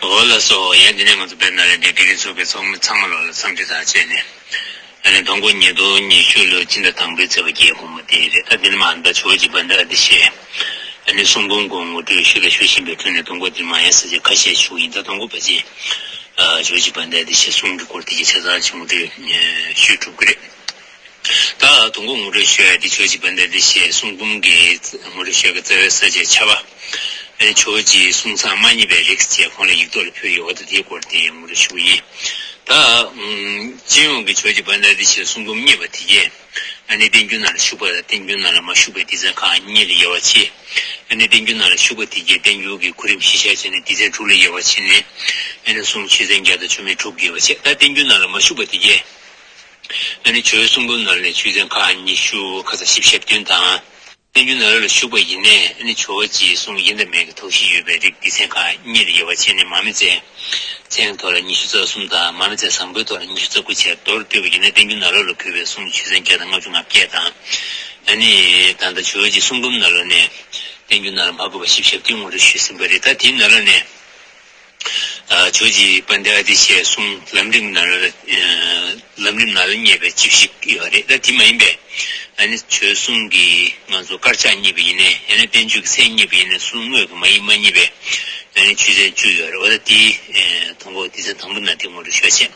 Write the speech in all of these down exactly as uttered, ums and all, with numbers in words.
འོ་ལགས་སོ། ཡང་འདི་ནས་ང་ཚོ་དཔལ་ནཱ་ལེནྡྲའི་དགེ་ལྡན་ཚོགས་པའི་ཚོགས་མི་ཚང་མ་ལོག་ལ་འཚམས་འདྲི་དང་བཅས་ནས། ཨ་ནི་དང་པོ་ཉིས་སྟོང་ཉི་ཤུ་ལོའི་སྤྱི་ཟླ་དང་པོའི་ཚེས་པ་བརྒྱད་དགོང་མོ་དེ་རེད། ད་འདི་ནས་མ་ཨ་ནི་ད་ཇོ་བོ་རྗེ་དཔལ་ལྡན་ཨ་ཏི་ཤས། ཨ་ནི་གསུང་འབུམ་སྐོར་ངོ་སྤྲོད་ཞུ་ལ་ཞུ་བཞིན་པའི་ཁྲོད་ནས་དང་པོ་འདི་མ་ཡང་ས་བཅད་ཁ་ཤས་ཞུ་ཡིན། ད་དང་པོ་ཕལ་ཆེར་ཇོ་བོ་རྗེ་དཔལ་ལྡན་ཨ་ཏི་ཤས་གསུང་གི་སྐོར་དེ་གའི་ཆ་ཚང་ཅིག་ངོ་སྤྲོད་ཞུས་གྲུབ་ཀྱི་རེད། ད་དུང་གོ་ངོ་སྤྲོད་ཞུ་ཡ་དེ་ཇོ་བོ་རྗེ་དཔལ་ལྡན་ཨ་ཏི་ཤའི་གསུང་འབུམ་གྱི་ངོ་སྤྲོད་ཞུ་ཡ་གི་རྩ་བའི་ས་བཅད་ཆ་བ། ཨེ་ཇོ་བོ་རྗེའི་གསུང་མཚམས་མ་རྙེད་པའི་རིགས་ཅེས་ཁོང་ལ་ཡིག་ཐོག་ལ་ཕུལ་ཡོད་པ་དང་དེའི་སྐོར་དེ་ངོ་སྤྲོད་ཞུ་གི་ཡིན། ད་སྤྱི་ཡོངས་ཀྱི་ཇོ་བོ་རྗེ་དཔལ་ལྡན་ཨ་ཏི་ཤའི་གསུང་འབུམ་རྙེད་པ་དེ་གས། ཨ་ནི་བསྟན་འགྱུར་ནང་ལ་ཞུགས་པ་དང་བསྟན་འགྱུར་ནང་ལ་མ་ཞུགས་པའི་སྡེ་ཚན་ཁག་གཉིས་ལ་དབྱེ་བ་ཕྱེ། ཨ་ནི་བསྟན་འགྱུར་ནང་ལ་ཞུགས་པ་དེ་གས་བསྟན་འགྱུར་གྱི་གོ་རིམ་གཞིར་བཞག་བྱས་ནས་སྡེ་ཚན་དྲུག་ལ་དབྱེ་བ་ཕྱེ་ནས། ཨ་ནི་གསུང་ཆོས་ཚན་བརྒྱ་དང་བཅུ་མེད་དྲུག་དབྱེ་བ་ཕྱེ། ད་བསྟན་འགྱུར་ནང་ལ་མ་ཞུགས་པ་དེ་གས། ཨ་ནི་ཇོ་བོའི་གསུང་འབུམ་ནང་ལས་ཆོས་ཚན་ཁག་ཉི་ཤུ་ཁ་ཚ་བཞི་བཅུ་ཞེ་བདུན་དང་། བསྟན་འགྱུར་ནང་ལ་ཞུགས་པ་ཡིན་ནའི་ཨ་ནི་ཇོ་བོ་རྗེའི་གསུང་ཡིན་དང་མིན་གྱི་དོགས་གཞི་ཡོད་པའི་རིགས་སྡེ་ཚན་ཁག་གཉིས་ལ་དབྱེ་བ་ཕྱེ་ནས་མར་མེ་མཛད་ཚན་གྱི་ཐོག་ལ་ཉི་ཤུ་རྩ་གསུམ་དང་མར་མེ་མཛད་བཟང་པོའི་ཐོག་ལ་ཉི་ཤུ་རྩ་དགུ་བྱས་མདོར་བསྡུས་པ་ཡིན་ན་བསྟན་འགྱུར་ནང་ལོགས་ལ་འཁོད་པའི་གསུང་ཆོས་ཚན་བརྒྱ་དང་ལྔ་བཅུ་ང་བརྒྱད་དང་། ཨ་ནི་ད་ལྟ་ཇོ་བོ་རྗེའི་གསུང་འབུམ་ནང་ལོགས་ནས་བསྟན་འགྱུར་ནང་ལ་མ་འཁོད་པ་བཞི་བཅུ་ཞེ་བདུན་ངོ་སྤྲོད་ཞུས་ཟིན་པ་རེད། ད་དེའི་ནང་ལོགས་ནས། ཇོ་བོ་རྗེ་དཔལ་ལྡན་ཨ་ཏི་ཤའི་གསུང་ལམ་རིམ་ནང་ལ། ལམ་རིམ་ནང་ལ་རྙེད་པའི་བཅུ་བཞི་ཡོད་རེད། ད་དེ་མ་ཡིན་པའི་ཨ་ནི་ཇོ་བོའི་གསུང་གི་ང་ཚོ་དཀར་ཆག་རྙེད་པ་ཡིན་ནའི་ཡང་ན་བསྟན་བཅོས་ཀྱི་མཚན་རྙེད་པ་ཡིན་ནའི་གསུང་དངོས་ཀྱི་མ་ཡིག་མ་རྙེད་པའི་ཨ་ནི་ཆོས་ཚན་བཅུ་ཡོད་རེད། འོ་ད་དེ་དང་པོ་སྡེ་ཚན་དང་པོ་ནང་དེ་ངོ་སྤྲོད་ཞུ་བ་བྱས།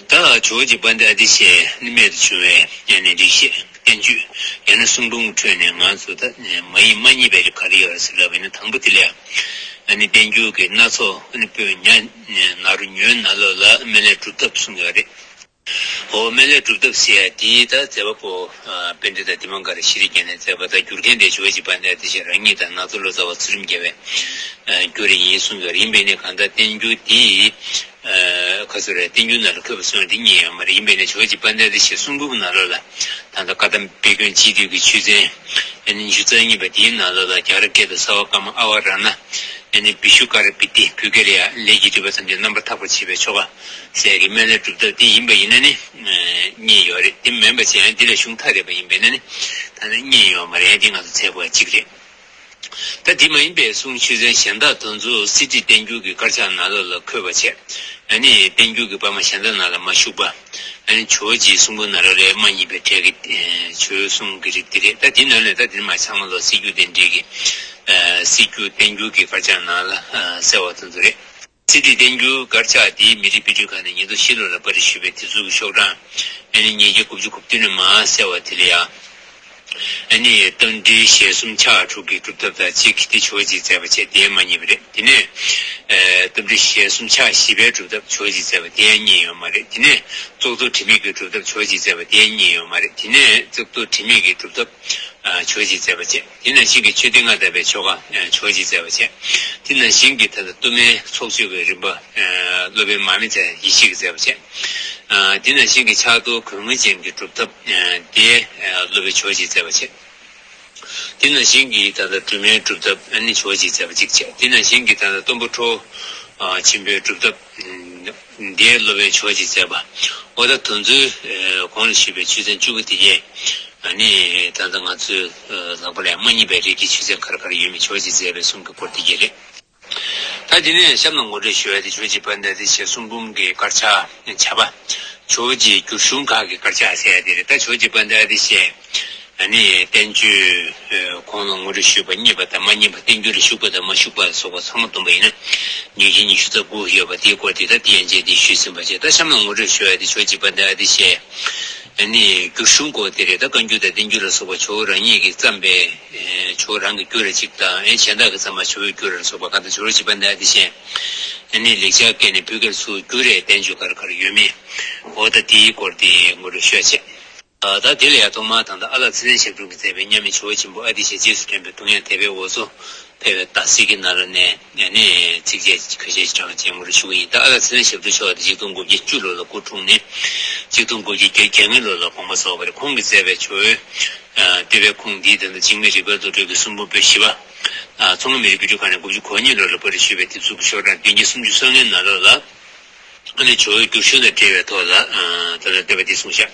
ད་ཇོ་བོ་རྗེ་དཔལ་ལྡན་ཨ་ཏི་ཤའི་རྨད་དུ་བྱུང་བའི་ཡང་ན་རིག་བྱེད་བསྟན་བཅོས་ཡང་ན་གསུང་འབུམ་ཁྲོད་ནས་ང་ཚོ་ད་མ་ཡིག་མ་རྙེད་པའི་རིགས་ག་རེ་ཡོད་རེད་ཟེར་ལབ་པ་ཡིན་ན་དང་པོ་དེ་ལ་ཨ་ནི་བསྟན་འགྱུར་གྱི་སྣ་ཚོགས་ཨ་ནི་པོད་ཉ་ན་རོ་ཉོན་ནང་ལོགས་ལ་སྨན་བླའི་སྒྲུབ་ཐབས་གསུངས་ཡོད་རེད། འོ་སྨན་བླའི་སྒྲུབ་ཐབས་ཟེར་ཡ་དེ་ད་མཛད་པ་པོ་པཎྜི་ཏ་དི་པཾ་ཀ་ར་ཤྲཱི་རྒྱ་ནས་མཛད་པ་དང་བསྒྱུར་མཁན་དེ་ཇོ་བོ་རྗེ་དཔལ་ལྡན་ཨ་ཏི་ཤ་རང་ཉིད་དང་ནང་དུ་ལོ་ཙཱ་བ་ཚུལ་ཁྲིམས་རྒྱལ་བའི་བསྒྱུར་ཡིན་གསུངས་ཡོད་རེད། ཡིན་པས་ནི་གང་ལྟར་བསྟན་འགྱུར་འདི། ཁ་སོ་རེད། བསྟན་འགྱུར་ནང་ལ་འཁོད་པ་སོང་འདི་རྙེད་ཡོད་མ་རེད། ཡིན་པས་ནི་ཇོ་བོ་རྗེ་དཔལ་ལྡན་ཨ་ཏི་ཤའི་གསུང་འབུམ་ནང་ལོགས་ལ་ད་ལྟ་བཀའ་གདམས་དཔེ་མགོན་སྤྱི་འདུས་ཀྱི་ཆོས་ཚན་ཨ་ནི་ཉི་ཤུ་རྩ་གཉིས་པ་དེའི་ནང་ལོགས་ལ་རྒྱ་གར་སྐད་དུ་སརྦ་ཀརྨ་ཨ་ཝ་ར་ཎ་ཨ་ནི་བི་ཤུ་ཀ་ར་པི་ཏི་བུ་ཀ་རི་ཡ་ལས་ཀྱི་སྒྲིབ་པ་ཐམས་ཅད་རྣམ་པར་དག་པར་བྱེད་པའི་ཆོ་ག་ཟེར་གྱི་སྨན་བླའི་སྒྲུབ་ཐབས་འདི་ཡིན་པ་ཡིན་ན་ནི་རྙེད་ཡོད་རེད། དེ་མིན་པ་བྱས་ཡང་འདི་ལས་གཞུང་ཐ་དད་པ་ཡིན་པས་ན་ནི་ད་ནི་རྙེད་ཡོད་མ་རེད། འདི་ང་ཚོ་མཛད་པ་གཅིག་རེད། ད་དེ་མ་ཡིན་པའི་གསུང་ཆོས་ཚན་གཞན་དག་དེ་ཚོ་གསེར་ཁྲིར་བསྟན་འགྱུར་གྱི་དཀར་ཆག་ནང་ལོགས་ལ་འཁོད་པ་བྱས། ཨ་ནི་བསྟན་འགྱུར་གྱི་པར་མ་གཞན་དག་ནང་ལ་མ་ཞུགས་པ། ཨ་ནི་ཇོ་བོ་རྗེའི་གསུང་འབུམ་ནང་ལོགས་ལ་མ་རྙེད་པའི་གྲས་ཀྱི་ཨེ་ཇོ་བོའི་གསུང་གི་རིགས་འདི་རེད། ད་དེ་ནང་ནས་ད་དེ་མ་ཚང་མ་ལོ་གསེར་འགྱུར་བསྟན་འགྲེལ་གྱི་ཨ་གསེར་འགྱུར་བསྟན་འགྱུར་གྱི་དཀར་ཆག་ནང་ལ་ཨ་གསལ་བ་དེ་ཚོ་རེད། གསེར་ཁྲིར་བསྟན་འགྱུར་དཀར་ཆག་དེ་མི་རིགས་དཔེ་སྐྲུན་ཁང་ནས་ཉིས་སྟོང་བཞི་ལོ་ལ་པར་སྐྲུན་ཞུས་པའི་དེབ་གཟུགས་ཀྱི་ཤོག་གྲངས་ཨ་ནི་ཉིས་བརྒྱ་དགུ་བཅུ་གོ་བདུན་ནས་མར་གསལ་བ་དེ་ལ་ཡང་། ཨ་ནི་རྟ་མགྲིན་ཞལ་གསུམ་ཕྱག་དྲུག་གི་སྒྲུབ་ཐབས་དང་གཅིག་དེ་ཇོ་བོ་རྗེས་མཛད་པ་བྱས་དེ་མ་རྙེད་པ་རེད། དེ་ནས་ཨ་རྟ་མགྲིན་ཞལ་གསུམ་ཕྱག་བཞི་པའི་སྒྲུབ་ཐབས་ཇོ་བོ་རྗེས་མཛད་པ་དེ་ཡང་རྙེད་ཡོད་མ་རེད། དེ་ནས་གཙུག་ཏོར་དྲི་མེད་ཀྱི་སྒྲུབ་ཐབས་ཇོ་བོ་རྗེས་མཛད་པ་དེ་ཡང་རྙེད་ཡོད་མ་རེད། དེ་ནས་གཙུག་ཏོར་དྲི་མེད་ཀྱི་སྒྲུབ་ཐབས་ཨ་ཇོ་བོ་རྗེས་མཛད་པ་བྱས། དེ་ནང་བཞིན་གྱི་མཆོད་རྟེན་ལྔ་དག་པའི་ཆོ་ག་ཨ་ཇོ་བོ་རྗེས་མཛད་པ་བྱས། དེ་ནང་བཞིན་གྱི་ད་ལྟ་གཏོར་མའི་ཚོགས་མཆོད་ཀྱི་རིམ་པ་ཨ་སློབ་དཔོན་མར་མེ་མཛད་ཡེ་ཤེས་ཀྱིས་མཛད་པ་བྱས། ཨ་དེ་ནང་བཞིན་གྱི་ཕྱག་རྡོར་གོས་སྔོན་ཅན་གྱི་སྒྲུབ་ཐབས་ཨ་དེ་ཨ་སློབ་དཔོན་ཇོ་བོ་རྗེས་མཛད་པ་བྱས། དེ་ནང་བཞིན་གྱི་ད་ལྟ་སྒྲོལ་མའི་སྒྲུབ་ཐབས་ཨ་ནི་ཇོ་བོ་རྗེས་མཛད་པ་གཅིག་བྱས། དེ་ནང་བཞིན་གྱི་ད་ལྟ་སྟོན་པ་ཁྲོ་ཆེན་པོའི་སྒྲུབ་ཐབས་འདིའི་སློབ་དཔོན་ཇོ་བོ་རྗེས་མཛད་པ། འོ་ད་དེ་ཚོའི་གོང་ལ་ཞུས་པའི་ཆོས་ཚན་བཅུ་པོ་དེ་གས་ཨ་ནི་ད་ལྟ་ང་ཚོའི་ལག་པ་ལ་ཡང་མ་རྙེད་པའི་རིགས་ཀྱི་ཆོས་ཚན་ག་རེ་ག་རེ་ཡོད་མེད་ཇོ་བོ་རྗེས་མཛད་པའི་གསུང་གི་སྐོར་དེ་གས་རེད། ད་དེ་ནས་གཤམ་ལ་ངོ་སྤྲོད་ཞུ་ཡ་དེ་ཇོ་བོ་རྗེ་དཔལ་ལྡན་ཨ་ཏི་ཤའི་གསུང་འབུམ་གྱི་དཀར་ཆག་བྱ་བ། ཇོ་བོ་རྗེའི་བསྒྱུར་གཞུང་ཁག་གི་དཀར་ཆག་ཟེར་ཡ་དེ་རེད། ད་ཇོ་བོ་རྗེ་དཔལ་ལྡན་ཨ་ཏི་ཤས་ཨ་ནི་བསྟན་བཅོས་གོང་ལ་ངོ་སྤྲོད་ཞུས་པ་རྙེད་པ་དང་མ་རྙེད་པ་བསྟན་འགྱུར་ལ་ཞུགས་པ་དང་མ་ཞུགས་པ་ལ་སོགས་པ་ཚང་མ་བསྡོམས་པ་ཡིན་ན་ཉིས་བརྒྱ་ཉི་ཤུ་རྩ་དགུ་ཡོད་པ་དེའི་སྐོར་དེ་ད་དེ་ཡན་ཆད་དེ་ཞུས་ཟིན་པ་བྱས། ད་གཤམ་ལ་ངོ་སྤྲོད་ཞུ་ཡ་དེ་ཇོ་བོ་རྗེ་དཔལ་ལྡན་ཨ་ཏི་ཤས་ཨ་ནི་བསྒྱུར་གཞུང་སྐོར་དེ་རེད། ད་བཀའ་འགྱུར་དང་བསྟན་འགྱུར་ལ་སོགས་པ་ཇོ་བོ་རང་ཉིད་ཀྱིས་བརྩམས་པའི་ཨེ་ཇོ་བོ་རང་གིས་བསྒྱུར་ར་གཅིག་དང་ཨེ་གཞན་དག་གིས་བརྩམས་པ་ཇོ་བོས་བསྒྱུར་ར་སོགས་པ་གང་ལྟར་ཇོ་བོ་རྗེ་དཔལ་ལྡན་ཨ་ཏི་ཤས་ཨ་ནི་ལེགས་སྦྱར་སྐད་ནས་བོད་སྐད་ཚུར་བསྒྱུར་རའི་བསྟན་བཅོས་ག་རེ་ག་རེ་ཡོད་མེད། འོ་ད་དེའི་སྐོར་དེ་ངོ་སྤྲོད་ཞུ་ཡ་བྱས། ད་དེ་ལ་ཡང་ཐོག་མར་ད་ལྟ་ཨ་ལགས་ཚེ་བརྟན་ཞབས་དྲུང་གིས་མཛད་པའི་མཉམ་མེད་ཇོ་བོ་ཆེན་པོ་ཨ་ཏི་ཤའི་རྗེས་སུ་དྲན་པའི་གདུང་དབྱངས་དད་པའི་འོ་མཚོ་ཕལ་བའི་ཟླ་ཟེར་གྱི་ནང་ལ་ནས་ཨ་ནི་ཚིགས་བཅད་ཁ་ཤས་ཤིག་དྲངས་བྱས་ངོ་སྤྲོད་ཞུ་གི་ཡིན། ད་ཨ་ལགས་ཚེ་བརྟན་ཞབས་དྲུང་མཆོག་དེ་ཆིག་སྟོང་དགུ་བརྒྱ་བཅུ་ལོ་ལ་སྐུ་འཁྲུངས་ནས་ཆིག་སྟོང་དགུ་བརྒྱ་བརྒྱད་ཅུ་གྱ་ལྔ་ལོ་ལ་དགོངས་པ་རྫོགས་པ་རེད། ཁོང་གིས་མཛད་པའི་ཇོ་བོའི་བསྟོད་པའི་ཁུངས་འདི་ད་ལྟ་འཇིགས་མེད་རིག་པའི་བློ་གྲོས་ཀྱི་གསུང་འབུམ་པོད་བཞི་པ། མཚོ་སྔོན་མི་རིགས་དཔེ་སྐྲུན་ཁང་ནས་དགུ་བཅུ་གོ་གཉིས་ལོ་ལ་པར་སྐྲུན་ཞུས་པའི་དེབ་གཟུགས་ཀྱི་ཤོག་གྲངས་བདུན་བརྒྱ་སུམ་ཅུ་སོ་ལྔའི་ནང་ལོགས་ལ། ཨ་ནི་ཇོ་བོའི་བསྒྱུར་གཞུང་དང་འབྲེལ་བའི་ཐོག་ལ་ཨ་ད་ལྟ་བསྟོད་པ་འདི་གསུངས་བཞག་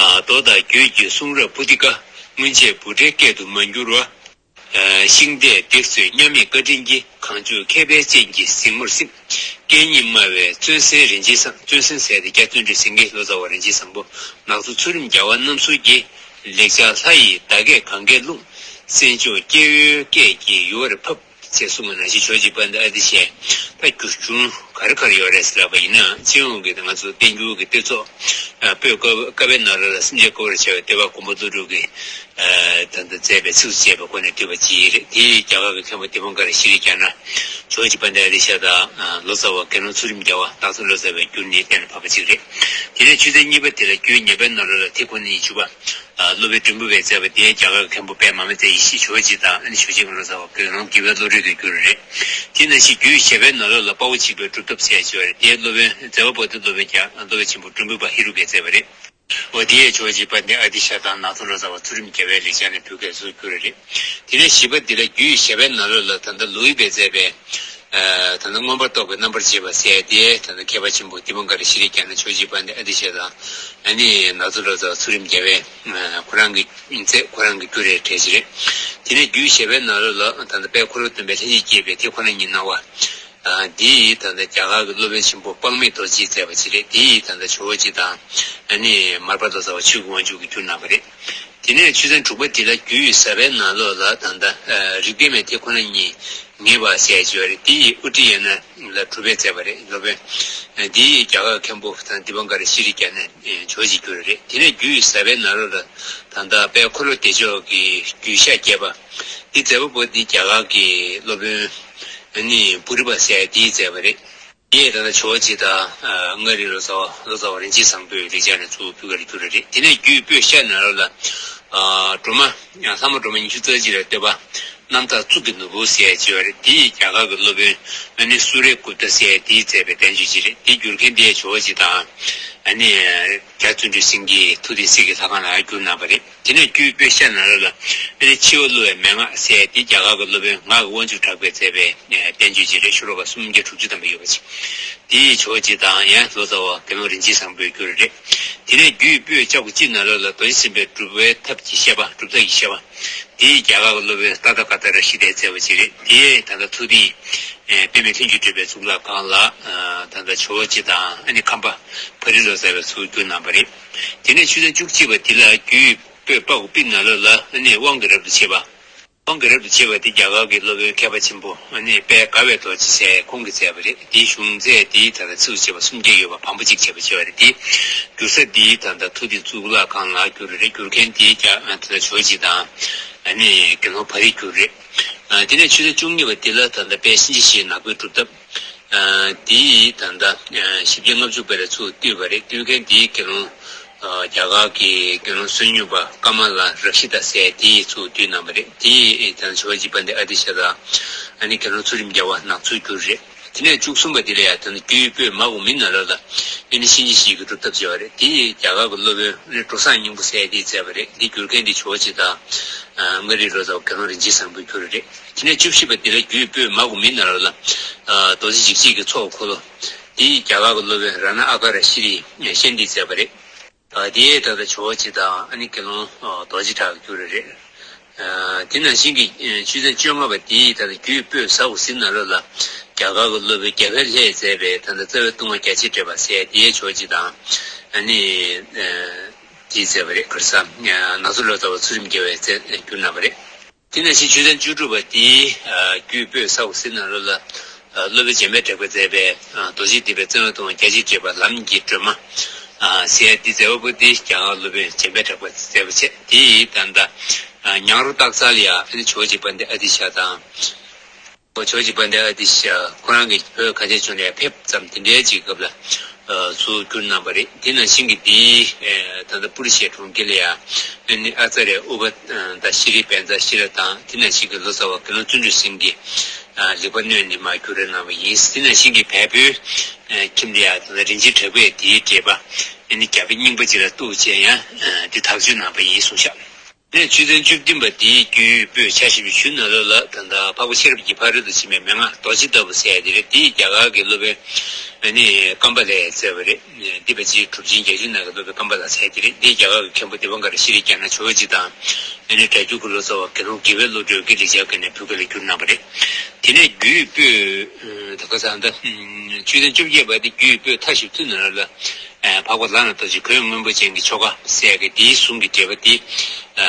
ཨ་མདོ་དང་རྒྱུད་ཀྱི་གསུང་རབ་པོ་ཏི་ཀ་སྔོན་ཆད་བུ་ཊའི་སྐད་དུ་མ་བསྒྱུར་བ། ཤིང་རྟས་སྡིགས་ཚོས་མཉམ་མེད་བཀའ་དྲིན་གྱིས། གངས་ལྗོངས་མཁས་པའི་སྤྱན་གྱིས་གཟིགས་མོར་གཟིམས། སྐད་གཉིས་སྨྲ་བའི་བརྩོན་གསལ་རིན་ཆེན་བཟང་། བརྩོན་གསལ་ཟེར་ཏེ་རྒྱ་བརྩོན་འགྲུས་སེང་གེ་ལོ་ཙཱ་བ་རིན་ཆེན་བཟང་པོ། ནག་ཚོ་ཚུལ་ཁྲིམས་རྒྱལ་བ་རྣམ་གསུམ་གྱི། ལེགས་སྦྱར་ལྷ་ཡི་བརྡ་སྐད་གངྒཱའི་ཀླུང་། སེང་ལྕོག་སྐྱེ་བོའི་སྐད་ཀྱིས་ཡུ་བར་ཕབ། ཅེས་གསུངས་པ་ནང་བཞིན་ཇོ་བོ་རྗེ་དཔལ་ལྡན་ཨ་ཏི་ཤའི་ད་བསྒྱུར་བྱུང་ག་རེ་ག་རེ་ཡོད་རེད་ཟེར་ལབ་པ་ཡིན་ན། སྤྱི་ཡོངས་ཀྱི་ང་ཚོ་བསྟན་འགྱུར་གྱི་གཏེར་ཚོགས། ཨ། པོད་ཀ་ཀ་པའི་ནང་ལོགས་ལ་སེམས་ཅན་བསྐོར་བར་བྱ་བའི་བསྟོད་པ་མགོན་པོ་ཀླུ་སྒྲུབ་ཀྱིས། ཨ། ད་ལྟ་མཛད་པའི་ཚིགས་སུ་བཅད་པའི་སྒོ་ནས་བསྡུས་པ་ཅིག་རེད། དེ་རྒྱ་གར་གྱི་མཁན་པོ་དི་པང་ཀ་ར་ཤྲི་ཀྱ་ན། ཇོ་བོ་རྗེ་དཔལ་ལྡན་ཨ་ཏི་ཤ་དང་། ཨ། ལོ་ཙཱ་བ་དགེ་སློང་ཚུལ་ཁྲིམས་རྒྱལ་བ་ནག་ཚོ་ལོ་ཙཱ་བས་བསྒྱུར་ནས་གཏན་ལ་ཕབ་པ་ཅིག་རེད། དེ་ནས་ཆོས་ཚན་གཉིས་པ་དེ་ལ་རྒྱུད་ཉེ་བའི་ནང་ལོགས་ལ་དེ་ཁོ་ནའི་བཅུ་པ། ཨ། སློབ་དཔོན་འབྲུམ་བུ་བས་མཛད་པ་དེ་རྒྱ་གར་གྱི་མཁན་པོ་པདྨ་མཛད་ཡེ་ཤེས་ཇོ་བོ་རྗེ་དང་། ཨ་ནི་ཇོ་བོ་རྗེ་གི་ལོ་ཙཱ་བ་དགེ་སློང་དགེ་བའི་བློ་གྲོས་ཀྱིས་བསྒྱུར་བ་རེད། དེ་ནང་བཞིན་རྒྱུད་བཞི་པའི་ནང་ལོགས་ལ་དཔའ་བོ་གཅིག་པའི་སྒྲུབ་ཐབས་ཟེར་ཡག་ཅིག་ཡོད་རེད། དེའི་སློབ་དཔོན་མཛད་པ་པོ་ཏི་སློབ་དཔོན་རྒྱ། སློབ་དཔོན་ཆེན་པོ་འབྲུམ་བུ་པ་ཧེ་རུ་ཀས་མཛད་པ་རེད། འོ་དེ་ཡང་ཇོ་བོ་རྗེ་དཔལ་ལྡན་ཨ་ཏི་ཤ་དང་ནག་ཚོ་ལོ་ཙཱ་བ་ཚུལ་ཁྲིམས་རྒྱལ་བའི་ལེགས་སྦྱར་ནས་བོད་སྐད་སུ་བསྒྱུར་བ་རེད། དེ་ནས་བཞི་པ་འདི་ལ་རྒྱུད་བཞི་པའི་ནང་ལོགས་ལ་ད་ལྟ་ལོ་ཡི་པས་མཛད་པའི། ཨ། ད་ལྟ་མངོན་པར་རྟོགས་པའི་རྣམ་པར་འབྱེད་པ་ཟེར་ཡག་དེ་ད་ལྟ་མཁས་པ་ཆེན་པོ་དི་པང་ཀ་ར་ཤྲི་ཀྱ་ན་ཇོ་བོ་རྗེ་དཔལ་ལྡན་ཨ་ཏི་ཤ་དང་། ཨ་ནི་ནག་ཚོ་ལོ་ཙཱ་བ་ཚུལ་ཁྲིམས་རྒྱལ་བའི། ཨ། ཁོ་རང་གི་མཛད། ཁོ་རང་གི་བསྒྱུར་རེད། གྲས་ཅིག་རེད། དེ་ནས་རྒྱུད་བཞི་པའི་ནང་ལོགས་ལ་ད་ལྟ་དཔལ་འཁོར་ལོ་སྟོན་པའི་ལྷན་ཅིག་སྐྱེས་པའི་དེ་ཁོ་ན་ཉིད་སྣང་བ། ཨ། འདི་ཡིས་ད་ལྟ་རྒྱ་གར་གྱི་སློབ་དཔོན་ཆེན་པོ་དཔག་མེད་རྡོ་རྗེས་མཛད་པ་ཅིག་རེད། འདི་ཡིས་ད་ལྟ་ཇོ་བོ་རྗེ་དང་། ཨ་ནི་མར་པ་ལོ་ཙཱ་བ་ཆོས་ཀྱི་དབང་ཕྱུག་གིས་བསྒྱུར་གནང་བ་རེད། དེ་ནས་ཆོས་ཚན་དྲུག་པ་འདི་ལ་རྒྱུད་ཟབ་པའི་ནང་ལོགས་ལ་ད་ལྟ། ཨ། རིགས་ལྡན་མའི་དེ་ཁོ་ན་ཉིད་ངེས་པ་ཟེར་ཡག་ཅིག་ཡོད་རེད། འདི་ཡིས་ཨུ་ཏྲི་ཡ་ན་ལ་གྲུབ་པས་མཛད་པ་རེད། སློབ་དཔོན། ཨ། འདི་ཡིས་རྒྱ་གར་གྱི་མཁན་པོ་ད་དི་པང་ཀ་ར་ཤྲི་ཀྱ་ན་ཇོ་བོ་རྗེས་བསྒྱུར་བ་རེད། དེ་ནས་རྒྱུད་ཟབ་པའི་ནང་ལོགས་ལ་ད་ལྟ་དཔལ་འཁོར་ལོ་བདེ་མཆོག་གི་རྒྱུད་ཞག་བརྒྱད་པ། འདི་མཛད་པ་པོ་འདི་རྒྱ་གར་གྱི་སློབ་དཔོན། ཨ་ནི་བྷུ་རི་པ་ཟེར་ཡག་དེས་མཛད་པ་རེད། དེས་ད་ལྟ་ཇོ་བོ་རྗེ་དང་། ཨ། མངའ་རིས་ལོ་ཙཱ་བ། ལོ་ཙཱ་བ་རིན་ཆེན་བཟང་པོའི་ལེགས་སྦྱར་ནས་ཚུར་བསྒྱུར་བ་རེད། བསྒྱུར་བ་རེད། དེ་ནས་རྒྱུད་པོད་ཤ་ནང་ལོགས་ལ། ཨ། སྒྲོལ་མ། ལྷ་མོ་སྒྲོལ་མ་ཉི་ཤུ་རྩ་གཅིག་ལ་བསྟོད་པ། རྣམ་ཐར་གཙུག་གི་ནོར་བུ་ཟེར་ཡག་ཅིག་ཡོད་རེད། དེ་ཡིས་རྒྱ་གར་གྱི་སློབ་དཔོན། ཨ་ནི་སུ་རེ་གུབ་ཏ་ཟེར་ཡག་དེས་མཛད་པའི་བསྟན་བཅོས་ཅིག་རེད། དེ་བསྒྱུར་མཁན་དེ་ཇོ་བོ་རྗེ་དང་། ཨ་ནི་རྒྱ་བརྩོན་འགྲུས་སེང་གེས་ཐུགས་ལྡན་གསེར་གྱི་ལྷ་ཁང་ལ་བསྒྱུར་གནང་བ་རེད། དེ་ནས་རྒྱུད་པོད་ཤ་ནང་ལོགས་ལ། ཨ་ནི་འཆི་བ་བསླུ་བའི་མན་ངག་ཟེར་ཡག་དེ་རྒྱ་གར་གྱི་སློབ་དཔོན་ངག་གི་དབང་ཕྱུག་གྲགས་པས་མཛད་པའི་བསྟན་བཅོས་ཅིག་རེད། ཤོ་ལོ་ཀ་སུམ་བརྒྱ་དྲུག་ཅུ་ཐམ་པ་ཡོད་པ་ཅིག་དེ་ཡིས་ཇོ་བོ་རྗེ་དང་། ཡང་ལོ་ཙཱ་བ་དགེ་སློང་རིན་ཆེན་བཟང་པོས་བསྒྱུར་བ་རེད། དེ་ནས་རྒྱུད་པོད་ལྕགས་ཕུར་གཅིག་ནང་ལོགས་ལ་རྡོ་རྗེ་སེམས་དཔའི་སྒྲུབ་པའི་ཐབས་ཀྱི་བཤད་པ། སྒྲུབ་ཐབས་ཀྱི་བཤད་པ། དེ་ཡིས་རྒྱ་གར་གྱི་སློབ་དཔོན་ཏ་ཐཱ་ག་ཏ་ར་ཤི་ཏས་མཛད་པ་ཅིག་རེད། དེ་ད་ལྟ་ཐུགས་ཏིག་ཨེ། པདྨས་ལྷུན་གྱིས་གྲུབ་པའི་གཙུག་ལག་ཁང་ལ། ཨ། ད་ལྟ་ཇོ་བོ་རྗེ་དང་། ཨ་ནི་ཁམས་པ་བ་རི་ལོ་ཙཱ་བས་ཚུར་བསྒྱུར་གནང་བ་རེད། དེ་ནས་ཆོས་ཚན་བཅུ་གཅིག་པ་འདི་ལ་རྒྱུད་པོད་པ་གུ་པི་ནང་ལོགས་ལ། ཨ་ནི་དབང་གི་རབ་ཏུ་བྱེད་པ། དབང་གི་རབ་ཏུ་བྱེད་པ་འདི་རྒྱ་གར་གྱི་སློབ་དཔོན་མཁས་པ་ཆེན་པོ། ཨ་ནི་དཔལ་དགའ་བའི་རྡོ་རྗེ་ཟེར་ཁོང་གིས་མཛད་པ་རེད། དེའི་གཞུང་ཚད་འདི་ད་ལྟ་ཚིགས་སུ་བཅད་པ་སུམ་བརྒྱ་ཡོད་པ་བམ་པོ་གཅིག་བྱས་པ་བྱས་པ་རེད། དེ་བསྒྱུར་ས་འདི་ད་ལྟ་ཐུགས་ཏིག་གཙུག་ལག་ཁང་ལ་བསྒྱུར་བ་རེད། བསྒྱུར་མཁན་འདི་རྒྱ། ཨ། ད་ལྟ་ཇོ་བོ་རྗེ་དང་། ཨ་ནི་དགེ་སློང་བ་རིས་བསྒྱུར་རེད། ཨ། དེ་ནས་ཆོས་ཚན་བཅུ་གཉིས་པ་འདི་ལ་ད་ལྟ་དཔལ་གཤིན་རྗེ་བཞི་ཡི་ནག་པོའི་སྒྲུབ་ཐབས། ཨ། འདི་ཡིས་ད་ལྟ། ཨ། བཞི་བརྒྱ་ལྔ་བཅུ་ང་དྲུག་པ་ལ་ཚུར་བསྡུས་པ་རེད། བསྡུས་མཁན་འདིའི་དགེ་སློང་། ཨ། རྒྱ་གར་གྱི་དགེ་སློང་བསོད་སྙོམས་པ་ཀ་མ་ལ་རཀྵི་ཏ་ཟེར་དེས་ཚུར་བསྡུས་གནང་བ་རེད། དེ་ཡིས་ད་ལྟ་ཇོ་བོ་རྗེ་དཔལ་ལྡན་ཨ་ཏི་ཤ་དང་། ཨ་ནི་དགེ་སློང་ཚུལ་ཁྲིམས་རྒྱལ་བ་ནག་ཚོའི་བསྒྱུར་རེད། དེ་ནས་བཅུ་གསུམ་པ་འདི་ལ་ཡང་ད་ལྟ་རྒྱུད་པོད་མ་གུ་མི་ནང་ལོགས་ལ། ཨ་ནི་གཤིན་རྗེ་བཞི་ཡི་སྒྲུབ་ཐབས་བྱས་པ་རེད། དེ་ཡིས་རྒྱ་གར་གྱི་སློབ་དཔོན་ཨ་ནི་འགྲོ་བཟང་སྙིང་པོ་ཟེར་དེས་མཛད་པ་རེད། འདི་བསྒྱུར་མཁན་འདི་ཇོ་བོ་རྗེ་དང་། ཨ། མངའ་རིས་ལོ་ཙཱ་བ་དགེ་སློང་རིན་ཆེན་བཟང་པོས་བསྒྱུར་བ་རེད། དེ་ནས་བཅུ་བཞི་པ་འདི་ལ་རྒྱུད་པོད་མ་གུ་མི་ནང་ལོགས་ལ། ཨ། རྡོ་རྗེ་འཇིགས་བྱེད་ཀྱི་ཚོགས་འཁོར་ལོ། འདི་རྒྱ་གར་གྱི་སློབ་དཔོན་རཏྣ་ཨ་ག་ར་ཤྲཱི་ཡིས་བཤད་འདི་མཛད་པ་རེད། ཨ། དེའི་ད་ལྟ་ཇོ་བོ་རྗེ་དང་ཨ་ནི་དགེ་སློང་རྡོ་རྗེ་གྲགས་བསྒྱུར་བ་རེད། ཨ། དེ་ནང་བཞིན་གྱི་ཆོས་ཚན་བཅོ་ལྔ་པ་འདིའི་ད་ལྟ་རྒྱུད་པོད་ཟ་འོག་ཟི་ནང་ལོགས་ལ་རྒྱ་གར་གྱི་སློབ་དཔོན་རྒྱ་ཕེབས་ལྷས་མཛད་པའི་ད་ལྟ་རྩ་བའི་ལྟུང་བ་རྒྱ་ཆེར་འགྲེལ་པ་ཟེར་དེའི་ཇོ་བོ་རྗེ་དང་ཨ་ནི། ཨ། དེས་མཛད་པ་རེད། ག་རེ་ཟེར། ནག་ཚོ་ལོ་ཙཱ་བ་ཚུལ་ཁྲིམས་རྒྱལ་བས་མཛད། བསྒྱུར་གནང་བ་རེད། དེ་ནང་བཞིན་ཆོས་ཚན་བཅུ་དྲུག་པ་འདིའི། ཨ། རྒྱུད་པོད་ཟ་འོག་ཟི་ནང་ལོགས་ལ། ཨ། སློབ་དཔོན་འཇམ་དཔལ་གྲགས་པས་མཛད་པའི། ཨ། རྡོ་རྗེ་ཐེག་པའི་རྩ་བའི་ལྟུང་བ་རྒྱ་ཆེར་འགྲེལ་པ་ལམ་གྱི་སྒྲོན་མ། ཨ། ཟེར་ཡག་འདི་མཛད་པ་པོ་འདི་རྒྱ་གར་སློབ་དཔོན་འཇམ་དཔལ་གྲགས་པས་མཛད་པ་བྱས། དེ་ཡི་ད་ལྟ། ཨ། ཉང་རོ་སྟག་འཚལ་ལ་ཡ་ཨ་ནི་ཇོ་བོ་རྗེ་དཔལ་ལྡན་ཨ་ཏི་ཤ་དང་། ཇོ་བོ་རྗེ་དཔལ་ལྡན་ཨ་ཏི་ཤ་ཁོ་རང་གིས་བོད་གངས་ཅན་ལྗོངས་ལ་ཕེབས་ཙམ་དེ་འདྲའི་ཅིག་སྐབས་ལ། ཨ། ཚུར་བསྒྱུར་གནང་བ་རེད། དེ་ནང་བཞིན་གྱི་འདིའི། ཨ། ད་ལྟ་པུ་རི་ཤའི་གྲོང་ཁྱེར་ལ་ཡ་ཨ་ནི་ཨ་ཙཱརྱ་ཨུ་པ་དང་ཤྲཱི་བཛྲ་ཤྲཱི་ལ་དང་། དེ་ནང་བཞིན་གྱི་ལོ་ཙཱ་བ་དགེ་སློང་བརྩོན་འགྲུས་སེང་གེས། ཨ། ལེགས་པར་གནོན་ནས་མར་བསྒྱུར་གནང་བ་ཡིན། དེ་ནང་བཞིན་གྱི་བལ་པོའི། ཨ། ཁྱིམ་ལ་ཡ་ད་ལྟ་རིན་ཆེན་གྲགས་པས་དེའི་འགྲེལ་པ་ཨ་ནི་རྒྱ་དཔེ་རྙིང་པ་ཅིག་ལ་གཏུགས་བྱས་ཡང་། ཨ། དེ་དག་བཅོས་གནང་བ་ཡིན་གསུངས་ཤག་ནས་ཆུ་ཚན་བཅུ་བདུན་པ་དེའི་རྒྱུད་པོད་ཆ་བཞི་པའི་གཞུང་ནང་ལོགས་ལ་ད་ལྟ་འཕགས་པ་ཤེས་རབ་ཀྱི་ཕ་རོལ་ཏུ་ཕྱིན་པའི་མན་ངག་རྡོ་རྗེ་ལྟ་བུ་ཟེར་ཡ་དེ་རེད། དེ་རྒྱ་གར་གྱི་སློབ་དཔོན་ཨ་ནི་ཀམ་པ་ལས་མཛད་པ་རེད། འདི་པ་ཅིའི་གྲུབ་ཆེན་བརྒྱད་ཅུ་ནང་གི་སློབ་དཔོན་ཀམ་པ་ལ་ཟེར་ཡ་དེ་རེད། དེ་རྒྱ་གར་གྱི་མཁན་པོ་དི་པང་ཀ་ར་ཤྲི་རི་ཀ་ན་ཇོ་བོ་རྗེ་དང་ཨ་ནི་སྒྲ་སྒྱུར་གྱི་ལོ་ཙཱ་བ་དགེ་སློང་དགེ་བའི་བློ་གྲོས་ཀྱི་ལེགས་སྦྱར་སྐད་ནས་བོད་སྐད་ལ་བསྒྱུར་གནང་བ་རེད། དེ་ནས་རྒྱུད་པོད་ད་ག་ས་ད་ཆུ་ཚན་བཅོ་བརྒྱད་པ་དེ་རྒྱུད་པོད་མཐའ་བཞི་པ་ཐུན་ནང་ལ། འཕགས་པ་ལག་ན་རྡོ་རྗེ་གོས་སྔོན་པོ་ཅན་གྱི་ཆོ་ག་ཟེར་གི་དེའི་གཟུངས་ཀྱི་འགྲེལ་པ་དེ།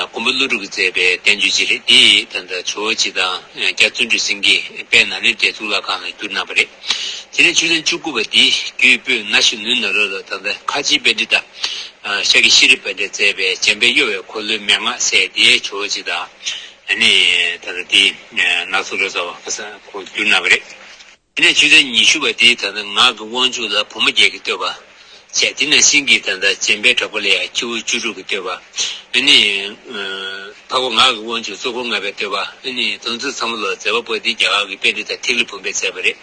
མགོན་པོ་ཀླུ་སྒྲུབ་ཀྱིས་མཛད་པའི་བསྟན་བཅོས་ཅིག་རེད། དེ་ད་ལྟ་ཇོ་བོ་རྗེ་དང་རྒྱ་བརྩོན་འགྲུས་སེང་གེས་དཔལ་ནཱ་ལེནྡྲའི་གཙུག་ལག་ཁང་ལ་བསྒྱུར་གནང་བ་རེད། དེ་ནས་ཆུ་ཚན་བཅུ་དགུ་པ་དེ་རྒྱུད་པོད་ན་བཞི་ནུས་ནང་ལོགས་ལ་ད་ལྟ་ཁ་ཆེའི་པཎྜི་ཏ་ཤཱཀྱ་ཤྲཱི་པཎྜི་ཏས་མཛད་པའི་འཇམ་དཔལ་གཡོ་བའི་འཁོར་ལོའི་མན་ངག་ཟེར་དེའི་ཇོ་བོ་རྗེ་དང་ཨ་ནི་ད་ལྟ་དེ་ནག་ཚོ་ལོ་ཙཱ་བ་ཁ་སང་ཁོང་བསྒྱུར་གནང་བ་རེད། དེ་ནས་ཆུ་ཚན་ཉི་ཤུ་པ་དེ་ད་ལྟ་ངག་གི་དབང་ཕྱུག་ལ་བུ་མོ་བརྒྱད་ཀྱི་བསྟོད་པ་བྱས། དེ་ནང་བཞིན་གྱི་ད་ལྟ་འཇམ་དཔལ་དྲག་པོ་ལ་ཡང་ཁྱེའུ་བཅུ་དྲུག་གི་བསྟོད་པ། ཨ་ནི་འཕགས་པ་ངག་གི་དབང་ཕྱུག་གཙོ་འཁོར་ལྔ་པའི་བསྟོད་པ། ཨ་ནི་དེ་ཚོ་ཚང་མ་ལ་མཛད་པ་པོ་དེ་རྒྱ་གར་གྱི་པཎྜི་ཏ་ཐིག་ལེ་བུམ་པས་མཛད་པ་རེད།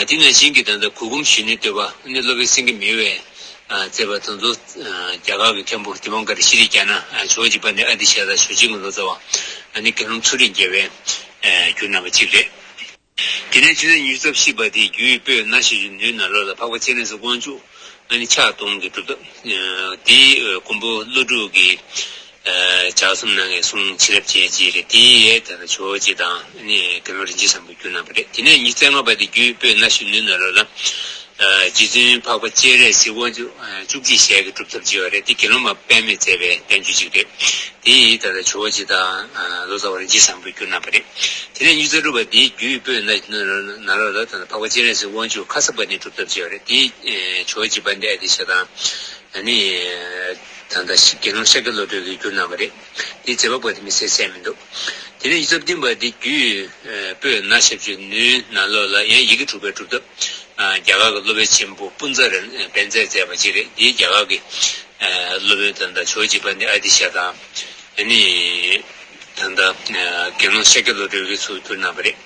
དེ་ནང་བཞིན་གྱི་ད་ལྟ་གུར་གུམ་གཞོན་ནུའི་བསྟོད་པ། ཨ་ནི་སློབ་དཔོན་སེང་གེ་མི་བོས་མཛད་པ་དེ་ཚོ་རྒྱ་གར་གྱི་མཁན་པོ་དི་པང་ཀ་ར་ཤྲི་རི་ཀ་ན་ཇོ་བོ་རྗེ་དཔལ་ལྡན་ཨ་ཏི་ཤ་དང་ཞུ་ཆེན་གྱི་ལོ་ཙཱ་བ་ཨ་ནི་དགེ་སློང་ཚུལ་ཁྲིམས་རྒྱལ་བས་བསྒྱུར་གནང་བ་གཅིག་རེད། དེ་ནས་ཆུ་ཚན་ཉི་ཤུ་རྩ་བཞི་པ་དེ་རྒྱུད་པོད་ན་བཞི་བཅུ་ནུས་ནང་ལོགས་ལ་འཕགས་པ་སྤྱན་རས་གཟིགས་དབང་ཕྱུག་ཨ་ནི་ཕྱག་སྟོང་གི་གྲུབ་ཐོབ། དེའི་མགོན་པོ་ཀླུ་སྒྲུབ་ཀྱི་ལྗགས་རྩོམ་གནང་མཁན་གསུང་བྱིན་རླབས་ཅན་ཅིག་རེད། དེའི་ད་ལྟ་ཇོ་བོ་རྗེ་དང་ཨ་ནི་དགེ་སློང་རིན་ཆེན་བཟང་པོས་བསྒྱུར་གནང་བ་རེད། དེ་ནས་ཉི་ཤུ་རྩ་ལྔ་པ་དེ་རྒྱུད་པོད་ན་བཞི་བཅུ་ནུས་ནང་ལོགས་ལ། རྗེ་བཙུན་འཕགས་པ་སྤྱན་རས་གཟིགས་དབང་ཕྱུག་བཅུ་གཅིག་ཞལ་གྱི་གྲུབ་ཐོབ་ཅིག་ཡོད་རེད། དེ་དགེ་སློང་མ་པདྨས་མཛད་པའི་བསྟན་བཅོས་ཅིག་རེད། དེ་ཡིས་ད་ལྟ་ཇོ་བོ་རྗེ་དང་ལོ་ཙཱ་བ་རིན་ཆེན་བཟང་པོས་བསྒྱུར་གནང་བ་རེད། དེ་ནས་ཉི་ཤུ་རྩ་དྲུག་པ་དེའི་རྒྱུད་པོད་ན་ནང་ལོགས་ལ་ད་ལྟ་འཕགས་པ་སྤྱན་རས་གཟིགས་དབང་ཕྱུག་ཁ་སརྤ་ཎིའི་གྲུབ་ཐོབ་ཅིག་ཡོད་རེད། དེ་ཇོ་བོ་རྗེ་དཔལ་ལྡན་ཨ་ཏི་ཤ་དང་ཨ་ནི་ད་ལྟ་དགེ་སློང་ཤཱཀྱ་བློ་གྲོས་ཀྱིས་བསྒྱུར་གནང་བ་རེད། དེ་མཛད་པ་པོ་དེ་མི་གསལ་གསལ་མི་འདུག་དེ་ནས་ཉི་ཤུ་རྩ་བདུན་པ་དེ་རྒྱུད་པོད་ན་ཞེ་བཅུ་ནུས་ནང་ལོགས་ལ་ཡང་ཡི་གེ་དྲུག་པའི་གྲུབ་ཐོབ། རྒྱ་གར་གྱི་སློབ་དཔོན་ཆེན་པོ་པུན་ཛ་རན་པཎ་ཛས་མཛད་པ་ཅིག་རེད། འདིའི་རྒྱ་གར་གྱི་སློབ་དཔོན་ད་ལྟ་ཇོ་བོ་རྗེ་དཔལ་ལྡན་ཨ་ཏི་ཤ་དང་ཨ་ནི་ད་ལྟ་དགེ་སློང་ཤཱཀྱ་བློ་གྲོས་ཀྱིས་ཚུར་བསྒྱུར་གནང་བ་རེད།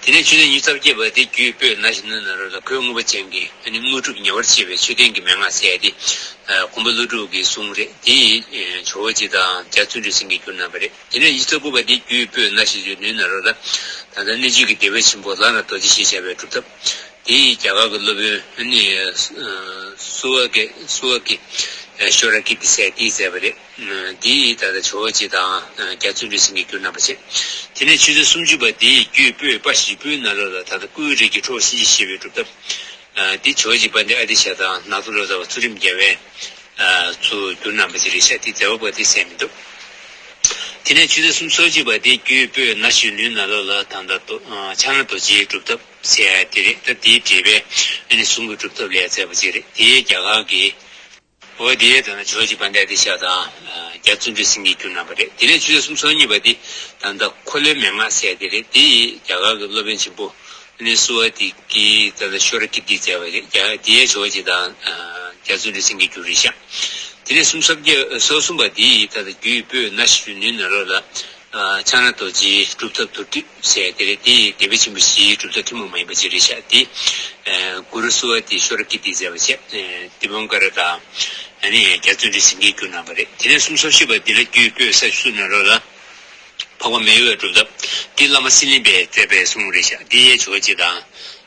དེ་ནས་ཆུ་ཚན་ཉི་ཤུ་རྩ་བརྒྱད་པ་དེ་རྒྱུད་པོད་ན་བཞི་ནུས་ནང་ལོགས་ལ་གོས་སྔོན་པོ་ཅན་གྱི་ཨ་ནི་དངོས་གྲུབ་ཉེ་བར་མཆིས་པའི་མཆོད་རྟེན་གྱི་མན་ངག་ཟེར་ཡ་དེ་མགོན་པོ་ཀླུ་སྒྲུབ་ཀྱི་གསུང་རེད། དེ་ཡིས་ཇོ་བོ་རྗེ་དང་རྒྱ་བརྩོན་འགྲུས་སེང་གེས་བསྒྱུར་གནང་བ་རེད། དེ་ནས་ཉི་ཤུ་རྩ་དགུ་པ་དེ་རྒྱུད་པོད་ན་བཞི་བཅུ་ནུས་ནང་ལོགས་ལ་ད་ལྟ་གནས་ཆུང་གི་བདེ་བའི་ཆེན་པོ་ལག་ན་རྡོ་རྗེ་ཞེས་བྱ་བའི་གྲུབ་ཐོབ། དེ་ཡི་རྒྱ་གར་གྱི་སློབ་དཔོན་ནི་སུ་ཝ་ཀེ་སུ་ཝ་ཀེ་ཤོ་ར་ཀི་ཏི་ཟེར་དེས་མཛད་པ་རེད། དེ་ཡི་ད་ལྟ་ཇོ་བོ་རྗེ་དང་རྒྱ་བརྩོན་འགྲུས་སེང་གེས་བསྒྱུར་གནང་བ་བྱས། དེ་ནས་ཆུ་ཚན་སུམ་ཅུ་པ་དེ་ཡི་རྒྱུད་པོད་པ་བཞི་པོའི་ནང་ལོགས་ལ་ད་ལྟ་སྐུའི་རིགས་ཀྱི་ཁྲོ་བོ་གཤིན་རྗེ་ཞེས་པའི་གྲུབ་ཐོབ། དེ་ཇོ་བོ་རྗེ་དཔལ་ལྡན་ཨ་ཏི་ཤ་དང་ནག་ཚོ་ལོ་ཙཱ་བ་ཚུལ་ཁྲིམས་རྒྱལ་བས་ཚུར་བསྒྱུར་གནང་བ་ཅིག་རེད་ཤག་དེ་མཛད་པ་པོ་དེ་གསལ་མི་འདུག་དེ་ནས་ཆུ་ཚན་སུམ་ཅུ་སོ་གཅིག་པ་དེ་རྒྱུད་པོད་ན་བཞི་བཅུ་ནུས་ནང་ལོགས་ལ་ད་ལྟ་ཕྱག་ན་རྡོ་རྗེའི་གྲུབ་ཐོབ་ཟེར་ཡ་དེ་རེད། ད་དེའི་འགྲེལ་པས་ཨ་ནི་གཟུངས་ཀྱི་གྲུབ་ཐོབ་ལ་ཡ་མཛད་པ་ཅིག་རེད། དེའི་རྒྱ་གར་གྱི་འོ་དེའི་ད་ལྟ་ཇོ་བོ་རྗེ་དཔལ་ལྡན་ཨ་ཏི་ཤ་དང་རྒྱ་བརྩོན་འགྲུས་སེང་གེས་བསྒྱུར་གནང་བ་རེད། དེ་ནས་ཆུ་ཚན་སུམ་ཅུ་སོ་གཉིས་པ་དེ་ད་ལྟ་འཁོར་ལོའི་མན་ངག་ཟེར་ཡ་དེ་རེད། དེ་ཡི་རྒྱ་གར་གྱི་སློབ་དཔོན་ཆེན་པོ་ནི་སུ་ཝ་ཏི་ཀི་ད་ལྟ་ཤོ་ར་ཀི་ཏི་མཛད་པ་རེད། རྒྱ་དེའི་ཇོ་བོ་རྗེ་དང་རྒྱ་བརྩོན་འགྲུས་སེང་གེས་བསྒྱུར་རེད་ཤག་དེ་ནས་སུམ་ཅུ་སོ་བརྒྱད་སོ་གསུམ་པ་དེ་ཡི་ད་ལྟ་རྒྱུད་པོད་ན་བཞི་བཅུ་ནུས་ནང་ལོགས་ལ་ཕྱག་ན་རྡོ་རྗེའི་གྲུབ་ཐོབ་མདོར་བསྡུས་ཟེར་དེ་རེད། དེ་ཡི་བདེ་བའི་ཆེན་པོ་བཞིའི་གྲུབ་མཐའ་ཐུན་མོང་མ་ཡིན་པ་ཅིག་རེད་ཤག་དེ་གུ་རུ་སུ་ཝ་ཏི་ཤོ་ར་ཀི་ཏི་མཛད་པ་བྱས། དི་པང་ཀ་ར་དང་ཨ་ནི་རྒྱ་བརྩོན་འགྲུས་སེང་གེས་བསྒྱུར་གནང་བ་རེད། དེ་ནས་སུམ་ཅུ་སོ་བཞི་པ་དེ་ལ་རྒྱུད་པོད་ས་བཅུ་ནང་ལོགས་ལ་འཕགས་པ་མི་ཡི་བློའི་གྲུབ་ཐོབ་དེ་བླ་མ་སི་ལིང་པས་མཛད་པའི་གསུང་རེད་ཤག་དེ་ཡི་ཇོ་བོ་རྗེ་དང་།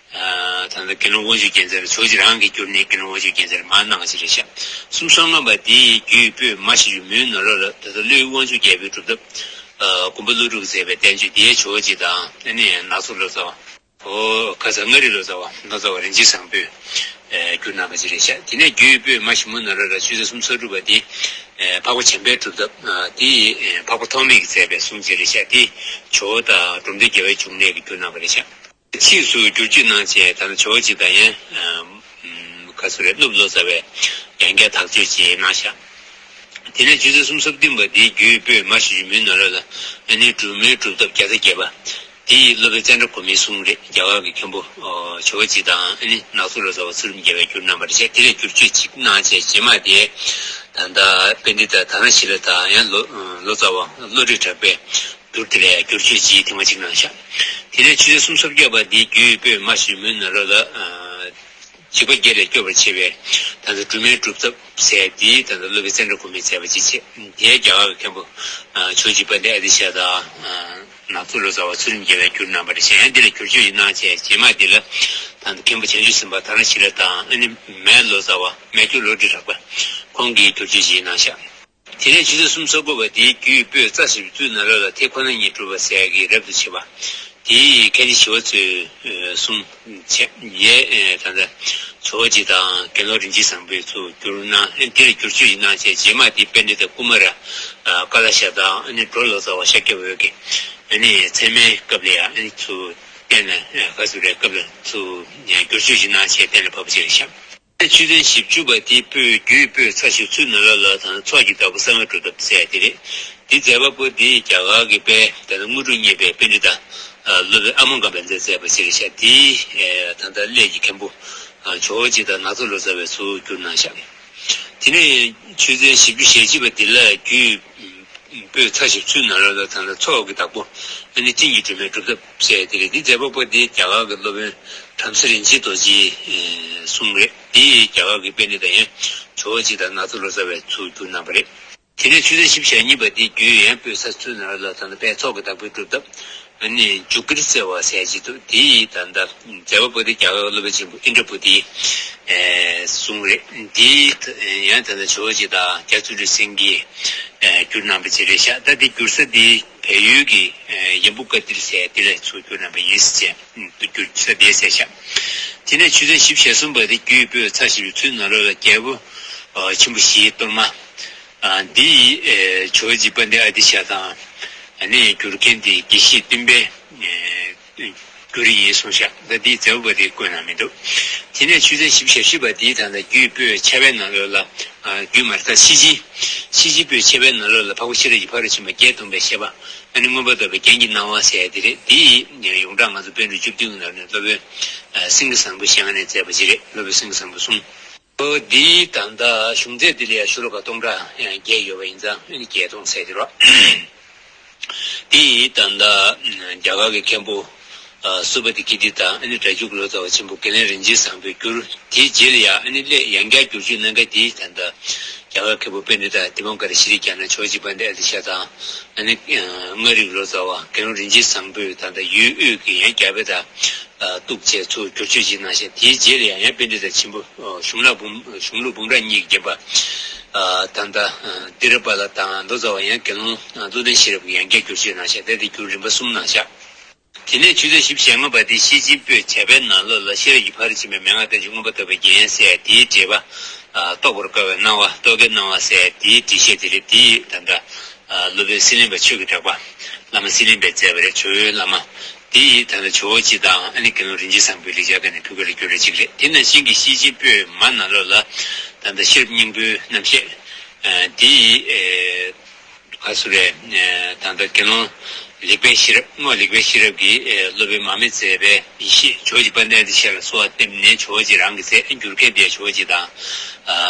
ད་ལྟ་དགེ་སློང་དབང་ཕྱུག་རྒྱལ་མཚན་ལ་ཇོ་བོ་རྗེ་རང་གིས་བསྒྱུར་ནས་དགེ་སློང་དབང་ཕྱུག་རྒྱལ་མཚན་ལ་མར་གནང་བ་ཅིག་རེད་ཤག་སུམ་ཅུ་སོ་ལྔ་པ་དེ་ཡི་རྒྱུད་པོད་མ་བཞི་བཅུ་མུན་ནང་ལོགས་ལ་ད་ལྟ་ཀླུའི་དབང་ཕྱུག་རྒྱལ་པོའི་གྲུབ་ཐོབ། མགོན་པོ་ཀླུ་སྒྲུབ་མཛད་པའི་བསྟན་བཅོས་དེའི་ཇོ་བོ་རྗེ་དང་ཨ་ནི་ནག་ཚོ་ལོ་ཙཱ་བ། ཨོ་ཁ་སང་མངའ་རིས་ལོ་ཙཱ་བ་ལོ་ཙཱ་བ་རིན་ཆེན་བཟང་པོས་བསྒྱུར་གནང་བ་ཅིག་རེད་ཤག་དེ་ནས་རྒྱུད་པོད་མ་བཞི་བཅུ་མུན་ནང་ལོགས་ལ་ཆུ་ཚན་སུམ་ཅུ་སོ་དྲུག་པ་དེ་འཕགས་པ་འཇམ་དཔལ་གྲུབ་ཐོབ་དེ་འཕགས་པ་ཐོགས་མེད་ཀྱིས་མཛད་པའི་གསུང་ཅིག་རེད་ཤག་དེ་ཇོ་བོ་དང་འབྲོམ་སྟོན་རྒྱལ་བའི་འབྱུང་གནས་ཀྱིས་བསྒྱུར་གནང་བ་རེད་ཤག་ཕྱིས་སུ་བསྒྱུར་བཅོས་གནང་བྱས་ད་ལྟ་ཇོ་བོ་རྗེ་དང་ཡང་ཁ་སོ་རེ་གནུབས་ལོ་ཙཱ་བས་ཡང་བསྐྱར་དག་བཅོས་བྱས་གནང་ཤག་དེ་ནས་ཆུ་ཚན་སུམ་ཅུ་སོ་བདུན་པ་དེའི་རྒྱུད་པོད་མ་བཞི་བཅུ་མུན་ནང་ལོགས་ལ་ཨ་ནི་སྒྲོལ་མའི་གྲུབ་ཐོབ་བརྒྱ་རྩ་བརྒྱད་པ་དེ་ཡི་སློབ་དཔོན་ཙནྡྲ་གོ་མིའི་གསུང་རེད། རྒྱ་གར་གྱི་མཁན་པོ་ཇོ་བོ་རྗེ་དང་ཨ་ནི་ནག་ཚོ་ལོ་ཙཱ་བ་ཚུལ་ཁྲིམས་རྒྱལ་བས་བསྒྱུར་གནང་བ་རེད་ཤག་དེ་ལས་བསྒྱུར་བཅོས་གཅིག་གནང་བྱས་རྗེས་མ་དེ་ད་ལྟ་པཎྜི་ཏ་དྷ་ན་ཤཱི་ལ་དང་ཡང་ལོ་ལོ་ཙཱ་བ་བློ་གྲོས་གྲགས་པས། བསྒྱུར་དེ་ལས་བསྒྱུར་བཅོས་ཅིག་ཐེངས་མ་གཅིག་གནང་ཤག་དེ་ནས་ཆུ་ཚན་སུམ་ཅུ་སོ་བརྒྱད་པ་འདིའི་རྒྱུད་པོད་མ་བཞི་བཅུ་མུན་ནང་ལོགས་ལ་ འཇིགས་པ་བརྒྱད་ལས་སྐྱོབ་པར་བྱེད་པའི་ད་ལྟ་སྒྲོལ་མའི་སྒྲུབ་ཐབས་ཟེར་དེའི་ད་ལྟ་སློབ་དཔོན་ཙནྡྲ་གོ་མིས་མཛད་པ་ཅིག་བྱས། དེའི་རྒྱ་གར་གྱི་མཁན་པོ་ཇོ་བོ་རྗེ་དཔལ་ལྡན་ཨ་ཏི་ཤ་དང་ནག་ཚོ་ལོ་ཙཱ་བ་ཚུལ་ཁྲིམས་རྒྱལ་བས་བསྒྱུར་གནང་བ་རེད་ཤག། ཡང་འདི་ལ་བསྒྱུར་བཅོས་ཡི་གནང་བྱས་རྗེས་མ་འདི་ལ་ད་ལྟ་མཁན་པོ་བྱང་ཆུབ་སེམས་དཔའ་དྷ་ར་ཤི་ལ་དང་ཨ་ནི་མེ་ལོ་ཙཱ་བ་མེ་སྒྱོགས་ལོ་ཀྲི་གྲགས་པ་ཁོང་གིས་བསྒྱུར་བཅོས་ཡི་གནང་ཤག། དེ་ནས་ཆུ་ཚོད་གསུམ་ས་དགུ་པ་དེའི་རྒྱུད་པོད་རྩ་བཞི་པའི་ཚུལ་ནང་ལོགས་ལ་དེ་ཁོ་ན་ཉིད་གྲུབ་པ་ཟེར་ཡག་གི་རབ་ཏུ་ཕྱེ་བ། དེའི་མཁན་ཆེན་ཞི་བ་འཚོས་གསུངས་བྱས། ཡས་ད་ལྟ་ཇོ་བོ་རྗེ་དང་དགེ་སློང་རིན་ཆེན་བཟང་པོས་ཚུར་བསྒྱུར་གནང་། དེར་བསྒྱུར་བཅོས་ཡི་གནང་བྱས་རྗེས་མ་དེ་པཎྜི་ཏ་ཀུ་མ་ར་ཀ་ལ་ཤ་དང་ཨ་ནི་གྲོ་ལོ་ཙཱ་བ་ཤཱཀྱ་འོད་ཀྱིས་ཨ་ནི་ཚད་མའི་སྐབས་ལ་ཡང་ཨ་ནི་ཚུར་གཏན་ལ་ག་ཚོད་རེད་སྐབས་ལ་ཚུར་བསྒྱུར་བཅོས་ཡི་གནང་བྱས་གཏན་ལ་ཕབ་པ་ཅིག་རེད་ཤག། ཆུ་ཚོད་བཞི་བཅུ་པ་དེ་པོད་རྒྱུད་པོད་ཚ་ཞིབ་ཚུལ་ནང་ལོགས་ལ་དང་ཚོགས་ཀྱི་བདག་པོ་གསང་བའི་སྒྲུབ་ཐབས་ཟེར་དེ་རེད། དེ་མཛད་པ་པོ་དེ་རྒྱ་གར་གྱི་དཔལ་ད་ལྟ་དངོས་གྲུབ་བརྙེས་པའི་པཎྜི་ཏ་སློབ་དཔོན་ཨ་མ་གམ་པ་ལས་མཛད་པ་ཞིག་རེད་ཤག། དེའི་ད་ལྟ་སླད་ཀྱི་མཁན་པོ་ཇོ་བོ་རྗེ་དང་ནག་ཚོ་ལོ་ཙཱ་བས་ཚུར་བསྒྱུར་གནང་ཤག། དེ་ནས་ཆུ་ཚོད་བཞི་བཅུ་ཞེ་གཅིག་པ་དེ་ལ་རྒྱུད་པོད་ཚ་ཞིབ་ཚུལ་ནང་ལོགས་ལ་ད་ལྟ་ཚོགས་ཀྱི་བདག་པོ་ཨ་ནི་སྤྲིན་གྱི་སྒྲོན་མའི་སྒྲུབ་ཐབས་ཟེར་དེ་རེད། འདི་མཛད་པ་པོ་དེ་རྒྱ་གར་གྱི་སློབ་དཔོན་བྲམ་ཟེ་རིན་ཆེན་རྡོ་རྗེའི་གསུང་རེད། དེ་རྒྱ་གར་གྱི་པཎྜི་ཏ་ཡང་ཇོ་བོ་རྗེ་དང་ནག་ཚོ་ལོ་ཙཱ་བས་ཚུར་བསྒྱུར་གནང་བ་རེད། དེ་ནས་ཆུ་ཚོད་བཞི་བཅུ་ཞེ་གཉིས་པ་དེ་རྒྱུད་ཡང་པོད་ཚ་ཚུལ་ནང་ལོགས་ལ་ད་ལྟ་དཔལ་ཚོགས་ཀྱི་བདག་པོའི་སྒྲུབ་ཐབས་ཨ་ནི་མཇུག་གིར་བརྩེ་བ་ཟེར་གྱི་འདུག། དེ་ཡི་ད་ལྟ་མཛད་པ་པོ་དེ་རྒྱ་གར་གྱི་སློབ་དཔོན་ཆེན་པོ་ཨིནྡྲ་བྷུ་ཏིའི་གསུང་རེད། འདི་ཡང་ད་ལྟ་ཇོ་བོ་རྗེ་དང་རྒྱ་ཚུལ་ཁྲིམས་སེང་གེས་བསྒྱུར་གནང་བ་ཅིག་རེད་ཤག། ད་འདི་བསྒྱུར་ས་འདི་བལ་ཡུལ་གྱི་ཡམ་བུ་ཀ་ཏིར་ཟེར་འདི་ལ་ཚུར་བསྒྱུར་གནང་བ་ཡིན་ཟེར་བསྒྱུར་ས་འདི་ཟེར་ཤག། དེ་ནས་ཆུ་ཚོད་བཞི་བཅུ་ཞེ་གསུམ་པ་འདི་རྒྱུད་པོད་ཚ་ཞིབ་ཚུལ་ནང་ལོགས་ལ་རྒྱལ་པོ་ཆེན་པོ་བཞིའི་གཏོར་མ། འདི་ཇོ་བོ་རྗེ་དཔལ་ལྡན་ཨ་ཏི་ཤ་དང་། ཨ་ནི་བསྒྱུར་མཁན་དེ་དགེ་བཤེས་སྟོན་པའི་བསྒྱུར་ཡིན་གསུངས་ཤག། ད་འདིའི་མཛད་པ་དེ་བཀོད་གནང་མི་འདུག། དེ་ནས་ཆུ་ཚོད་བཞི་བཅུ་ཞེ་བཞི་པ་འདིའི་ད་ལྟ་རྒྱུད་པོད་ཕྱེ་བའི་ནང་ལོགས་ལ། རྒྱུད་མར་ད་ཤེར་ཕྱིན། ཤེར་ཕྱིན་པོད་ཕྱེ་བའི་ནང་ལོགས་ལ་འཕགས་པ་ཤེས་རབ་ཀྱི་ཕ་རོལ་ཕྱིན་པ་བརྒྱད་སྟོན་པའི་བཤད་པ། ཨ་ནི་མངོན་པར་རྟོགས་པའི་རྒྱན་གྱི་སྣང་བ་ཟེར་དེ་རེད། འདི་ཡི་ཡོངས་གྲགས་ང་ཚོ་པཎ་གྲུབ་བཅུ་བདུན་གྱི་ནང་ནས་སློབ་དཔོན་སེང་གེ་བཟང་པོའི་ཞལ་སྔ་ནས་མཛད་པ་ཅིག་རེད། སློབ་དཔོན་སེང་གེ་བཟང་པོ་གསུང་། འོ་འདིའི་ད་ལྟ་གཞུང་ཚད་འདི་ལ་ཡང་ཤོ་ལོ་ཀ་སྟོང་ཕྲག་བརྒྱད་ཡོད་པ་ཡིན་ཙང་ཨ་ནི་བརྒྱད་སྟོང་ཟེར་གྱི་རེད། འདིའི་ད་ལྟ་རྒྱ་གར་གྱི་མཁན་པོ་སུ་པ་ཏི་ཀིརྟི་དང་ཨ་ནི་སྒྲ་འཇུག་ལོ་ཙཱ་བ་ཆེན་པོ་དགེ་ལེགས་རིན་ཆེན་བཟང་པོས་བསྒྱུར། དེའི་རྗེས་ལ་ཡང་ཨ་ནི་སླད་ཡང་བསྐྱར་བསྒྱུར་བཅོས་གནང་མཁན་དེའི་ད་ལྟ་རྒྱ་གར་མཁན་པོ་པཎྜི་ཏ་དི་པཾ་ཀ་ར་ཤྲི་ཛྙཱ་ན་ཇོ་བོ་རྗེ་དཔལ་ལྡན་ཨ་ཏི་ཤ་དང་ཨ་ནི་ལྔ་རིག་ལོ་ཙཱ་བ་དགེ་སློང་རིན་ཆེན་བཟང་པོས་ད་ལྟ་ཡུལ་དབུས་ཀྱི་ཡང་རྒྱ་བོད་དང་གཏུགས་བྱས་ཚུར་བསྒྱུར་བཅོས་ཅིག་གནང་ཞིང་། དེའི་རྗེས་ལ་ཡང་ཡང་པཎྜི་ཏ་ཆེན་པོ་གཞུང་ལུགས་འབུམ་གཞུང་ལུགས་འབུམ་རམས་གཉིས་ཀྱིས་བརྒྱན་པ་ད་ལྟ་ཏི་ར་པཱ་ལ་དང་ལོ་ཙཱ་བ་ཡང་དགེ་སློང་རྡོར་གདན་ཤེས་རབ་ཀྱིས་ཡང་བསྐྱར་བསྒྱུར་བཅོས་གནང་ཞིང་། ད་དེ་བསྒྱུར་རིམ་པ་གསུམ་གནང་ཞག། དེ་ནས་ཆུ་ཚོད་བཞི་བཅུ་ཞེ་ལྔ་པ་དེ་ཤེར་ཕྱིན་པོད་བྱ་བའི་ནང་ལོགས་ལ་ཤེས་རབ་ཀྱི་ཕ་རོལ་ཕྱིན་པའི་མན་ངག་བསྟན་བཅོས་མངོན་པར་རྟོགས་པའི་རྒྱན་ཟེར་དེའི་འགྲེལ་པ། རྟོགས་པར་དཀའ་བའི་སྣང་བ། རྟོགས་དཀའི་སྣང་བ་ཟེར་དེའི་འགྲེལ་བཤད་དེ་རེད། དེའི་ད་ལྟ་སློབ་དཔོན་སྲེད་ལེན་པ་ཆོས་ཀྱི་གྲགས་པ། བླ་མ་སྲེད་ལེན་པས་མཛད་པ་རེད། ཇོ་བོའི་བླ་མ། དེ་ཡིས་ད་ལྟ་ཇོ་བོ་རྗེ་དང་ཨ་ནི་དགེ་སློང་རིན་ཆེན་བཟང་པོའི་ལེགས་སྦྱར་ཁང་ནས་ཕུལ་བ་ལ་བསྒྱུར་བ་གཅིག་རེད། དེ་ནང་བཞིན་གྱི་ཤེར་ཕྱིན་པོད་མ་ནང་ལོགས་ལ་ད་ལྟ་ཤེས་རབ་སྙིང་པོའི་རྣམ་བཤད། དེ་ཡིས་ག་སུ་རེད། ད་ལྟ་དགེ་སློང་ལེགས་པའི་ཤེས་རབ། རྔོག་ལེགས་པའི་ཤེས་རབ་ཀྱིས་སློབ་དཔོན་མར་མེ་མཛད་པའི་ཡེ་ཤེས་ཇོ་བོ་རྗེ་དཔལ་ལྡན་ཨ་ཏི་ཤ་ལ་གསོལ་བ་བཏབ་ནས་ཇོ་བོ་རྗེ་རང་གིས་མཛད། བསྒྱུར་མཁན་དེ་ཇོ་བོ་རྗེ་དང་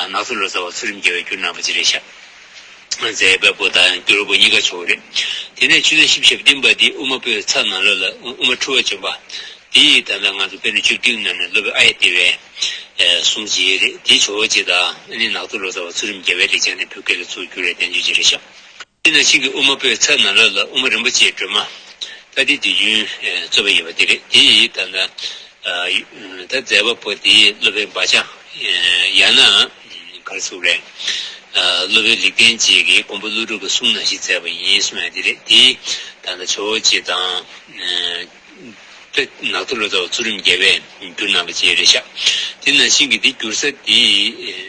ནག་ཚོ་ལོ་ཙཱ་བ་ཚུལ་ཁྲིམས་རྒྱལ་བས་བསྒྱུར་གནང་བ་ཅིག་རེད་ཤག། མཛད་པ་པོ་དང་བསྒྱུར་བ་པོ་གཉིས་ཀ་ཇོ་བོ་རེད། དེ་ནས་ཆུ་ཚོད་བཞི་བཅུ་ཞེ་བདུན་པ་འདི་དབུ་མ་པོད་ཚ་ནང་ལོགས་ལ་དབུ་མ་འཁྲུལ་བ་འཇོམས་པ། དེ་ཡིས་ད་ལྟ་ང་ཚོ་པཎ་གྲུབ་བཅུ་བདུན་ནང་ནས་སློབ་དཔོན་ཨཱརྱ་དེ་བའི་གསུང་ཅིག་རེད། དེ་ཇོ་བོ་རྗེ་དང་ཨ་ནི་ནག་ཚོ་ལོ་ཙཱ་བ་ཚུལ་ཁྲིམས་རྒྱལ་བའི་ལེགས་སྦྱར་ནས་ཕུལ་མཁན་ལ་ཚུར་བསྒྱུར་བའི་བསྟན་བཅོས་ཅིག་རེད་ཤག། དེ་ནང་བཞིན་གྱི་དབུ་མ་པོད་ཚ་ནང་ལོགས་ལ་དབུ་མ་རིན་པོ་ཆེའི་སྒྲོན་མ། ད་དེ་དུས་རྒྱུན་རྩོད་པ་ཡོད་པ་དེ་རེད། དེ་ཡིས་ད་ལྟ་ད་མཛད་པ་པོ་དེའི་སློབ་དཔོན་སྦ་བྱང་། ཡང་ན་ག་རེ་ཟེར་རེད། སློབ་དཔོན་ལེགས་ལྡན་འབྱེད་ཀྱིས་མགོན་པོ་ཀླུ་སྒྲུབ་ཀྱི་གསུང་ནང་བཞིན་མཛད་པ་ཡིན་གསུང་ཡ་དེ་རེད། དེ་ད་ལྟ་ཇོ་བོ་རྗེ་དང་། ད་ནག་ཚོ་ལོ་ཙཱ་བ་ཚུལ་ཁྲིམས་རྒྱལ་བས་བསྒྱུར་གནང་བ་ཅིག་རེད་ཤག། དེ་ནང་བཞིན་གྱི་དེ་བསྒྱུར་ས་དེ།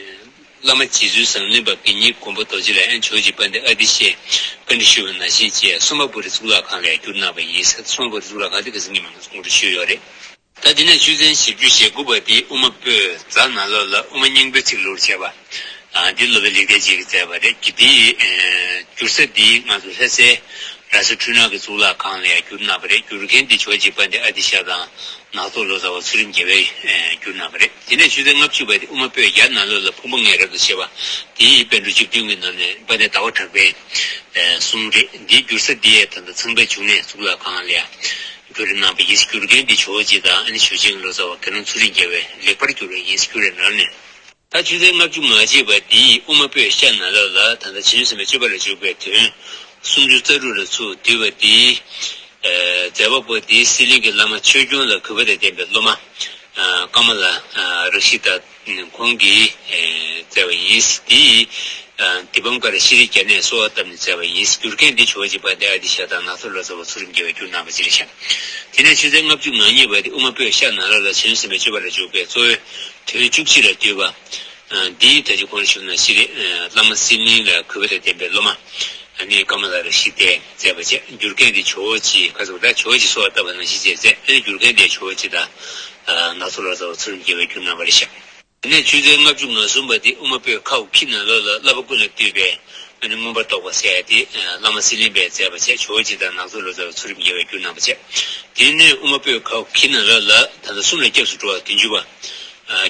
བླ་མ་རྗེ་བཙུན་བཟང་བློན་པ་དགེ་བསྙེན་མགོན་པོ་རྡོ་རྗེ་ལ་ཡང་ཇོ་བོ་རྗེ་དཔལ་ལྡན་ཨ་ཏི་ཤས་བཀའ་འདྲི་ཞུས་པ་ནང་བཞིན་བྱས་སོམ་པ་པུ་རི་གཙུག་ལག་ཁང་ལ་ཡང་བསྒྱུར་གནང་བ་ཡིན། སོམ་པ་པུ་རི་གཙུག་ལག་ཁང་དེ་ག་ཟིག་ཉི་མ་ང་ཚོ་སྐོང་བྲོ་ཞུས་ཡོད་རེད། ད་དེ་ནས་ཆུ་ཚོད་བཞི་བཅུ་ཞེ་དགུ་པ་དེ་དབུ་མ་པོད་ཛ་ནང་ལོགས་ལ་དབུ་མ་སྙིང་པོའི་ཚིག་ལྷུར་བྱས་པ། འདི་སློབ་དཔོན་ལེགས་ལྡན་འབྱེད་ཀྱིས་མཛད་པ་རེད། དེའི་བསྒྱུར་ས་འདི་ང་ཚོ་ལྷ་སའི་ར་ས་འཕྲུལ་སྣང་གི་གཙུག་ལག་ཁང་ལ་ཡང་བསྒྱུར་གནང་བ་རེད། བསྒྱུར་མཁན་འདི་ཇོ་བོ་རྗེ་དཔལ་ལྡན་ཨ་ཏི་ཤ་དང་ནག་ཚོ་ལོ་ཙཱ་བ་ཚུལ་ཁྲིམས་རྒྱལ་བས་བསྒྱུར་གནང་བ་རེད། དེ་ནས་ཆུ་ཚོད་ལྔ་བཅུ་པ་དེ་དབུ་མ་པོད་ཡ་ནང་ལོགས་ལ་ཕུང་པོ་ལྔའི་རབ་ཏུ་ཕྱེ་བ། དེའི་པཎ་གྲུབ་བཅུ་བདུན་གྱི་ནང་ནས་དཔལ་ལྡན་ཟླ་བ་གྲགས་པའི་གསུང་རེད། འདིའི་བསྒྱུར་ས་འདི་ཡང་ད་ལྟ་ཚངས་པའི་འབྱུང་གནས་གཙུག་ལག་ཁང་ལ་ཡང་ བསྒྱུར་གནང་བ་ཡིན། བསྒྱུར་མཁན་དེ་ཇོ་བོ་རྗེ་དང་ཨ་ནི་ཆོས་རྗེ་བློ་བཟང་བ་དགེ་སློང་ཚུལ་ཁྲིམས་རྒྱལ་བའི་ལེགས་པར་བསྒྱུར་བ་ཡིན། བསྒྱུར་བའི་ནང་ནས། ད་ཆུ་ཚན་ལྔ་བཅུ་ང་གཅིག་པ་འདིས་དབུ་མ་པོད་ཤ་ནང་ལོགས་ལ་ད་ལྟ་བྱང་ཆུབ་སེམས་དཔའི་སྤྱོད་པ་ལ་འཇུག་པའི་དོན་སུམ་ཅུ་རྩ་དྲུག་ལ་ཚུར་བསྡུས་པ་འདིའི་མཛད་པ་པོ་འདིའི་སྲིད་གླིང་གི་བླ་མ་ཆོས་སྐྱོང་ལ་གུས་པ་དང་ལྡན་པའི་སློབ་མ་ཀ་མ་ལ་རཀྵི་ཏ་ཁོང་གིས་མཛད་པ་ཡིན། འདིས་དཱི་པཾ་ཀ་ར་ཤྲཱི་བརྒྱ་ནས་གསོལ་བ་བཏབ་ནས་མཛད་པ་ཡིན། བསྒྱུར་མཁན་འདི་ཇོ་བོ་རྗེ་དཔལ་ལྡན་ཨ་ཏི་ཤ་དང་ནག་ཚོ་ལོ་ཙཱ་བ་ཚུལ་ཁྲིམས་རྒྱལ་བས་བསྒྱུར་གནང་བ་ཅི་རེད་ཤག་དེ་ནས་ཆུ་ཚན་ལྔ་བཅུ་ང་གཉིས་པ་དེ་དབུ་མ་པོད་ཤ་ནང་ལོགས་ལ་བྱང་ཆུབ་སེམས་དཔའི་སྤྱོད་པ་ལ་འཇུག་པའི་གཙོ་བོའི་དོན་བཅུ་གཅིག་ལ་བསྡུས་པ། འདིའི་ད་ཅི་གོང་ཞུས་ནང་བཞིན་རེད། བླ་མ་སྲིད་གླིང་ལ་གུས་པ་དང་ལྡན་པའི་སློབ་མ། ཨ་ནི་ཀ་མ་ལ་རཀྵི་ཏས་མཛད་པ་བྱས། བསྒྱུར་མཁན་དེ་ཇོ་བོ་རྗེ་ཁ་སོགས་ད་ཇོ་བོ་རྗེ་གསོལ་བ་བཏབ་པ་ནང་བཞིན་བྱས་མཛད། ཨ་ནི་བསྒྱུར་མཁན་དེ་ཇོ་བོ་རྗེ་དང་ནག་ཚོ་ལོ་ཙཱ་བ་ཚུལ་ཁྲིམས་རྒྱལ་བས་བསྒྱུར་གནང་བ་རེད་ཤག་དེ་ནས་ཆུ་ཚན་ལྔ་བཅུ་ང་གསུམ་པ་དེ་དབུ་མ་པོད་ཁ་འོག་ཁྱི་ནང་ལོགས་ལ་བསླབ་པ་ཀུན་ལས་བཏུས་པའི་ཨ་ནི་མངོན་པར་རྟོགས་པ་ཟེར་ཡ་དེ་བླ་མ་སྲིད་གླིང་པས་མཛད་པ་བྱས། ཇོ་བོ་རྗེ་དང་ནག་ཚོ་ལོ་ཙཱ་བ་ཚུལ་ཁྲིམས་རྒྱལ་བས་བསྒྱུར་གནང་བ་བྱས། དེ་ནས་དབུ་མ་པོད་ཁ་འོག་ཁྱི་ནང་ལོགས་ལ་ད་ལྟ་གསུམ་ལ་སྐྱབས་སུ་འགྲོ་བ་བདུན་ཅུ་པ།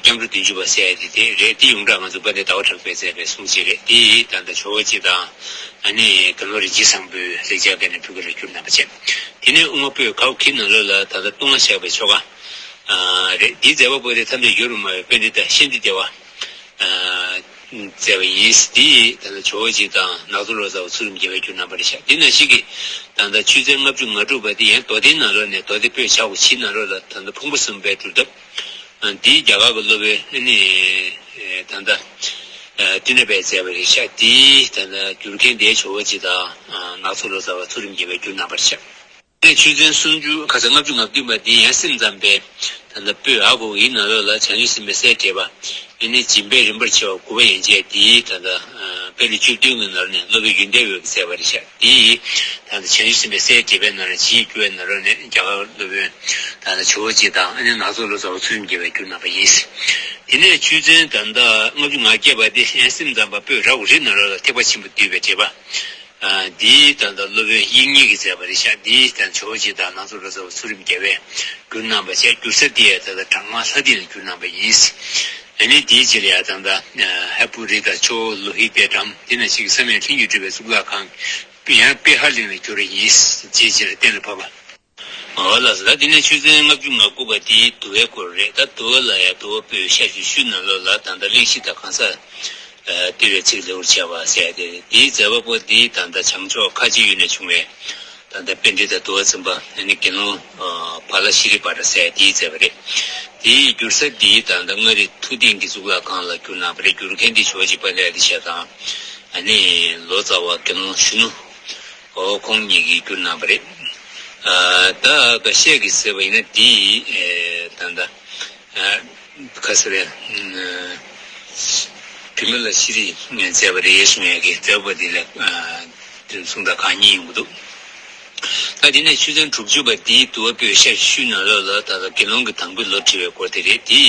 སྐྱབས་འགྲོ་བདུན་ཅུ་པ་ཟེར་ཡ་དེ་དེ་རེད། དེ་ཡོངས་གྲགས་ང་ཚོ་དཔལ་ལྡན་ཟླ་བ་གྲགས་པས་མཛད་པའི་གསུང་ཆེད་རེད། དེ་ད་ལྟ་ཇོ་བོ་རྗེ་དང་ཨ་ནི་དགེ་སློང་རིན་ཆེན་བཟང་པོས་ལེགས་སྦྱར་སྐད་ནས་ཕུལ་བ་ལ་བསྒྱུར་གནང་བ་བྱས། དེ་ནས་དབུ་མ་པོད་ཁ་འོག་ཁྱི་ནང་ལོགས་ལ་ད་ལྟ་ལྟུང་བ་བཤགས་པའི་ཆོ་ག་རེད། འདིའི་མཛད་པ་པོ་དེ་ཐམས་ཅད་ཡོད་རུང་མ་བའི་པཎྜི་ཏ་ཤཱནྟི་དེ་བ་མཛད་པ་ཡིན། འདིས་ད་ལྟ་ཇོ་བོ་རྗེ་དང་ནག་ཚོ་ལོ་ཙཱ་བ་ཚུལ་ཁྲིམས་རྒྱལ་བས་བསྒྱུར་གནང་བ་རེད་ཤག་དེ་ནང་བཞིན་གྱི་ད་ལྟ་ཆུ་ཚན་ལྔ་བཅུ་ང་དྲུག་པ་དེ་ཡང་མདོ་སྡེ་ནང་ལོགས་ནས་མདོ་སྡེ་པོད་ཆ་བོ་ཕྱི་ནང་ལོགས་ལ་ད་ལྟ་ཕུང་པོ་གསུམ་པའི་སྒྲུབ་ཐབས། འདིའི་རྒྱ་གར་གྱི་སློབ་དཔོན་ནི་ད་ལྟ་ཏི་ནི་པས་མཛད་པ་རེད་ཤག་དེའི་ད་ལྟ་བསྒྱུར་མཁན་དེ་ཇོ་བོ་རྗེ་དང་ནག་ཚོ་ལོ་ཙཱ་བ་ཚུལ་ཁྲིམས་རྒྱལ་བས་བསྒྱུར་གནང་བ་རེད་ཤག་དེ་ཆུ་ཚན་སུམ་ཅུ་ཁ་ཚ་ལྔ་བཅུ་ང་བདུན་པ་འདི་ཡང་སེམས་ཙམ་པའི་ད་ལྟ་པོད་འ་གོ་ཡི་ནང་ལོགས་ལ་བྱང་ཆུབ་སེམས་དཔའི་སྲས་བགྲེས་པ་ཨེ་ནི་སྦྱིན་པས་རིམ་པར་ཕྱེ་བ་དགུ་པ་ཡན་ཆད་དེའི་ད་ལྟ་དཔེ་རིས་བཅུ་བདུན་གྱི་ནང་ནས་སློབ་དཔོན་ཡོན་ཏན་འོད་ཀྱིས་མཛད་པ་རེད་ཤག་དེའི་ད་ལྟ་བྱང་ཆུབ་སེམས་དཔའི་སྲས་བགྲེས་པའི་ནང་ནས་བྱིན་གྱིས་བསྐུལ་བའི་ནང་ལོགས་ནས་རྒྱ་གར་སློབ་དཔོན་ད་ལྟ་ཇོ་བོ་རྗེ་དང་ཨེ་ནི་ནག་ཚོ་ལོ་ཙཱ་བ་ཚུལ་ཁྲིམས་རྒྱལ་བས་བསྒྱུར་གནང་བ་ཡིན། དེ་ནས་ཆུ་ཚན་ད་ལྟ་ལྔ་བཅུ་ང་བརྒྱད་པ་དེ་ཡང་སེམས་ཙམ་པ་པོད་ར་གོ་རི་ནང་ལོགས་ལ་ཐེག་པ་ཆེན་པོ་བསྡུས་པའི་འགྲེལ་པ། འདིའི་ད་ལྟ་སློབ་དཔོན་དབྱིག་གཉེན་གྱིས་མཛད་པ་རེད་ཤག་འདིའི་ད་ཇོ་བོ་རྗེ་དང་ནག་ཚོ་ལོ་ཙཱ་བ་ཚུལ་ཁྲིམས་རྒྱལ་བས་བསྒྱུར་གནང་བ་བྱས། བསྒྱུར་ས་འདི་ཡང་ད་ལྟ་བྲག་དམར་ལྷ་ལྡིང་ལ་བསྒྱུར་གནང་བ་ཡིན། ཨ་ནི་འདིའི་རྗེས་ལ་ཡང་ད་ལྟ་ཧས་པོ་རི་དང་ཇོ་བོ་ལོ་ཧི་ཏའི་འགྲམ་དེ་ནང་བཞིན་གྱི་བསམ་ཡས་ལྷུན་གྱིས་གྲུབ་པའི་གཙུག་ལག་ཁང་ཡང་པེ་ཧར་གླིང་ལ་བསྒྱུར་བ་ཡིན། རྗེས་རྗེས་ལ་གཏན་ལ་ཕབ་པ། འོ་ལགས་སོ། ད་དེ་ནས་ཆུ་ཚན་ལྔ་བཅུ་ང་དགུ་པ་དེའི་དུ་བའི་སྐོར་རེད། ད་དུ་བ་ལ་ཡང་དུ་བ་པོད་ཤ་ཞུ་ཤུ་ནང་ལོགས་ལ་ད་ལྟ་གླེང་གཞི་དང་གང་ཟག་བསྡུས་པའི་ཚིག་ལེའུར་བྱ་བ་ཟེར་ཏེ། དེའི་མཛད་པ་པོ་དེའི་ད་ལྟ་བྱང་ཕྱོགས་ཁ་ཆེ་ཡུལ་ནས་བྱུང་བའི་ད་ལྟ་པཎྜི་ཏ་དུ་བ་འཛིན་པ་ཨ་ནི་དགེ་སློང་བ་ལ་ཤྲཱི་པཱ་ཏྲ་ཟེར་དེས་མཛད་པ་རེད། དེའི་བསྒྱུར་ས་དེའི་ད་ལྟ་མངའ་རིས་ཐུབ་བསྟན་གྱི་གཙུག་ལག་ཁང་ལ་བསྒྱུར་གནང་བ་རེད། བསྒྱུར་མཁན་དེ་ཇོ་བོ་རྗེ་དཔལ་ལྡན་ཨ་ཏི་ཤ་དང་ཨ་ནི་ལོ་ཙཱ་བ་དགེ་སློང་གཞོན་ནུ། འོ་ཁོང་གཉིས་ཀྱིས་བསྒྱུར་གནང་བ་རེད། ཨ་ད་འགའ་ཤས་ཀྱིས་ཟེར་བ་ཡིན་ན་འདི་ཨེ་ད་ལྟ་ཨ་ག་ཟེར་རེད། ཨ་བི་མ་ལ་ཤྲཱིས་མཛད་པ་རེད་གསུང་ཡ་གི་མཛད་པ་འདི་ལ་ཨ་དེ་གསུང་སྟངས་གང་གཉིས་ཡོང་གི་འདུག་ད་དེ་ནས་ཆུ་ཚན་དྲུག་ཅུ་པ་འདིའི་དུ་བ་པོད་ཤ་ཞུ་ནང་ལོགས་ལ་ད་ལྟ་དགེ་སློང་གི་དང་པོའི་ལོ་དྲི་བའི་སྐོར་དེ་རེད། འདི་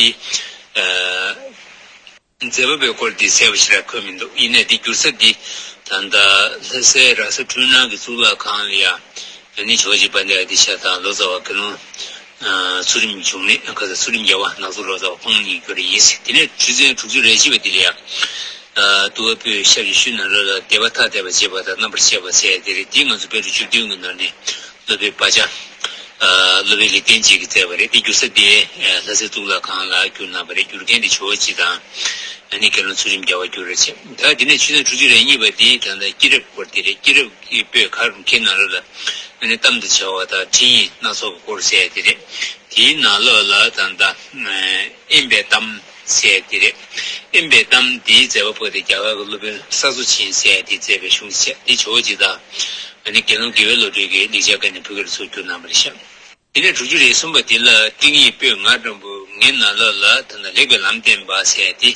ཨ། མཛད་པ་པོའི་སྐོར་འདི་གསལ་པོ་ཞེ་དྲག་འཁོད་མི་འདུག་ཡིན་ནའི་འདི་བསྒྱུར་ས་འདི་ད་ལྟ་ལྷ་སའི་ར་ས་འཕྲུལ་སྣང་གི་གཙུག་ལག་ཁང་ལ་ཡ་ཨ་ནི་ཇོ་བོ་རྗེ་དཔལ་ལྡན་ཨ་ཏི་ཤ་དང་ལོ་ཙཱ་བ་དགེ་སློང་ཚུལ་ཁྲིམས་འབྱུང་གནས་ཁ་ས་ཚུལ་ཁྲིམས་རྒྱལ་བ་ནག་ཚོ་ལོ་ཙཱ་བ་ཁོང་གཉིས་བསྒྱུར་ཡིན། དེ་ནས་ཆུ་ཚན་དྲུག་ཅུ་རེ་གཅིག་པ་འདི་ལ་ཡ་དུ་བ་པོད་ཤ་ཞུ་ཤུ་ནང་ལོགས་ལ་སྡེ་པ་ཐ་དད་པ་བྱེད་པ་དང་རྣམ་པར་ཕྱེ་བ་ཟེར་དེ་རེད། འདི་ང་ཚོ་དཔེ་རུ་བཅུ་བདུན་གྱི་ནང་ནས། སློབ་དཔོན་པ་ཇ། ཨ་སློབ་དཔོན་ལེགས་ལྡན་འབྱེད་ཀྱིས་མཛད་པ་རེད། དེ་བསྒྱུར་ས་དེ་ཨ་ལྷ་སའི་གཙུག་ལག་ཁང་ལ་བསྒྱུར་གནང་བ་རེད། བསྒྱུར་མཁན་དེ་ཇོ་བོ་རྗེ་དང་ཨ་ནི་དགེ་སློང་ཚུལ་ཁྲིམས་རྒྱལ་བ་བསྒྱུར་རེད་བྱས། ད་དེ་ནས་ཆུ་ཚན་དྲུག་ཅུ་རེ་གཉིས་པ་དེ་ད་ལྟ་སྐྱེས་རབས་སྐོར་དེ་རེད། སྐྱེས་རབས་ཀྱི་པོད་ཁ་རུ་མཁན་ནང་ལོགས་ལ་ཨ་ནི་གཏམ་དང་བྱ་བ་དང་ཁྲིད་ཡིག་སྣ་ཚོགས་ཀྱི་སྐོར་ཟེར་དེ་རེད། དེའི་ནང་ལོགས་ལ་ད་ལྟ་དབེན་པའི་གཏམ་ཟེར་དེ་རེད། དབེན་པའི་གཏམ་འདིའི་མཛད་པ་པོ་དེ་རྒྱ་གར་གྱི་སློབ་དཔོན་ས་སོ་ཆེན་ཟེར་དེས་མཛད་པའི་གཞུང་ཞིག་བྱས། དེ་ཇོ་བོ་རྗེ་དང་ཨ་ནི་དགེ་སློང་དགེ་བའི་བློ་གྲོས་ཀྱིས་ལེགས་སྦྱར་སྐད་ནས་ཕུལ་བར་ཚུར་བསྒྱུར་གནང་བ་རེད་ཤག་དེ་ནས་དྲུག་ཅུ་རེ་གསུམ་པ་དེ་ལ་ཏིང་ངེ་འཛིན་པོད་ལྔ་འགྲེང་བུ་ལྔའི་ནང་ལོགས་ལ་ད་ལྟ་ལེགས་པའི་ལམ་བསྟན་པ་ཟེར་དེ་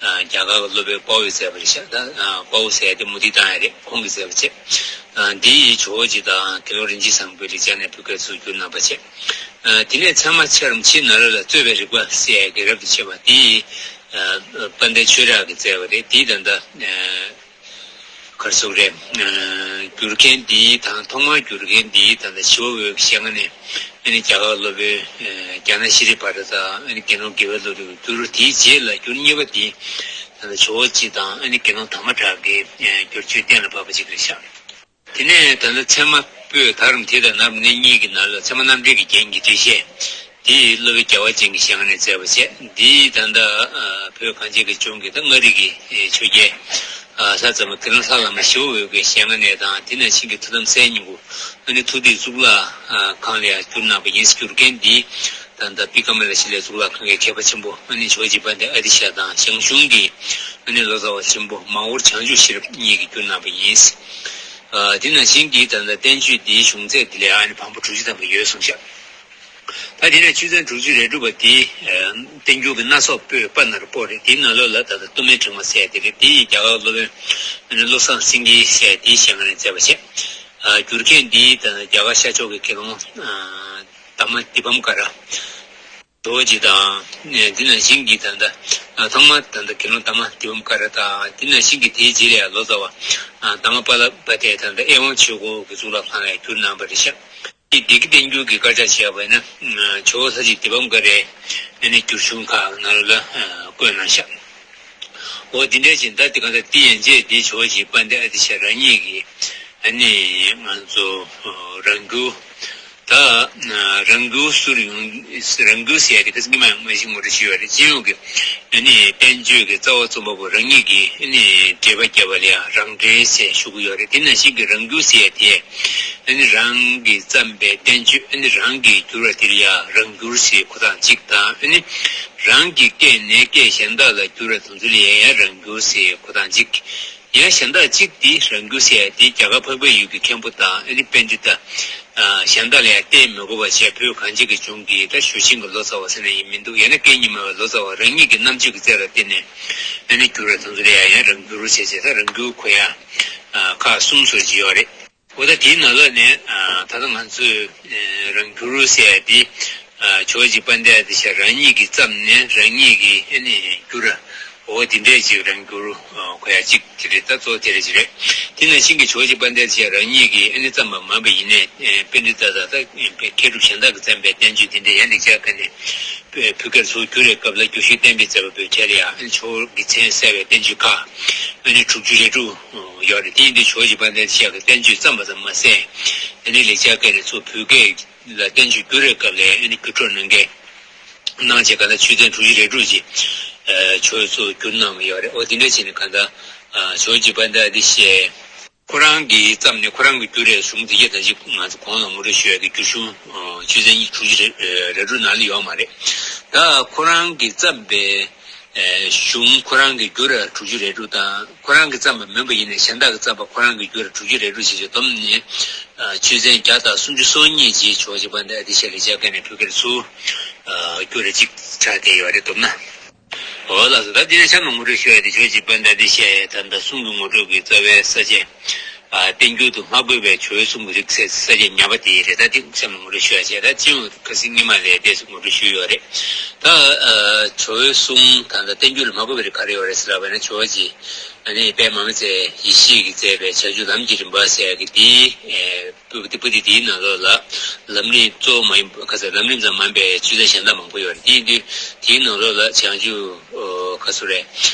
རྒྱ་གར་གྱི་སློབ་དཔོན་དཔའ་བོས་མཛད་པ་རེད་ཤག་ད་དཔའ་བོ་ཟེར་དེ་མུ་ཏིག་བཏང་ཡ་རེད། ཁོང་གིས་མཛད་པ་བྱས། འདི་ཡིས་ཇོ་བོ་རྗེ་དང་དགེ་སློང་རིན་ཆེན་བཟང་པོས་ལེགས་སྦྱར་ནས་ཕུལ་བར་ཚུར་བསྒྱུར་གནང་བ་བྱས། དེ་ནས་ཚད་མ་ཆེ་རུང་ཕྱིའི་ནང་ལོགས་ལ་རྩོད་པའི་རིགས་པ་ཟེར་ཡ་གི་རབ་ཏུ་ཕྱེ་བ་འདི་ཡིས་དཔལ་ལྡན་ཆོས་གྲགས་ཀྱིས་མཛད་པ་རེད། འདིའི་ད་ལྟ་ག་རེ་ཟེར་དགོས་རེད། བསྒྱུར་མཁན་འདིའི་དང་ཐོག་མར་བསྒྱུར་མཁན་འདིའི་ད་ལྟ་ཞི་བ་འོད་ཀྱི་ཞལ་སྔ་ནས་ཨ་ནི་རྒྱ་གར་སློབ་དཔོན་རྒྱ་ནག་ཤྲཱི་པཱ་ཏྲ་དང་ཨ་ནི་དགེ་སློང་དགེ་བའི་བློ་གྲོས་ཀྱིས་བསྒྱུར། དེའི་རྗེས་ལ་བསྒྱུར་གཉིས་པ་འདི་ད་ལྟ་ཇོ་བོ་རྗེ་དང་ཨ་ནི་དགེ་སློང་དར་མ་གྲགས་ཀྱིས་བསྒྱུར་བཅོས་གཏན་ལ་ཕབ་པ་ཅིག་རེད་ཤག་དེ་ནས་ད་ལྟ་ཚད་མ་ པོད་དྷ་རམ་ཐེ་ཏ་ནཱ་ར་ཎི་གཉིས་ཀྱི་ནང་ལ་ཚད་མ་རྣམ་འགྲེལ་གྱི་རྒྱན་གྱི་འགྲེལ་བཤད་འདི་སློབ་དཔོན་རྒྱལ་བ་ཅན་གྱི་ཞལ་སྔ་ནས་མཛད་པ་བྱས། འདི་ད་ལྟ་བོད་གངས་ཅན་གྱི་ལྗོངས་ཀྱི་ད་མངའ་རིས་ཀྱི་ཆོས་རྒྱལ་ལྷ་མཛངས་མ་དགེ་སློང་ལྷ་བླ་མ་ཞི་བ་འོད་ཀྱི་ཞལ་སྔ་ནས་དང་། དེ་ནང་བཞིན་གྱི་ཐུགས་དམ་སྲས་མཉམ་པོ་ཨ་ནི་ཐུགས་ཐིག་གཙུག་ལག་ཁང་ལ་ཡང་བསྒྱུར་གནང་བ་ཡིན། བསྒྱུར་མཁན་འདི་ད་ལྟ་པི་ཀ་མ་ལ་ཤི་ལའི་གཙུག་ལག་ཁང་གི་མཁས་པ་ཆེན་པོ་ཨ་ནི་ཇོ་བོ་རྗེ་དཔལ་ལྡན་ཨ་ཏི་ཤ་དང་། ཞང་ཞུང་གི་ཨ་ནི་ལོ་ཙཱ་བ་ཆེན་པོ་མང་ཝུར་བྱང་ཆུབ་ཤེས་རབ་གཉིས་ཀྱིས་བསྒྱུར་གནང་བ་ཡིན། ཨ་དེ་ནང་བཞིན་གྱི་ད་ལྟ་བསྟན་བཅོས་འདིའི་གཞུང་ཚད་འདི་ལ་ཨ་ནི་བམ་པོ་དྲུག་ཅུ་ཐམ་པ་ཡོད་གསུངས་ཤག་ད་དེ་ནས་ཆོས་ཚན་དྲུག་ཅུ་རེ་དྲུག་པ་འདི་བསྟན་འགྱུར་གྱི་སྣ་ཚོགས་པོད་པ་ན་རོ་པོ་རེད། དེའི་ནང་ལོགས་ལ་ད་ལྟ་སྟོད་སྨད་འབྲིང་བ་ཟེར་དེ་རེད། དེ་ཡི་རྒྱ་གར་སློབ་དཔོན་བློ་བཟང་སེང་གེའི་ཞལ་དེའི་ཞལ་སྔ་ནས་མཛད་པ་བྱས། བསྒྱུར་མཁན་འདི་ད་ལྟ་རྒྱ་གར་ཤར་ཕྱོགས་ཀྱི་དགེ་སློང་དྷརྨ་དི་པཾ་ཀ་ར། ཇོ་བོ་རྗེ་དང་། འདི་ནང་བཞིན་གྱི་ད་ལྟ་ཐོག་མར་ད་ལྟ་དགེ་སློང་དྷརྨ་དི་པཾ་ཀ་ར་དང་། འདི་ནང་བཞིན་གྱི་དེའི་རྗེས་ལ་ཡང་ལོ་ཙཱ་བ་དྷརྨ་པཱ་ལ་བ་ཏས་ད་ལྟ་ཨེ་ཝཾ་ཆོས་འཁོར་གྱི་གཙུག་ལག་ཁང་ལ་ཡང་བསྒྱུར་གནང་བ་རེད་ཤག་འདི་གི་བསྟན་འགྱུར་གྱི་དཀར་ཆག་བྱས་པ་ཡིན་ན། ཇོ་བོ་ལྷ་རྗེ་དི་པཾ་ཀ་རའི་ཨ་ནི་བསྒྱུར་གཞུང་ཁག་ནང་ལ་བཀོད་གནང་ཤག་འོ་འདི་འདྲ་ཞིག་ད་འདི་གང་ལྟར་འདི་ཡན་ཆད་འདི་ཇོ་བོ་རྗེ་དཔལ་ལྡན་ཨ་ཏི་ཤ་རང་ཉིད་ཀྱི་ཨ་ནི་ང་ཚོ་རང་འགུལ། ད་རང་འགུལ་སུ་རུ་ཡོང་། རང་འགུལ་ཟེར་ཡ་དེ་ཁ་སང་མ་ཡང་མ་ཞིག་ངོ་སྤྲོད་ཞུས་ཡོད་རེད། སྤྱི་ཡོངས་ཀྱི་ཨ་ནི་བསྟན་བཅོས་ཀྱི་རྩ་བ་རྩོམ་པ་པོ་རང་ཉིད་ཀྱིས་ཨ་ནི་འགྲེལ་པ་བརྒྱབ་པ་ལ་ཡང་རང་འགྲེལ་ཟེར་ཞུ་གི་ཡོད་རེད། དེ་ནང་བཞིན་གྱི་རང་འགུལ་ཟེར་ཡ་དེ་ཨ་ནི་རང་གིས་བརྩམས་པའི་བསྟན་བཅོས་ཨ་ནི་རང་གིས་བསྒྱུར་བ་དེ་ལ་ཡང་རང་འགྱུར་ཟེར་གོ་སྟངས་གཅིག་དང་། ཨ་ནི་རང་གི་སྐད་ནས་སྐད་གཞན་དག་ལ་བསྒྱུར་བ་དེ་ཚོ་ལ་ཡང་རང་འགྱུར་ཟེར་གོ་སྟངས་གཅིག་ཡང་གཞན་དག་གཅིག་དེ་རང་འགྱུར་ཟེར་ཡ་དེ་རྒྱ་གར་འཕགས་པའི་ཡུལ་གྱི་མཁན་པོ་དང་ཨ་ནི་པཎྜི་ཏ། གཞན་དག་ལ་ཡང་བརྟེན་མི་དགོས་པ་བྱས། བོད་གངས་ཅན་གྱི་ལྗོངས་ཀྱི་ད་ཞུ་ཆེན་གྱི་ལོ་ཙཱ་བ་ཟེར་ན་ཡང་མི་འདུག་ཡང་ན་སྐད་གཉིས་སྨྲ་བའི་ལོ་ཙཱ་བ་རང་ཉིད་ཀྱི་རྣམ་དཔྱོད་ཀྱི་རྩལ་ལ་བརྟེན་ནས་ཨ་ནི་བསྒྱུར་བ་དེ་ཚོ་ལ་ཡང་ཡང་རང་འགྱུར་བྱས་བྱས། ད་རང་འགྱུར་གོ་ཡ་ཁག་གསུམ་བཟོ་གི་ཡོད་རེད། འོ་ད་དེའི་ནང་ལོགས་ནས་ད་ལྟ་ང་ཚོས་རང་འགྱུར་ཟེར་ཡ་དེ་ཇོ་བོ་རྗེ་དཔལ་ལྡན་ཨ་ཏི་ཤ་རང་ཉིད་ཀྱིས་བརྩམས་ནས་རང་ཉིད་ཀྱིས་ཨ་ནི་བསྒྱུར། འོ་དེ་འདྲས་ཅིག་རང་འགྱུར་གོ་ཡ་གཅིག་དེ་རེད། ད་གཙོ་བོ་དེ་རེད་ཅིག་རེད། དེ་ནང་བཞིན་གྱི་ཇོ་བོ་རྗེ་དཔལ་ལྡན་ཨ་ཏི་ཤ་རང་ཉིད་ཀྱིས་ཨ་ནི་བརྩམས་པ་མིན་པ་ཡིན་ནའི་པཎྜི་ཏ་དང་ད་མཁས་གྲུབ་གཞན་དག་གིས་བརྩམས་པའི་བསྟན་བཅོས་དེ་འདྲས་ཡང་ལེགས་སྦྱར་སྐད་ནས་བོད་སྐད་ཚུར་བསྒྱུར་བའི་སྐབས་ལ་རྒྱུད་བཞི་བསྟན་པའི་མཛད་པ་པོའི་གྲས་ལ་ཡང་ཨ་ནི་ཇོ་བོ་གི་མཚན་གསལ་བའི་བསྟན་བཅོས་ཁག་ཨ་ནི་དྲུག་ཅུ་རེ་དྲུག་ཡོད་རེད། དེ་ཡིན་དུས་ཇོ་བོ་རྗེ་དཔལ་ལྡན་ཨ་ཏི་ཤ་གི་བསྟན་བཅོས་བརྩམས་པ་ཙམ་མ་ཟད་ཨ་ནི་ལེགས་སྦྱར་སྐད་ནས་ཚུར་བོད་སྐད་ལ་བསྟན་བཅོས་བསྒྱུར་བའི་སྐབས་ལ་ཨ་ནི་བསྒྱུར་སྒྲོག་གནང་མཁན་གནང་བྱས་གང་ལྟར་ཆོས་ཚན་དྲུག་ཅུ་རེ་དྲུག་ཅིག་ཇོ་བོས་ཚུར་བསྒྱུར་གནང་བ་ཡོད་རེད། འོ་དེ་འདྲ་བྱས་ནས་གང་ལྟར་ཇོ་བོ་རྗེ་དཔལ་ལྡན་ཨ་ཏི་ཤས་ཁོ་རང་གིས་བརྩམས་ནས་ཁོ་རང་གིས་བསྒྱུར་བའི་གཞུང་དེ་གྱད་ད་ཅིག་ང་ཚོ་གོང་ལ་ངོ་སྤྲོད་ཞུ་ཡག་གི་བསྒྱུར་གཞུང་ཆོས་ཚན་དྲུག་ཅུ་རེ་རེ་དྲུག་ནང་ལ་ཡོད་མ་རེད། ད་ཁོ་རང་གིས་བརྩམས་པའི་གཞུང་ཁོ་རང་གིས་བསྒྱུར་བ་དྲུག་ཅུ་རེ་དྲུག་དང་། ཁོ་རང་གིས་བརྩམས་པ་མིན་པ་ཡིན་ནའི་གཞན་དག་གིས་བརྩམས་པ་ཁོ་རང་གིས་བསྒྱུར་བ་དྲུག་ཅུ་རེ་དྲུག་བྱས་བྱས་བསྡོམས་ནས་ཆོས་ཚན་བརྒྱ་དང་སུམ་ཅུ་སོ་གཉིས་ཅིག་ཇོ་བོ་རྗེ་དཔལ་ལྡན་ཨ་ཏི་ཤ་ལེགས་སྦྱར་སྐད་ནས་བོད་སྐད་ལ་ཚུར་བསྒྱུར་བ་ཅིག་ཆགས་བསྡད་ཡོད་རེད། བསྡོམས་ན། འོ་ལགས་སོ། ད་འདི་ནས་གཤམ་ལ་ངོ་སྤྲོད་ཞུ་ཡ་དེ་ཇོ་བོ་རྗེ་དཔལ་ལྡན་ཨ་ཏི་ཤའི་ད་ལྟ་གསུང་གི་ངོ་སྤྲོད་ཀྱི་རྩ་བའི་ས་བཅད། ཨ་བསྟན་འགྱུར་དུ་མ་བཀོད་པའི་ཇོ་བོའི་གསུང་གི་རིགས་ཟེར་ས་བཅད་ཉ་པ་དེ་རེད། ད་འདི་གཤམ་ལ་ངོ་སྤྲོད་ཞུ་ཡ་བྱས། ད་སྤྱི་ཡོངས་ཁ་སང་སྔོན་མ་ལས་ཏོག་ཙམ་ངོ་སྤྲོད་ཞུས་ཡོད་རེད། ད་ཨ་ཇོ་བོའི་གསུང་ད་ལྟ་བསྟན་འགྱུར་ལ་མ་བཀོད་པའི་རིགས་ག་རེ་ཡོད་རེད་ཟེར་ལབ་པ་ན་ཇོ་བོ་རྗེ་ཨ་ནི་དཔལ་མར་མེ་མཛད་ཡེ་ཤེས་ཀྱིས་མཛད་པའི་བྱང་ཆུབ་ལམ་གྱི་རིམ་པ་ཟེར་ཡ་གི་དེའི་ཨེ། པོ་ཏི་པོ་ཏི་དེའི་ནང་ལོགས་ལ་ལམ་རིམ་གཙོ་བོ་མ་ཡིན་པ་ཁ་ཚ་ལམ་རིམ་ཙམ་མ་ཡིན་པའི་ཆོས་ཚན་གཞན་དག་མང་པོ་ཡོད་རེད། དེ་ཡིན་དུས་དེའི་ནང་ལོགས་ལ་བྱང་ཆུབ་ཁ་ཚུར་རེད།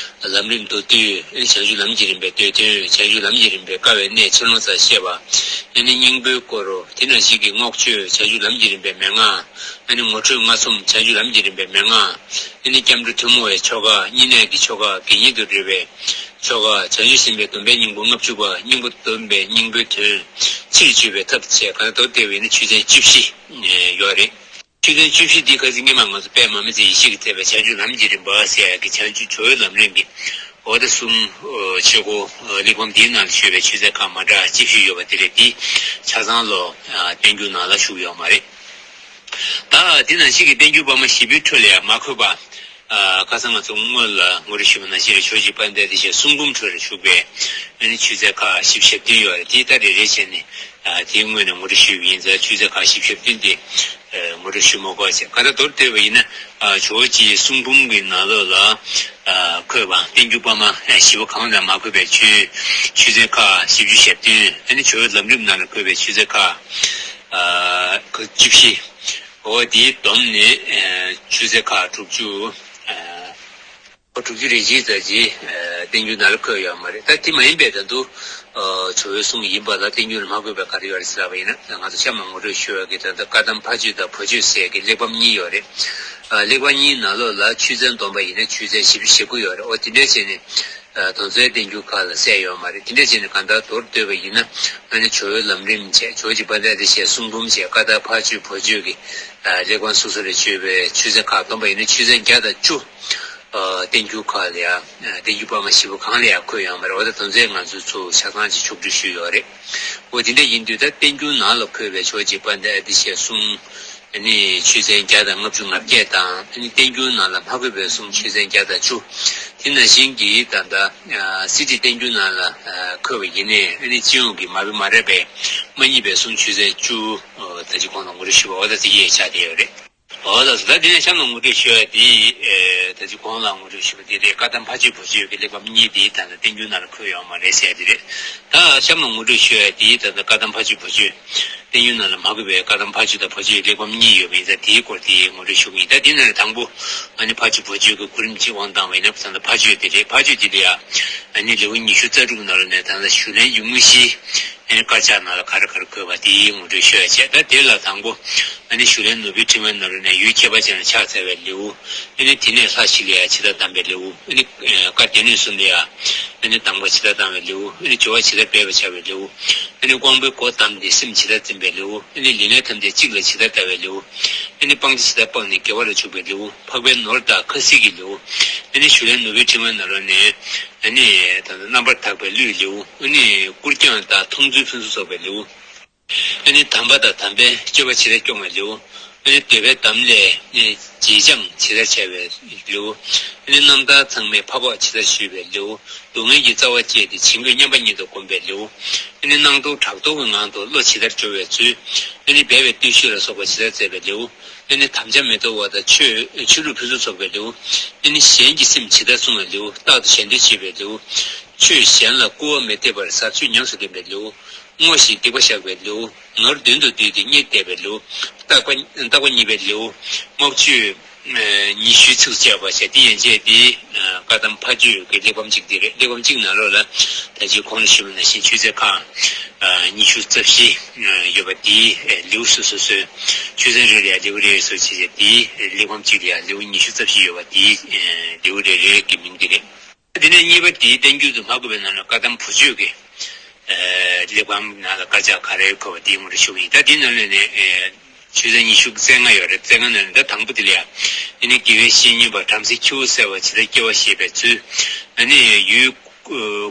ལམ་རིམ་མདོ་སྡུད། བྱང་ཆུབ་ལམ་གྱི་རིམ་པའི་བསྡུས་དོན། བྱང་ཆུབ་ལམ་གྱི་རིམ་པའི་དཀའ་བའི་གནས་ཕྱིར་ལོངས་སྤྱོད་པ། ཨ་ནི་སྙིང་པོའི་སྐོར། དེ་ནང་བཞིན་གྱི་རྔོག་ཆོས། བྱང་ཆུབ་ལམ་གྱི་རིམ་པའི་མན་ངག་ཨ་ནི་ངོ་སྤྲོད་ལྔ་ཚོམ། བྱང་ཆུབ་ལམ་གྱི་རིམ་པའི་མན་ངག་ཨ་ནི་སྐྱབས་འགྲོ་ཐུན་མོང་བའི་ཆོ་ག་བསྙེན་གནས་ཀྱི་ཆོ་ག་དགེ་བསྙེན་དུ་འགྲོ་བའི་ཆོ་ག་བྱང་ཆུབ་སེམས་དཔའི་སྡོམ་པའི་སྙིང་པོ་ལྔ་བཅུ་པ། སྙིང་པོ་སྡོམ་པའི་སྙིང་པོའི་དོན། ཕྱིར་བཅོས་པའི་ཐབས་བཅས་གང་མདོར་བསྡུས་པ་ཡིན་ན་ཆོས་ཚན་བཅུ་བཞི་ཡོད་རེད། ཆོས་ཚན་བཅུ་བཞི་འདི་ཁ་སང་སྔོན་མ་ང་ཚོ་དཔལ་མར་མེ་མཛད་ཡེ་ཤེས་ཀྱིས་མཛད་པའི་བྱང་ཆུབ་ལམ་གྱི་རིམ་པ་ཟེར་ཡག་གི་བྱང་ཆུབ་ཇོ་བོའི་ལམ་རིམ་གྱི་འོ་ད་གསུང་ཆོས་འཁོར་གླེགས་བམ་འདིའི་ནང་ལ་ཞུས་པའི་ཆོས་ཚན་ཁག་མ་འདྲ་བཅུ་བཞི་ཡོད་པ་དེ་རེད། འདི་ཆ་ཚང་ལོ་བསྟན་འགྱུར་ནང་ལ་བཞུགས་ཡོད་མ་རེད། ད་དེ་ནང་བཞིན་གྱི་བསྟན་འགྱུར་དཔར་མ་བཞི་པོའི་ཁྲོད་ལ་ཡང་མ་འཁོད་པ། ཨ་ཁ་སང་ང་ཚོ་སྔོན་ལ་ངོ་སྤྲོད་ཞུས་པ་ནང་བཞིན་རེད། ཇོ་བོ་རྗེ་དཔལ་ལྡན་ཨ་ཏི་ཤའི་གསུང་འབུམ་ཁྲོད་ལ་བཞུགས་པའི་ཨ་ནི་ཆོས་ཚན་ཁག་བཞི་བཅུ་ཞེ་བདུན་ཡོད་རེད། དེ་ད་རེ་རེ་བྱས་ནས་ཨ་དེའི་སྔོན་ནས་ངོ་སྤྲོད་ཞུས་པ་ཡིན་ཙང་ཆོས་ཚན་ཁག་བཞི་བཅུ་ཞེ་བདུན་དེ་ཨ་ངོ་སྤྲོད་ཞུ་མ་དགོས་བྱས། གང་ལྟར་མདོར་བསྡུས་པ་ཡིན་ན་ཨ་ཇོ་བོ་རྗེའི་གསུང་འབུམ་གྱི་ནང་ལོགས་ལ་ཨ་འཁོད་པ་བསྟན་འགྱུར་དཔར་མ་ཨ་བཞི་པོ་གང་ལ་མ་འཁོད་པའི་ཆོས་ཆོས་ཚན་ཁག་བཞི་བཅུ་ཞེ་བདུན། ཨ་ནི་ཇོ་བོའི་ལམ་རིམ་ནང་ལ་འཁོད་པའི་ཆོས་ཚན་ཁག་ཨ་ཁག་བཅུ་བཞི། འོ་དེའི་བསྡོམས་ནས་ཨ་ཆོས་ཚན་ཁག་དྲུག་ཅུ། ཨ་ཁག་དྲུག་ཅུ་རེ་གཅིག་ཙམ་ཅིག་ཨ་བསྟན་འགྱུར་ནང་ལ་འཁོད་ཡོད་མ་རེད། ད་དེ་མ་ཡིན་པའི་ད་དུང་ ཇོ་བོའི་གསུང་ཡིན་པ་ལ་བསྟན་འགྱུར་ལ་མ་བཀོད་པའི་ག་རེ་ཡོད་རེད་ཟེར་ལབ་པ་ཡིན་ན། ང་ཚོ་གཤམ་ལ་ངོ་སྤྲོད་ཞུ་བ་གི་ད་ལྟ་བཀའ་གདམས་ཕ་ཆོས་དང་བུ་ཆོས་ཟེར་གི་གླེགས་བམ་གཉིས་ཡོད་རེད། ཨ། གླེགས་བམ་གཉིས་ནང་ལོགས་ལ་ཆོས་ཚན་བསྡོམས་པ་ཡིན་ན་ཆོས་ཚན་བཞི་བཅུ་ཞེ་དགུ་ཡོད་རེད། འོ་དེ་འདྲས་བྱས་ནས། ཨ། དོན་ཚན་བསྟན་འགྱུར་ཁག་ལ་གསལ་ཡོད་མ་རེད། དེ་འདྲས་བྱས་ནས་གང་ལྟར་མདོར་བསྡུས་པ་ཡིན་ན། ཨ་ནི་ཇོ་བོའི་ལམ་རིམ་བྱས། ཇོ་བོ་རྗེ་དཔལ་ལྡན་ཨ་ཏི་ཤའི་གསུང་འབུམ་བྱས། བཀའ་གདམས་ཕ་ཆོས་བུ་ཆོས་ཀྱི། ཨ། གླེགས་བམ་སོ་སོ་ལ་བརྗོད་པའི་ཆོས་ཚན་ཁག་བསྡོམས་པ་ཡིན་ན་ཆོས་ཚན་བརྒྱ་དང་བཅུ། ཨ། བསྟན་འགྱུར་ཁག་ལ་ཡང་། ཨ། བསྟན་འགྱུར་པར་མ་བཞི་པོ་གང་ལ་ཡང་འཁོད་ཡོད་མ་རེད། འོ་ད་དོན་ཚན་ང་ཚོས་ཚུར་ཆ་ཚང་ཅིག་ཕྱོགས་བསྒྲིགས་ཞུས་ཡོད་རེད། འོ་དེ་འདྲ་ཡིན་དུས་ད་བསྟན་འགྱུར་ནང་ལ་འཁོད་པའི་ཇོ་བོ་རྗེ་དཔལ་ལྡན་ཨ་ཏི་ཤའི་གསུང་། ཨ་ནི་ཆོས་ཚན་བརྒྱ་དང་ལྔ་བཅུ་ང་བརྒྱད་དང་། ཨ་ནི་བསྟན་འགྱུར་ནང་ལ་མ་འཁོད་པའི་གསུང་ཆོས་ཚན་བརྒྱ་དང་བཅུ། དེ་ནང་བཞིན་གྱི་ད་ལྟ། ཨ། གསེར་བྲིས་བསྟན་འགྱུར་ནང་ལ། ཨ། འཁོད་པ་ཡིན་ནའི། ཨ་ནི་སྤྱི་ཡོངས་ཀྱི་མ་དཔེ་མ་རེད་པས་མ་རྙེད་པའི་གསུང་ཆོས་ཚན་བཅུ། ཨ། ད་ཅི་གོང་ལ་ངོ་སྤྲོད་ཞུས་པ། འོ་ད་དེ་གས་ཆགས་བསྡད་ཡོད་རེད། འོ་ད་ད་དེ་ནས་གཤམ་ལ་ངོ་སྤྲོད་ཞུ་བ་དེ། ཨེ། ད་ཅི་གོང་ལ་ངོ་སྤྲོད་ཞུས་པ་དེ་རེད། བཀའ་གདམས་ཕ་ཆོས་བུ་ཆོས་ཀྱི་གླེགས་བམ་གཉིས་དེ་ད་ལྟ་བསྟན་འགྱུར་ནང་ལ་འཁོད་ཡོད་མ་རེད་ཟེར་དེ་རེད། ད་གཤམ་ལ་ངོ་སྤྲོད་ཞུ་བ་དེ་ད་ལྟ་བཀའ་གདམས་ཕ་ཆོས་བུ་ཆོས། བསྟན་འགྱུར་ནང་ལ་མ་འཁོད་པའི་བཀའ་གདམས་ཕ་ཆོས་དང་བུ་ཆོས་གླེགས་བམ་གཉིས་ཡོད་པ་ཡིན་ཙང་དེའི་སྐོར་དེ་ངོ་སྤྲོད་ཞུ་གི་ཡིན། ད་དེ་ནང་ལ་དང་པོ། ཨ་ནི་ཕ་ཆོས་བུ་ཆོས་ཀྱི་གོ་རིམ་གཅིག་དབང་བཏང་བ་ཡིན་ན་ད་ལྟ་ཕ་ཆོས་དེ་རེད། ཕ་ཆོས་དེ་ལ་ཡང་། ཨ་ནི་ལེའུ་ཉི་ཤུ་རྩ་དྲུག་ནང་ལ་ནས་ད་ལྟ་ཞུ་ལན་ཡུགས་མོ་བཞི། ཨ་ནི་དཀར་ཆག་ནང་ལ་ག་རེ་ག་རེ་འཁོད་པ་དེའི་ངོ་སྤྲོད་ཞུ་ཡ་བྱས། ད་དེ་ལ་དང་པོ། ཨ་ནི་ཞུ་ལན་ནོར་བུའི་ཕྲེང་བའི་ནང་ལ་ནས་ཡུལ་ཁྱད་པར་ཅན་ལ་ཕྱག་འཚལ་བའི་ལེའུ། ཨ་ནི་དེ་ནས་ལྷ་བཞི་ལ་ཡང་ཇི་ལྟར་གདམས་པའི་ལེའུ། ཨ་ནི་བཀའ་སྡེ་སྣོད་གསུམ་ལ་ཡང་། ཨ་ནི་གདམས་ངག་ཇི་ལྟར་བཏང་བའི་ལེའུ། ཨ་ནི་སྦྱོར་བ་ཇི་ལྟར་འབད་པར་བྱ་བའི་ལེའུ། ཨ་ནི་དབང་པོའི་སྒོ་བསྡམས་ཏེ་སེམས་ཇི་ལྟར་འཛིན་པའི་ལེའུ། ཨ་ནི་ལས་ངན་ཐམས་ཅད་གཅིག་ལ་ཇི་ལྟར་ལྟ་བའི་ལེའུ། ཨ་ནི་སྤང་བྱ་ཇི་ལྟར་སྤངས་ནས་དགེ་བ་ལ་འཇུག་པའི་ལེའུ། འཕགས་པའི་ནོར་དང་ཁ་སྲིད་ཀྱི་ལེའུ། ཨ་ནི་ཞུ་ལན་ནོར་བུའི་ཕྲེང་བའི་ནང་ལོགས་ནས། ཨ་ནི་ད་ལྟ་རྣམ་པར་དག་པའི་གླུའི་ལེའུ། ཨ་ནི་བཀུར་སྐྱོང་དང་མཐོང་ཚུལ་ཕུན་སུམ་ཚོགས་པའི་ལེའུ། ཨ་ནི་དམ་པ་དང་དམ་པའི་སྤྱོད་པ་ཇི་ལྟར་སྐྱོང་བའི་ལེའུ། ཨ་ནི་འདོད་པའི་འདམ་ལས་ནི་བརྗེད་འབྱམས་ཇི་ལྟར་བྱ་བའི་ལེའུ། ཨ་ནི་རྣམ་ཐར་ཚང་མའི་འཕགས་པ་ཇི་ལྟར་ཞུས་པའི་ལེའུ། སྡུག་བསྔལ་གྱི་རྩ་བ་བཅད་དེ་བྱིང་རྒོད་མཉམ་པ་ཉིད་དུ་བསྒོམ་པའི་ལེའུ། ཨ་ནི་སྣང་སྟོང་གྲགས་སྟོང་གི་ངང་དུ་བློ་ཇི་ལྟར་སྦྱོར་བའི་ཚུལ། ཨ་ནི་སྦས་པའི་བརྟུལ་ཞུགས་ལ་སོགས་པ་ཇི་ལྟར་མཛད་པའི་ལེའུ། ཨ་ནི་དམ་བཅའ་མི་དོར་བ་དང་ཆོས་ཆོས་ལུགས་ཕུན་སུམ་ཚོགས་པའི་ལེའུ། ཨ་ནི་གཞན་གྱི་སེམས་ཇི་ལྟར་བསྲུང་བའི་ལེའུ། རྟག་ཏུ་གཞན་དོན་བྱེད་པའི་ལེའུ། ཆོས་གཞན་ལ་སྐུར་བ་མི་འདེབས་པར་ཟབ་ཆོས་ཉམས་སུ་ལེན་པའི་ལེའུ། བསྔོ་ཞིང་སྡིག་པ་བཤགས་པའི་ལེའུ། ནོར་བདུན་དུ་བསྡུས་ཏེ་རྙེད་བསྡད་པའི་ལེའུ། རྟག་པ་རྟག་པ་གཉིས་པའི་ལེའུ། རྨོངས་ཆོས་ཉི་ཤུའི་ཚིགས་བཅད་པ་བྱས་ཏེ་ཡན་ཆད་དེ། བཀའ་གདམས་ཕ་ཆོས་ཀྱི་གླེགས་བམ་གཅིག་དེ་རེད། གླེགས་བམ་གཅིག་ནང་ལོགས་ལ་ད་ཅི་གོང་ལ་ཞུས་པ་ནང་བཞིན་ཆོས་ཚན་ཁག་ཉི་ཤུ་རྩ་བཞི་ཡོད་པ་དེའི་ལེའུ་སོ་སོ་སོའི། ཆོས་ཚན་རེ་ལ་ཡང་ལེའུ་རེ་སོ་བྱས་བྱས་དེའི་གླེགས་བམ་གཅིག་ལ་ཡང་ལེའུ་ཉི་ཤུ་རྩ་བཞི་ཡོད་པ་དེའི་ལེའུ་རེ་རེ་གི་མིང་དེ་རེད། དེ་ནས་གཉིས་པ་དེའི་བསྟན་འགྱུར་དུ་མ་བཀོད་པའི་ནང་ལ་བཀའ་གདམས་བུ་ཆོས་ཀྱི་གླེགས་བམ་ནང་ལ་དཀར་ཆག་ག་རེ་འཁོད་པ་དེའི་ངོ་སྤྲོད་ཞུ་གི་ཡིན། ད་དེའི་ནང་ལ་ནས་ཆོས་ཚན་ཉི་ཤུ་རྩ་ལྔ་ཡོད་རེད། རྩ་ལྔ་ནང་ནས་ད་དང་པོ་དེ་ལ་ཡང་། ཨ་ནི་དགེ་བའི་བཤེས་གཉེན་པ་བྲམ་ཟེ་ཁྱེའུ་གསལ་བ་ཇི་ལྟར་སྐྱེ་བ་བཞེས་པའི་ཚུལ། ཨ་ནི་ཡུལ་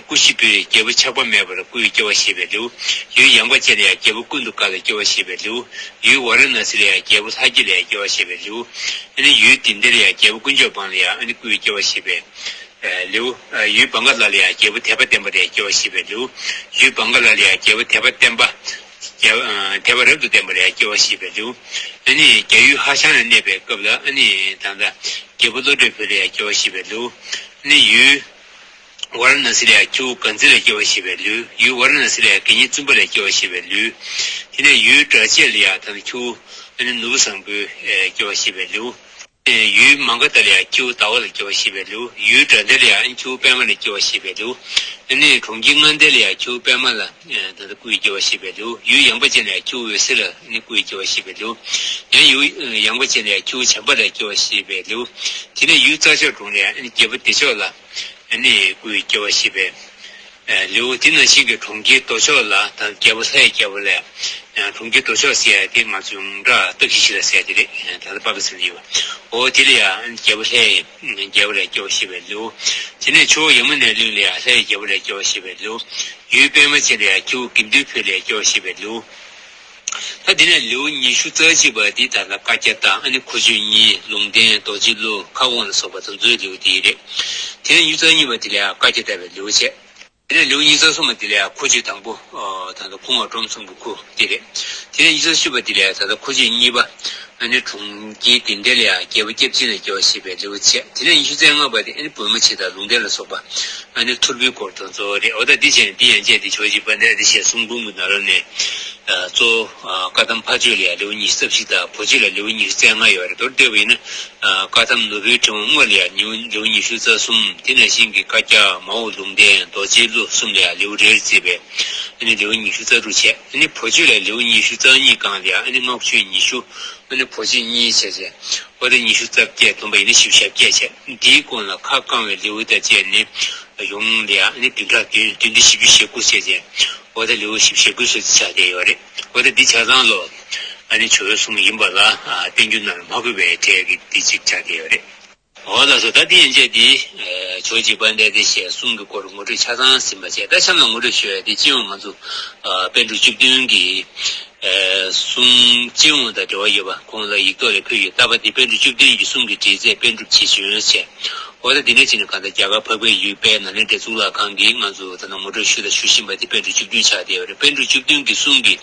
ཀུ་ཤི་པའི་རྒྱལ་པོ་ཆགས་པ་མེད་པར་སྐུའི་སྐྱེ་བ་བཞེས་པའི་ལེའུ། ཡུལ་ཡངས་པ་ཅན་ལ་ཡང་རྒྱལ་པོ་ཀུན་ཏུ་དགའ་ལ་སྐྱེ་བ་བཞེས་པའི་ལེའུ། ཡུལ་ཝཱ་ར་ཎ་སི་ལ་ཡང་རྒྱལ་པོ་ལྷ་རྒྱལ་ལ་ཡང་སྐྱེ་བ་བཞེས་པའི་ལེའུ། ཨ་ནི་ཡུལ་དིན་དེ་ལ་ཡང་རྒྱལ་པོ་དཀོན་མཆོག་འབངས་ལ་ཡང་ཨ་ནི་སྐུའི་སྐྱེ་བ་བཞེས་པའི་ལེའུ། ཡུལ་བང་ག་ལ་ལ་ཡང་རྒྱལ་པོ་དད་པ་བརྟན་པ་ལ་ཡང་སྐྱེ་བ་བཞེས་པའི་ལེའུ། ཡུལ་བང་ག་ལ་ལ་ཡང་རྒྱལ་པོ་དད་པ་བརྟན་པ། རྒྱལ་དད་པ་རབ་ཏུ་ལྡན་པ་ལ་ཡང་སྐྱེ་བ་བཞེས་པའི་ལེའུ། ཨ་ནི་རྒྱ་ཡུལ་ཧ་ཤང་ལ་གནས་པའི་སྐབས་ལ་ཨ་ནི་ད་ལྟ་རྒྱལ་པོ་བློ་གྲོས་བོད་ལ་ཡང་སྐྱེ་བ་བཞེས་པའི་ལེའུ། ཨ་ནི་ཡུལ་ཝཱ་ར་ཎ་སི་ལ་ཡང་ཁྱེའུ་གངས་རྩེ་ལ་སྐྱེ་བ་བཞེས་པའི་ལེའུ། ཡུལ་ཝཱ་ར་ཎ་སི་ལ་ཡང་དགེ་བསྙེན་བཙུན་པ་ལ་སྐྱེ་བ་བཞེས་པའི་ལེའུ། དེ་ནས་ཡུལ་སྦྲ་བྱེ་ལ་ཡང་ད་ལྟ་ཁྱེའུ་ཨ་ནི་ནོར་བུ་བཟང་པོའི་སྐྱེ་བ་བཞེས་པའི་ལེའུ། ཡུལ་མ་ག་དྷ་ལ་ཡང་ཁྱེའུ་ཟླ་བ་ལ་སྐྱེ་བ་བཞེས་པའི་ལེའུ། ཡུལ་དགྲ་ལྡན་ལ་ཡང་ཁྱེའུ་པད་མ་ལ་སྐྱེ་བ་བཞེས་པའི་ལེའུ། ཨ་ནི་གྲོང་ཁྱེར་མངའ་སྡེ་ལ་ཡང་ཁྱེའུ་པད་མ་ལ་ད་ལྟ་སྐུའི་སྐྱེ་བ་བཞེས་པའི་ལེའུ། ཡུལ་ཡངས་པ་ཅན་ལ་ཡང་ཁྱེའུ་འོད་ཟེར་ལ་ཨ་ནི་སྐུའི་སྐྱེ་བ་བཞེས་པའི་ལེའུ། ཡང་ཡུལ་ཡངས་པ་ཅན་ལ་ཡང་ཁྱེའུ་བྱམས་པ་ལ་སྐྱེ་བ་བཞེས་པའི་ལེའུ། དེ་ནས་ཡུལ་རྩྭ་མཆོག་གྲོང་ལ་ཡང་ཨ་ནི་རྒྱལ་པོ་བདེ་མཆོག་ལ་ཨ་ནི་སྐུའི་སྐྱེ་བ་བཞེས་པའི་ལེའུ། དེ་ནང་བཞིན་གྱི་གྲོང་ཁྱེར་ལྡོག་ཕྱོགས་ལ་ད་རྒྱལ་པོ་ལྷའི་རྒྱལ་པོ་ལ་ཡང་། གྲོང་ཁྱེར་ལྡོག་ཕྱོགས་ཟེར་ཡ་དེ་ང་ཚོའི་ཡོངས་གྲགས་སྟག་ཤི་ཤི་ལ་ཟེར་ཡ་དེ་རེད། ད་ལྟ་པ་ཀི་སི་ཐན་ཡོད་པ། འོ་དེ་ལ་ཡང་རྒྱལ་པོ་ལྷའི་རྒྱལ་པོ་ལ་སྐྱེ་བ་བཞེས་པའི་ལེའུ། དེ་ནས་ཕྱོགས་ཡ་མུ་ནའི་གླིང་ལ་ཡང་ལྷའི་རྒྱལ་པོ་ལ་སྐྱེ་བ་བཞེས་པའི་ལེའུ། ཡུལ་པད་མ་ཅན་ལ་ཡང་ཁྱེའུ་དགེ་འདུན་ཕོ་ལ་སྐྱེ་བ་བཞེས་པའི་ལེའུ། ད་དེ་ནས་ལེའུ་ཉི་ཤུ་རྩ་གཅིག་པ་འདི་ད་ལྟ་བཀའ་རྒྱ་དང་ཨ་ནི་མཁོ་ཆོས་གཉིས། ལུང་བསྟན། རྡོ་རྗེ་གླུ། ཁ་སྐོང་ལ་སོགས་པ་དེ་ཚོའི་ལེའུ་དེ་རེད། དེ་ནས་ཉི་ཤུ་རྩ་གཉིས་པ་དེ་ལ་ཡང་བཀའ་རྒྱ་བཏབ་པའི་ལེའུ་བྱས། དེ་ནས་ལེའུ་ཉི་ཤུ་རྩ་གསུམ་པ་དེ་ལ་ཡང་མཁོ་ཆོས་དང་པོ། ཨ། ད་ལྟ་ཁུ་ངོ་ཀྲོམ་གསུམ་གྱི་ཁུ་དེ་རེད། དེ་ནས་ཉི་ཤུ་རྩ་བཞི་པ་དེ་ལ་ཡང་ད་ལྟ་མཁོ་ཆོས་གཉིས་པ། ཨ་ནི་གྲོང་ཁྱེར་དེ་འདྲ་ལ་ཡང་རྒྱལ་པོ་སྐྱབས་གཅིག་ལ་སྐྱེ་བ་བཞེས་པའི་ལེའུ་བྱས། དེ་ནས་ཉི་ཤུ་རྩ་ལྔ་པ་དེ་ཨ་ནི་བོད་མ་ཕྱི་དང་ལུང་བསྟན་ལ་སོགས་པ་ཨ་ནི་ཐོར་བུའི་སྐོར་དང་གཙོ་བོ་རེད། འོ་ད་འདི་བྱས་ནས་འདི་ཡན་ཆད་དེ་ཇོ་བོ་རྗེ་དཔལ་ལྡན་ཨ་ཏི་ཤའི་གསུང་འབུམ་གྱི་ནང་ལོགས་ནས་ཨ་གཙོ་བོ་ཨ་བཀའ་གདམས་ཕ་ཆོས་ལ་ཡང་ལེའུ་ཉི་ཤུ་རྩ་བཞི་དང་བོད་ཆོས་ལ་ལེའུ་ཉི་ཤུ་རྩ་ལྔ་ཡོད་རེད། མདོར་བསྡུས་པ་ཡིན་ན་ཨ་བཀའ་གདམས་ནོར་བུའི་ཕྲེང་བ་དངོས་ལ་ཡང་ལེའུ་ལེའུ་ཉི་ཤུ་རྩ་གསུམ། དེ་ནང་བཞིན་གྱི་བཀའ་རྒྱ་མ་འོངས་ལུང་བསྟན་རྡོ་རྗེའི་གླུ་གསུམ་ལ་ཡང་ལེའུ་རེར་བརྩིས་པའི་ཨ་ནི་ལེའུ་ཉི་ཤུ་རྩ་དྲུག་བྱས། ཨ་ནི་བོད་ཆོས་ལ་ལེའུ་ཉི་ཤུ་རྩ་གཉིས་སྒང་ལ་ཡང་ཨ་ནི་སྔགས་ཆོས་ཉི་ཤུ། ཨ་ནི་བོད་ཆོས་གཉིས་བྱས་བྱས། འོ་ད་ཉི་ཤུ་རྩ་བརྒྱད། བསྡོམས་པ་ཡིན་ན་བཞི་བཅུ་ཞེ་བརྒྱད་བྱས། འདིའི་ཀུན་ལ་ཁ་བསྐང་བའི་ལེའུ་དང་བཅས་ནས་ཡོངས་ལ་ཡང་ཨ་ནི་བདུན་ཕྲག་བདུན། བདུན་ཕྲག་བཞི་བཅུ་ཞེ་དགུ་བྱས་བྱས། འོ་ད་ལེའུ་བཞི་བཅུ་ཞེ་དགུ་ཙམ་ཆགས་བསྡད་ཡོད་རེད། འོ་ད་འདི་ཆ་ཚང་ལོ་ཨ་ནི་ཇོ་བོའི་གསུང་ཡིན་པ་ལ་ཨ་བསྟན་འགྱུར་ནང་ལ་མ་གོ་བའི་གྲས་ཀྱི་འདི་གཅིག་ཆགས་བསྡད་ཡོད་རེད། འོ་ལགས་སོ། ད་འདི་ཡན་ཆད་འདི་ཨ་ཇོ་བོ་རྗེ་དཔལ་ལྡན་ཨ་ཏི་ཤའི་གསུང་གི་སྐོར་ངོ་སྤྲོད་ཆ་ཚང་ཟིན་པ་བྱས། ད་གཤམ་ལ་ངོ་སྤྲོད་ཞུ་ཡ་དེ་སྤྱི་ཡོངས་ང་ཚོ་ཨ་པཎ་གྲུབ་བཅུ་བདུན་གྱི་ཨ་གསུང་སྤྱི་ཡོངས་དང་འབྲེལ་བ་ཡོད་པ་ཁོང་ལ་ཡིག་ཐོག་ལ་ཕུལ་ཡོད། ལྟ་བ་འདི་པཎ་གྲུབ་བཅུ་བདུན་གྱི་གསུང་གི་འགྲེལ་མཛད་པཎ་གྲུབ་རྗེས་བྱོན་བྱས། འོ་ད་འདི་ནས་ཕྱིན་ནས་གང་ལྟར་རྒྱ་གར་འཕགས་པའི་ཡུལ་དཔལ་ནཱ་ལེནྡྲའི་གཙུག་ལག་ཁང་གིས་ང་ཚོ་ད་ལྟ་ངོ་སྤྲོད་ཞུ་དང་ཞུ་བཞིན་པ་འདི་པཎ་གྲུབ་བཅུ་བདུན་ཆགས་བསྡད་ཡོད་རེད། པཎ་གྲུབ་བཅུ་བདུན་གྱི་གསུང་གི་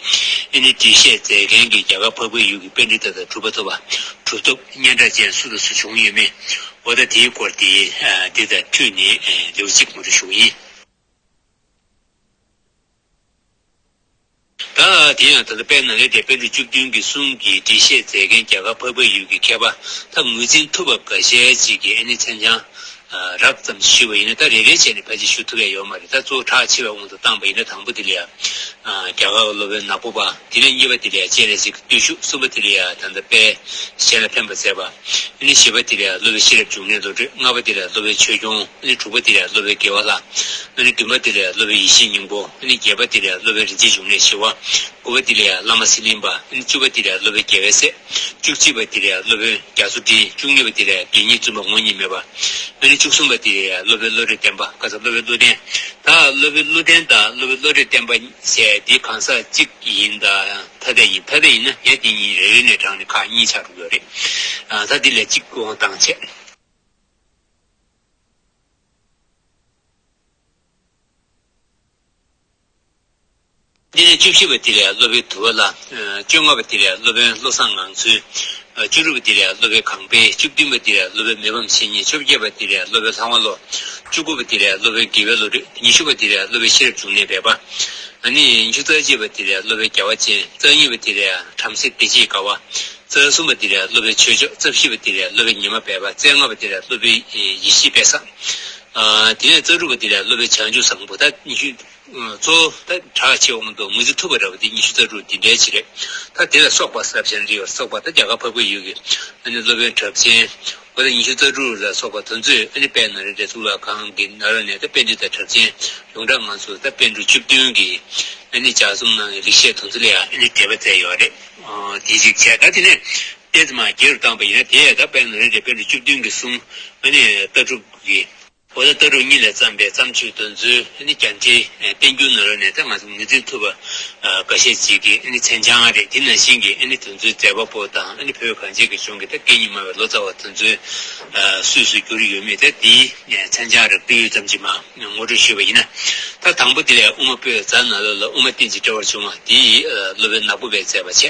ཨ་ནི་འགྲེལ་བཤད་མཛད་མཁན་གྱི་རྒྱ་གར་འཕགས་པའི་ཡུལ་གྱི་པཎྜི་ཏ་དང་གྲུབ་པ་ཐོབ་པ། གྲུབ་ཐོབ་སྙན་གྲགས་ཅན་སུ་དང་སུ་བྱུང་ཡོད་མེད། འོ་ད་དེའི་སྐོར་དེ་ཨ་འདི་དང་འཁྲིལ་ནས་ཨ་ལེའུ་གཅིག་ངོ་སྤྲོད་ཞུ་གི་ཡིན། ད་དེ་ཡང་ད་ལྟ་དཔལ་ནཱ་ལེནྡྲའི་པཎ་གྲུབ་བཅུ་བདུན་གྱི་གསུང་གི་འགྲེལ་བཤད་མཛད་མཁན་རྒྱ་གར་འཕགས་པའི་ཡུལ་གྱི་མཁས་པ་ད་ངོས་འཛིན་ཐུབ་པ་འགའ་ཤས་ཅིག་གིས་ཨ་ནི་མཚན་བྱང་རགས་ཙམ་ཞུས་པ་ཡིན་ན། ད་རེ་རེ་བྱས་ནས་ཕལ་ཆེར་ཞུ་ཐུབ་ཡ་ཡོད་མ་རེད། ད་གཙོ་བོ་གྲགས་ཆེ་བའི་དབང་དུ་བཏང་པ་ཡིན་ན་དང་པོ་དེ་ལ་ཡ་རྒྱ་གར་གྱི་སློབ་དཔོན་ནག་པོ་པ། དེ་ནས་གཉིས་པ་དེ་ལ་ཡ་སྤྱན་རས་གཟིགས་ཀྱི་བརྟུལ་ཞུགས། གསུམ་པ་དེ་ལ་ཡ་ད་ལྟ་དཔལ་གཞན་ལ་ཕན་པར་མཛད་པ། ཨ་ནི་བཞི་པ་དེ་ལ་ཡ་སློབ་དཔོན་ཤེས་རབ་འབྱུང་གནས་བློ་གྲོས། ལྔ་པ་དེ་ལ་ཡ་སློབ་དཔོན་ཆོས་སྐྱོང་། ཨ་ནི་དྲུག་པ་དེ་ལ་ཡ་སློབ་དཔོན་དགེ་བ་ལྷ། ཨ་ནི་བདུན་པ་དེ་ལ་ཡ་སློབ་དཔོན་ཡེ་ཤེས་སྙིང་པོ། ཨ་ནི་བརྒྱད་པ་དེ་ལ་ཡ་སློབ་དཔོན་རིན་ཆེན་འབྱུང་གནས་ཞི་བ། དགུ་པ་དེ་ལ་ཡ་བླ་མ་གསེར་གླིང་པ། ཨ་ནི་བཅུ་པ་དེ་ལ་ཡ་སློབ་དཔོན་རྒྱལ་བའི་སྲས། བཅུ་གཅིག་པ་དེ་ལ་ཡ་སློབ་དཔོན་རྒྱ་མཚོ་སྤྲིན། བཅུ་གཉིས་པ་དེ་ལ་ཡ་དགེ་བསྙེན་བཙུན་པ་ངོ་གཉིས་མེད་པ། ཨ་ནི་བཅུ་གསུམ་པ་དེ་ལ་ཡ་སློབ་དཔོན་བློ་གྲོས་བརྟན་པ། ཁ་སང་སློབ་དཔོན་བློ་ལྡན། ད་སློབ་དཔོན་བློ་ལྡན་དང་སློབ་དཔོན་བློ་གྲོས་བརྟན་པ་བྱས་དེ་གང་ཟག་གཅིག་ཡིན་ད། ཐ་དད་ཡིན། ཐ་དད་ཡིན་ན་ཡ་དེ་གཉིས་རེ་རེ་ནས་དྲངས་ནས་ཁག་གཉིས་ཆགས་འགྲོ་གི་ཡོད་རེད། ཨ་ད་དེ་ལ་གཅིག་དབང་བཏང་བྱས། འདི་ནས་བཅུ་བཞི་པ་དེ་ལ་ཡ་སློབ་དཔོན་དུལ་བ་ལྷ། བཅོ་ལྔ་པ་དེ་ལ་ཡ་སློབ་དཔོན་བློ་བཟང་ངང་ཚུལ། བཅུ་དྲུག་པ་དེ་ལ་ཡ་སློབ་དཔོན་གང་སྤེལ། བཅུ་བདུན་པ་དེ་ལ་ཡ་སློབ་དཔོན་མི་ཕམ་བཤེས་གཉེན། བཅོ་བརྒྱད་པ་དེ་ལ་ཡ་སློབ་དཔོན་ལྷ་དབང་བློ། བཅུ་དགུ་པ་དེ་ལ་ཡ་སློབ་དཔོན་དགེ་བའི་བློ་གྲོས། ཉི་ཤུ་པ་དེ་ལ་ཡ་སློབ་དཔོན་ཤེས་རབ་འབྱུང་གནས་སྦས་པ། ཨ་ནི་ཉི་ཤུ་རྩ་གཅིག་པ་དེ་ལ་ཡ་སློབ་དཔོན་རྒྱལ་བ་ཆེན། རྩ་གཉིས་པ་དེ་ལ་ཡ་བྲམ་ཟེ་བདེ་སྐྱིད་དགའ་བ། རྩ་གསུམ་པ་དེ་ལ་ཡ་སློབ་དཔོན་ཆོས་མཆོག། རྩ་བཞི་པ་དེ་ལ་ཡ་སློབ་དཔོན་ཉི་མ་སྦས་པ། རྩ་ལྔ་པ་དེ་ལ་ཡ་སློབ་དཔོན་ཡེ་ཤེས་དཔལ་བཟང་། ཨ་དེ་ནས་རྩ་དྲུག་པ་དེ་ལ་ཡ་སློབ་དཔོན་བྱང་ཆུབ་བཟང་པོ། ད་ཉི་ཤུ་གཙོ་བོ་ད་གྲགས་ཆེ་བ་དང་ངོས་འཛིན་ཐུབ་པ་འདྲ་བ་དེ་ཉི་ཤུ་རྩ་དྲུག་འདི་འདྲའི་ཅིག་རེད། ད་དེ་ལ་སོགས་པ་ཟབ་ཅིང་རིང་བར་སོགས་པ། ད་རྒྱ་གར་འཕགས་པའི་ཡུལ་གྱི་ཨ་ནི་སློབ་དཔོན་གྲགས་ཅན། འོ་ད་ཉི་ཤུ་རྩ་དྲུག་ལ་སོགས་པ་དེ་ཚོས་ཨ་ནི་དཔལ་ནཱ་ལེནྡྲའི་གཙུག་ལག་ཁང་གི་ནང་ལོགས་ནས་ད་པཎྜི་ཏ་གྲགས་ཅན་ཡོངས་གྲགས་ང་ཚོ་ད་པཎ་གྲུབ་བཅུ་བདུན་གྱི་ཨ་ནི་ལྗགས་རྩོམ་ནང་གི་ལེགས་བཤད་དེ་ཚོ་ལ་ཡང་ཨ་ནི་འགྲེལ་པ་མཛད་ཡོད་རེད། ཨ་དེ་གཅིག་བྱས། ད་དེ་ནས་ཏོག་ཙམ་རྒྱས་རུ་བཏང་པ་ཡིན་ན། དེ་ཡང་ད་དཔལ་ནཱ་ལེནྡྲའི་པཎ་གྲུབ་བཅུ་བདུན་གྱི་གསུང་ཨ་ནི་ལྟ་གྲུབ་ཀྱི། འོ་ད་ལྟ་གྲུབ་གཉིས་ལས་བརྩམས་པའི་བརྩམས་ཆོས་དེ་ཚོའི་ཨ་ནི་རྒྱ་འགྲེལ་བསྟན་འགྱུར་ནང་ལོགས་ནས་ད་ང་ཚོ་ངོས་འཛིན་ཐུབ་པ་འགའ་ཤས་ཅིག་གི་ཨ་ནི་མཚན་བྱང་རེད། དེ་ནང་བཞིན་གྱི་ཨ་ནི་དེ་ཚོའི་མཛད་པ་པོ་དང་། ཨ་ནི་བོད་གངས་ཅན་གྱི་ལྗོངས་ཀྱི་ད་སྐད་གཉིས་སྨྲ་བའི་ལོ་ཙཱ་བ་དེ་ཚོའི་སུས་སུ་བསྒྱུར་ཡོད་མེད་ད་དེའི་མཚན་བྱང་རེ་སྤེལ་ཡུལ་ཙམ་ཅིག་མར་ངོ་སྤྲོད་ཞུས་པ་ཡིན་ན། ད་དང་པོ་དེ་ལ་དབུ་མ་པོད་ཛ་ནང་ལོགས་ལ་དབུ་མ་རྟེན་ཅིང་འབྲེལ་བར་འབྱུང་བ་དེ་ཡི་སློབ་དཔོན་ནག་པོ་པས་མཛད་པ་བྱས།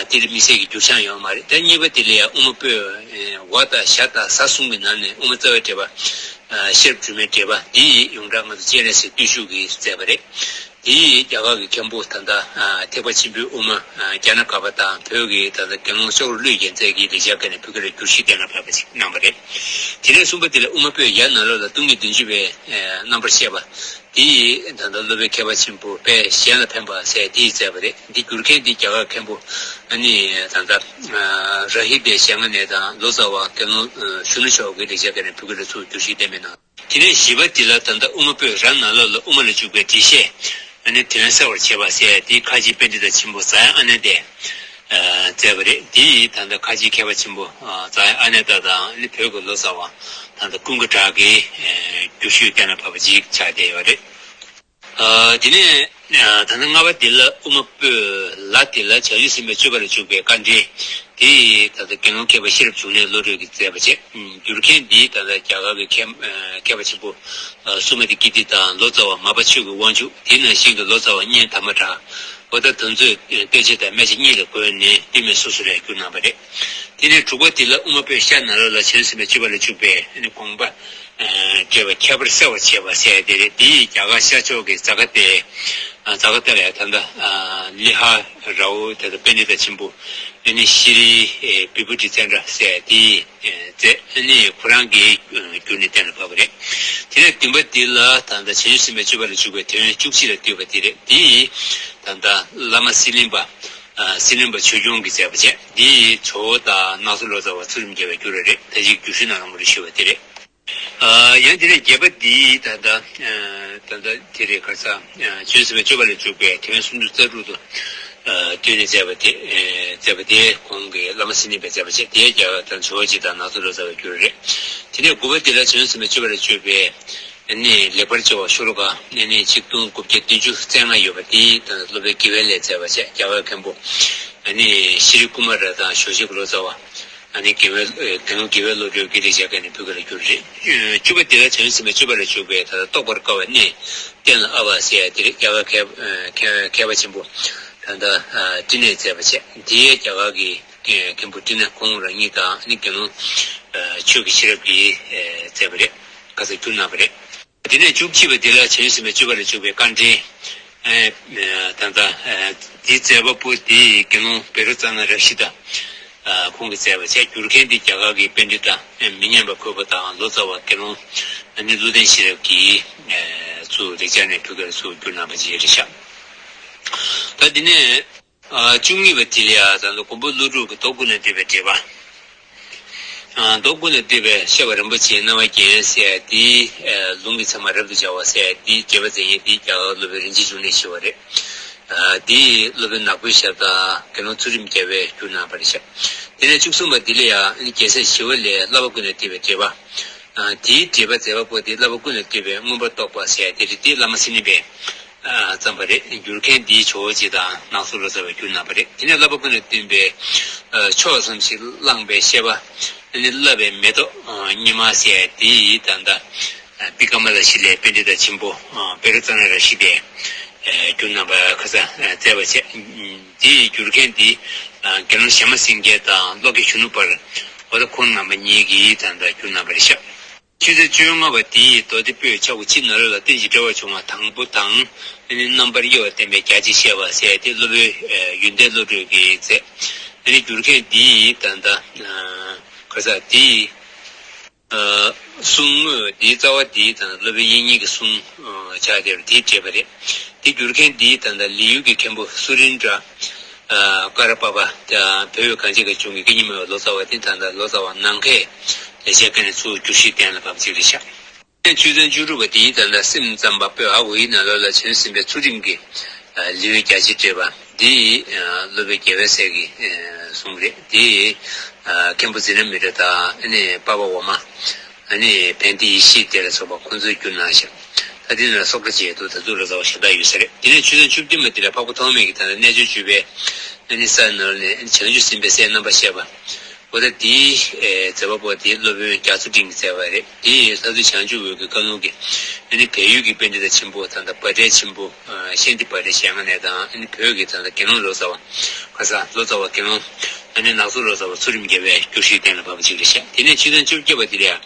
དེ་ལ་དམིགས་བསལ་གྱི་འགྱུར་བྱང་ཡོད་མ་རེད། ད་གཉིས་པ་དེ་ལ་ཡང་དབུ་མ་པོད་ཝ་དང་ཞ་དང་ཟ་གསུམ་གྱི་ནང་ནས་དབུ་མ་རྩ་བའི་འགྲེལ་པ། ཤེས་རབ་སྒྲོན་མེའི་འགྲེལ་པ་འདི་ཡི་ཡོངས་གྲགས་ང་ཚོ་སྤྱན་རས་གཟིགས་བརྟུལ་ཞུགས་ཀྱིས་མཛད་པ་རེད། འདི་ཡི་རྒྱ་གར་གྱི་མཁན་པོ་ད་ལྟ་ཐེག་པ་ཆེན་པོའི་དབུ་མ་རྒྱ་ནག་ག་པ་དང་བོད་ཀྱི་ད་ལྟ་དགེ་སློང་ལྕོག་རོ་ཀླུ་ཡི་རྒྱལ་མཚན་གྱིས་ལེགས་སྦྱར་སྐད་ནས་བོད་སྐད་ལ་བསྒྱུར་ཞིང་གཏན་ལ་ཕབ་པ་ཞིག་གནང་བ་རེད། དེ་ནས་གསུམ་པ་དེ་ལ་དབུ་མ་པོད་ཡ་ནང་ལོགས་ལ་སྟོང་ཉིད་བདུན་ཅུ་པའི་རྣམ་པར་བཤད་པ། དེ་ཡི་ད་ལྟ་སློབ་དཔོན་མཁས་པ་ཆེན་པོ་དཔལ་གཞན་ལ་ཕན་པ་ཟེར་དེ་ཡིས་མཛད་པ་རེད། འདི་བསྒྱུར་མཁན་འདི་རྒྱ་གར་མཁན་པོ་ཨ་ནི་ད་ལྟ་ར་ཧི་དེ་ཞལ་སྔ་ནས་དང་ལོ་ཙཱ་བ་དགེ་སློང་ཞུ་ན་མཆོག་གིས་ལེགས་སྦྱར་སྐད་ནས་བོད་སྐད་ལ་ཚུར་བསྒྱུར་ཞིང་གཏན་འབེབས་གནང་། དེ་ནས་བཞི་པ་འདི་ལ་ད་ལྟ་དབུ་མ་པོད་ར་ནང་ལོགས་ལ་དབུ་མ་ལ་འཇུག་པའི་འགྲེལ་བཤད་ཨ་ནི་དོན་གསལ་བར་བྱེད་པ་ཟེར་དེ་ཁ་ཆེའི་པཎྜི་ཏ་ཆེན་པོ་ཛཱ་ཡ་ཨ་ནནྡས་མཛད་པ་རེད། འདི་ཡིས་ད་ལྟ་ཁ་ཆེའི་མཁས་པ་ཆེན་པོ་ཛཱ་ཡ་ཨ་ནནྡ་དང་ཨ་ནི་བོད་ཀྱི་ལོ་ཙཱ་བ་ད་ལྟ་ཀུན་དགའ་གྲགས་ཀྱིས་བསྒྱུར་ཞིང་གཏན་ལ་ཕབ་པ་ཅིག་ཆགས་བསྡད་ཡོད་རེད། ཨ་དེ་ནས་ཨ་ད་ལྟ་ལྔ་པ་འདི་ལ་དབུ་མ་པོད་ལ་འདི་ལ་བྱང་ཆུབ་སེམས་དཔའི་སྤྱོད་པ་ལ་འཇུག་པའི་དཀའ་འགྲེལ། དེ་ད་ལྟ་དགེ་སློང་མཁས་པ་ཤེས་རབ་འབྱུང་གནས་བློ་གྲོས་ཀྱིས་མཛད་པ་བྱས། བསྒྱུར་མཁན་འདི་ད་ལྟ་རྒྱ་གར་གྱི་མཁས་མཁས་པ་ཆེན་པོ་སུ་མ་ཏི་ཀིརྟི་དང་ལོ་ཙཱ་བ་མ་པ་ཆོས་ཀྱི་དབང་ཕྱུག་དེ་ནང་བཞིན་གྱི་ལོ་ཙཱ་བ་གཉན་དྷརྨ་གྲགས། འོ་ད་དེ་ཚོས་སྟོན་ཆ་དང་སྨད་ཆ་གཉིས་ལ་བགོས་ནས་དེ་མིན་སོ་སོ་ལ་བསྒྱུར་གནང་བ་རེད། དེ་ནས་དྲུག་པ་དེ་ལ་དབུ་མ་པས་ཤར་ནཱ་རོ་ལ་བྱང་ཆུབ་སེམས་དཔའི་སྤྱོད་པ་ལ་འཇུག་པའི་དགོངས་པ་བཀྲལ་བ། ཁྱད་པར་གསལ་བར་བྱེད་པ་ཟེར་དེ་རེད། དེ་ཡི་རྒྱ་གར་ཤར་ཕྱོགས་ཀྱི་ཛ་ག་ཏའི་ཛ་ག་ཏ་ལ་ད་ལྟ་ལི་ཧ་ར་ཨུ་དེ་དང་པཎྜི་ཏ་ཆེན་པོ་ཨ་ནི་ཤྲཱི་བི་བྷུ་ཏི་ཙནྡྲ་ཟེར་དེ་མཛད། ཨ་ནི་ཁོ་རང་གིས་བསྒྱུར་ནས་གཏན་ལ་ཕབ་པ་རེད། དེ་ནས་བདུན་པ་འདི་ལ་ད་ལྟ་བྱང་ཆུབ་སེམས་དཔའི་སྤྱོད་པ་ལ་འཇུག་པའི་དོན་བཅུ་གཅིག་ལ་བསྡུས་པ་འདི་རེད། འདི་ད་ལྟ་བླ་མ་སི་ལིང་པ་སི་ལིང་པ་ཆོས་སྐྱོང་གིས་མཛད་པ་བྱས། འདི་ཇོ་བོ་དང་ནག་ཚོ་ལོ་ཙཱ་བ་ཚུལ་ཁྲིམས་རྒྱལ་བས་བསྒྱུར་བ་རེད། ད་ཅིག་བསྒྱུར་ཤུལ་ནང་ལ་ངོ་སྤྲོད་ཞུས་པ་འདི་རེད། ཡང་དེ་ནས་བརྒྱད་པ་འདི་ད་ལྟ་ད་ལྟ་དེ་རེད། ཁ་སང་བྱང་ཆུབ་སེམས་དཔའི་སྤྱོད་པ་ལ་འཇུག་པའི་དོན་སུམ་ཅུ་རྩ་དྲུག་ཏུ་བསྡུས་ནས་མཛད་པ་དེ་མཛད་པ་དེ་ཁོང་གིས་བླ་མ་སི་ལིང་པས་མཛད་པ་བྱས། དེའི་རྒྱ་གར་དང་ཇོ་བོ་རྗེ་དང་ནག་ཚོ་ལོ་ཙཱ་བས་བསྒྱུར་རེད། དེ་ནས་དགུ་པ་དེ་ལ་བྱང་ཆུབ་སེམས་དཔའི་སྤྱོད་པ་ལ་འཇུག་པའི་ནི་ལེགས་པར་སྦྱར་བ་ཤོ་ལོ་ཀ་ནི་ཆིག་སྟོང་དགུ་བརྒྱ་བདུན་ཅུ་རྩ་ལྔ་ཡོད་པ་དེ་ད་སློབ་དཔོན་དགེ་བའི་ལྷས་མཛད་པ་བྱས། རྒྱ་གར་མཁན་པོ་ནི་ཤྲཱི་ཀུ་མ་ར་དང་ཞོ་ཤི་ཀ་ལོ་ཙཱ་བ། ཨ་ནི་དགེ་བའི་དགེ་སློང་དགེ་བའི་བློ་གྲོས་ཀྱིས་ལེགས་སྦྱར་མཁན་ནི་བོད་སྐད་ལ་བསྒྱུར་རེད། བཅུ་པ་དེ་ལ་བྱང་ཆུབ་སེམས་དཔའི་སྤྱོད་པ་ལ་འཇུག་པའི་ད་ལྟ་རྟོགས་པར་དཀའ་བ་གནས་བརྟན་ལ་དབབ་པ་ཟེར་ཡ་དེ་རེད། རྒྱ་གར་མཁས་མཁས་མཁས་པ་ཆེན་པོ་ད་ལྟ་ཏྲི་ནས་མཛད་པ་བྱས། དེའི་རྒྱ་གར་གྱི་མཁན་པོ་ཏྲི་ན་ཁོང་རང་ཉིད་དང་ཨ་ནི་དགེ་སློང་ཆོས་ཀྱི་ཤེས་རབ་ཀྱིས་མཛད་པ་རེད། ཁ་སང་བསྒྱུར་གནང་བ་རེད། དེ་ནས་བཅུ་གཅིག་པ་དེ་ལ་བྱང་ཆུབ་སེམས་དཔའི་སྤྱོད་པ་ལ་འཇུག་པའི་དཀའ་འགྲེལ། ཨེ་ད་ལྟ་དེའི་མཛད་པ་པོ་དེ་དགེ་སློང་བཻ་རོ་ཙ་ན་རཀྵི་ཏ་ཁོང་གིས་མཛད་པ་བྱས། བསྒྱུར་མཁན་དེ་རྒྱ་གར་གྱི་པཎྜི་ཏ་མི་མཉམ་པ་འཁོད་པ་དང་ལོ་ཙཱ་བ་དགེ་སློང་ཨ་ནི་བློ་ལྡན་ཤེས་རབ་ཀྱིས་ཚུར་ལེགས་སྦྱར་ནས་བོད་སྐད་ལ་ཚུར་བསྒྱུར་གནང་བ་ཅིག་རེད་ཤག་ད་དེ་ནས། ཨ་བཅུ་གཉིས་པ་དེ་ལ་ཡང་ད་ལྟ་མགོན་པོ་ཀླུ་སྒྲུབ་ཀྱི་མདོ་ཀུན་ལས་བཏུས་པའི་འགྲེལ་པ། ཨ་མདོ་ཀུན་ལས་བཏུས་པའི་བཤད་པ་རིན་པོ་ཆེའི་རྣ་བ་རྒྱན་ཟེར་ཡ་དེ། ཨ་ལུང་གི་ཚད་མ་རབ་ཏུ་སྦྱར་བ་ཟེར་ཡ་དེ་འགྲེལ་པ་མཛད་མཁན་དེ་རྒྱ་གར་སློབ་དཔོན་རིན་ཆེན་འབྱུང་གནས་ཞེས་པ་རེད། ཨ་དེ་སློབ་དཔོན་ནག་པོའི་ཞབས་དང་དགེ་སློང་ཚུལ་ཁྲིམས་རྒྱལ་བས་བསྒྱུར་གནང་བ་རེད་ཤག་དེ་ནས་བཅུ་གསུམ་པ་དེ་ལ་ཡང་རྒྱལ་སྲས་ཞི་བ་ལྷས་བསླབ་པ་ཀུན་ལས་བཏུས་པའི་འགྲེལ་པ། ཨ་དེའི་འགྲེལ་པ་མཛད་པ་པོ་དེ་བསླབ་པ་ཀུན་ལས་བཏུས་པའི་མངོན་པར་རྟོགས་པ་ཟེར་ཡ་དེ་རེད། དེ་བླ་མ་སི་ལིང་པས་ཨ་བརྩམས་པ་རེད། བསྒྱུར་མཁན་དེའི་ཇོ་བོ་རྗེ་དང་ནག་ཚོ་ལོ་ཙཱ་བས་བསྒྱུར་གནང་བ་རེད། དེ་ནས་བསླབ་པ་ཀུན་ལས་བཏུས་པའི་ཨ་ཕྱོགས་ཙམ་ཞིག་བླངས་པའི་བཤད་པ་ཨ་ནི་བསླབ་པའི་མེ་ཏོག་ཨ་སྙེ་མ་ཟེར་ཡ་དེ་ད་ལྟ་ཨ་བི་ཀ་མ་ལ་ཤཱི་ལའི་པཎྜི་ཏ་ཆེན་པོ་ཨ་བཻ་རོ་ཙ་ན་རཀྵི་ཏས་ཨ་བསྒྱུར་གནང་བ་ཁ་སང་ཨ་མཛད་པ་བྱས། དེའི་བསྒྱུར་མཁན་དེ་ཨ་དགེ་སློང་ཞྭ་དམར་སེང་གེ་དང་ཀློག་མཁན་གཞོན་ནུ་དཔལ། འོ་ད་ཁོང་རྣམ་པ་གཉིས་ཀྱིས་ད་ལྟ་བསྒྱུར་གནང་བ་རེད་ཤག་ཆོས་ཚན་བཅོ་ལྔ་པ་དེ་མདོ་སྡེ་པོད་ཆ་དགུ་སྤྱི་ནང་ལོགས་ལ་རྟེན་ཅིང་འབྲེལ་བར་འབྱུང་བ་དང་པོ་དང་། ཨ་ནི་རྣམ་པར་དབྱེ་བ་བསྟན་པའི་རྒྱ་ཆེར་བཤད་པ་ཟེར་ཏེ་སློབ་དཔོན་ཡོན་ཏན་བློ་གྲོས་ཀྱིས་མཛད། ཨ་ནི་བསྒྱུར་མཁན་དེ་ད་ལྟ་ཁ་ས་དེ་གསུང་དངོས་དེའི་རྩ་བ་དེ་ད་ལྟ་སློབ་དཔོན་དབྱིག་གཉེན་གྱི་གསུང་ཆགས་བསྡད་པ་དེ་བྲིས་པ་རེད། དེ་བསྒྱུར་མཁན་དེ་ད་ལྟ་ལི་ཡུལ་གྱི་མཁན་པོ་སུ་རིན་དྲ་ཀ་ར་པ་པ་དང་བོད་གངས་ཅན་གྱི་ལྗོངས་ཀྱི་སྐད་གཉིས་སྨྲ་བའི་ལོ་ཙཱ་བ་དེ་ད་ལྟ་ལོ་ཙཱ་བ་ནམ་མཁའི་ལེགས་སྦྱར་མཁན་ནས་ཚུར་བསྒྱུར་ཞིབ་གཏན་ལ་ཕབ་ཅིག་རེད་ཤག་ཆོས་ཚན་བཅུ་དྲུག་པ་དེའི་ད་ལྟ་སེམས་ཙམ་པ་པོད་ཨ་འོ་ཡི་ནང་ལོགས་ལ་བྱང་ཆུབ་སེམས་དཔའི་ཚུལ་ཁྲིམས་ཀྱི་ལེའུའི་རྒྱ་ཆེར་བྲིས་པ་འདི་སློབ་དཔོན་རྒྱལ་བའི་སྲས་ཀྱི་གསུང་རེད། དེ་མཁན་པོ་ཛི་ན་མི་ཏྲ་དང་ཨ་ནི་པ་ཕ་འོག་མ། ཨ་ནི་ཕན་བདེ་ཡེ་ཤེས་དེ་ལ་སོགས་པ་ཁོང་ཚོས་བསྒྱུར་གནང་ཞིང་། ད་དེ་ནང་སོགས་པ་བཅས་འདུག་ད་ཚོ་ལོ་ཙཱ་བ་ཞེ་དྲག་ཡོད་ས་རེད། དེ་ནས་ཆོས་ཚན་བཅུ་བདུན་པ་དེ་ལ་འཕགས་པ་ཐོགས་མེད་ཀྱིས་ད་ལྟ་རྣལ་འབྱོར་སྤྱོད་པའི་ཨ་ནི་ས་ནང་ནས་བྱང་ཆུབ་སེམས་དཔའི་སའི་རྣམ་པར་བཤད་པ། འོ་ད་དེའི་མཛད་པ་པོ་དེ་སློབ་དཔོན་རྒྱ་མཚོ་སྤྲིན་གྱིས་མཛད་པ་རེད། དེ་ལྷ་རྫུ་བྱང་ཆུབ་འོད་ཀྱི་བཀའ་ལུང་གིས་ཨ་ནི་བལ་ཡུལ་གྱི་པཎྜི་ཏ་ཆེན་པོ་ད་ལྟ་བྷ་དྲའི་ཆེན་པོ་ཤཱནྟི་བྷ་དྲའི་ཞལ་སྔ་ནས་དང་ཨ་ནི་བོད་ཀྱི་ད་ལྟ་དགེ་སློང་ལོ་ཙཱ་བ་ཁ་སང་ལོ་ཙཱ་བ་དགེ་སློང་ཨ་ནི་ནག་ཚོ་ལོ་ཙཱ་བ་ཚུལ་ཁྲིམས་རྒྱལ་བས་བསྒྱུར་ཞིབ་གཏན་ལ་ཕབ་པ་ཅིག་རེད་ཤག་དེ་ནས་ཆོས་ཚན་བཅོ་བརྒྱད་པ་དེ་ལ་ཡང་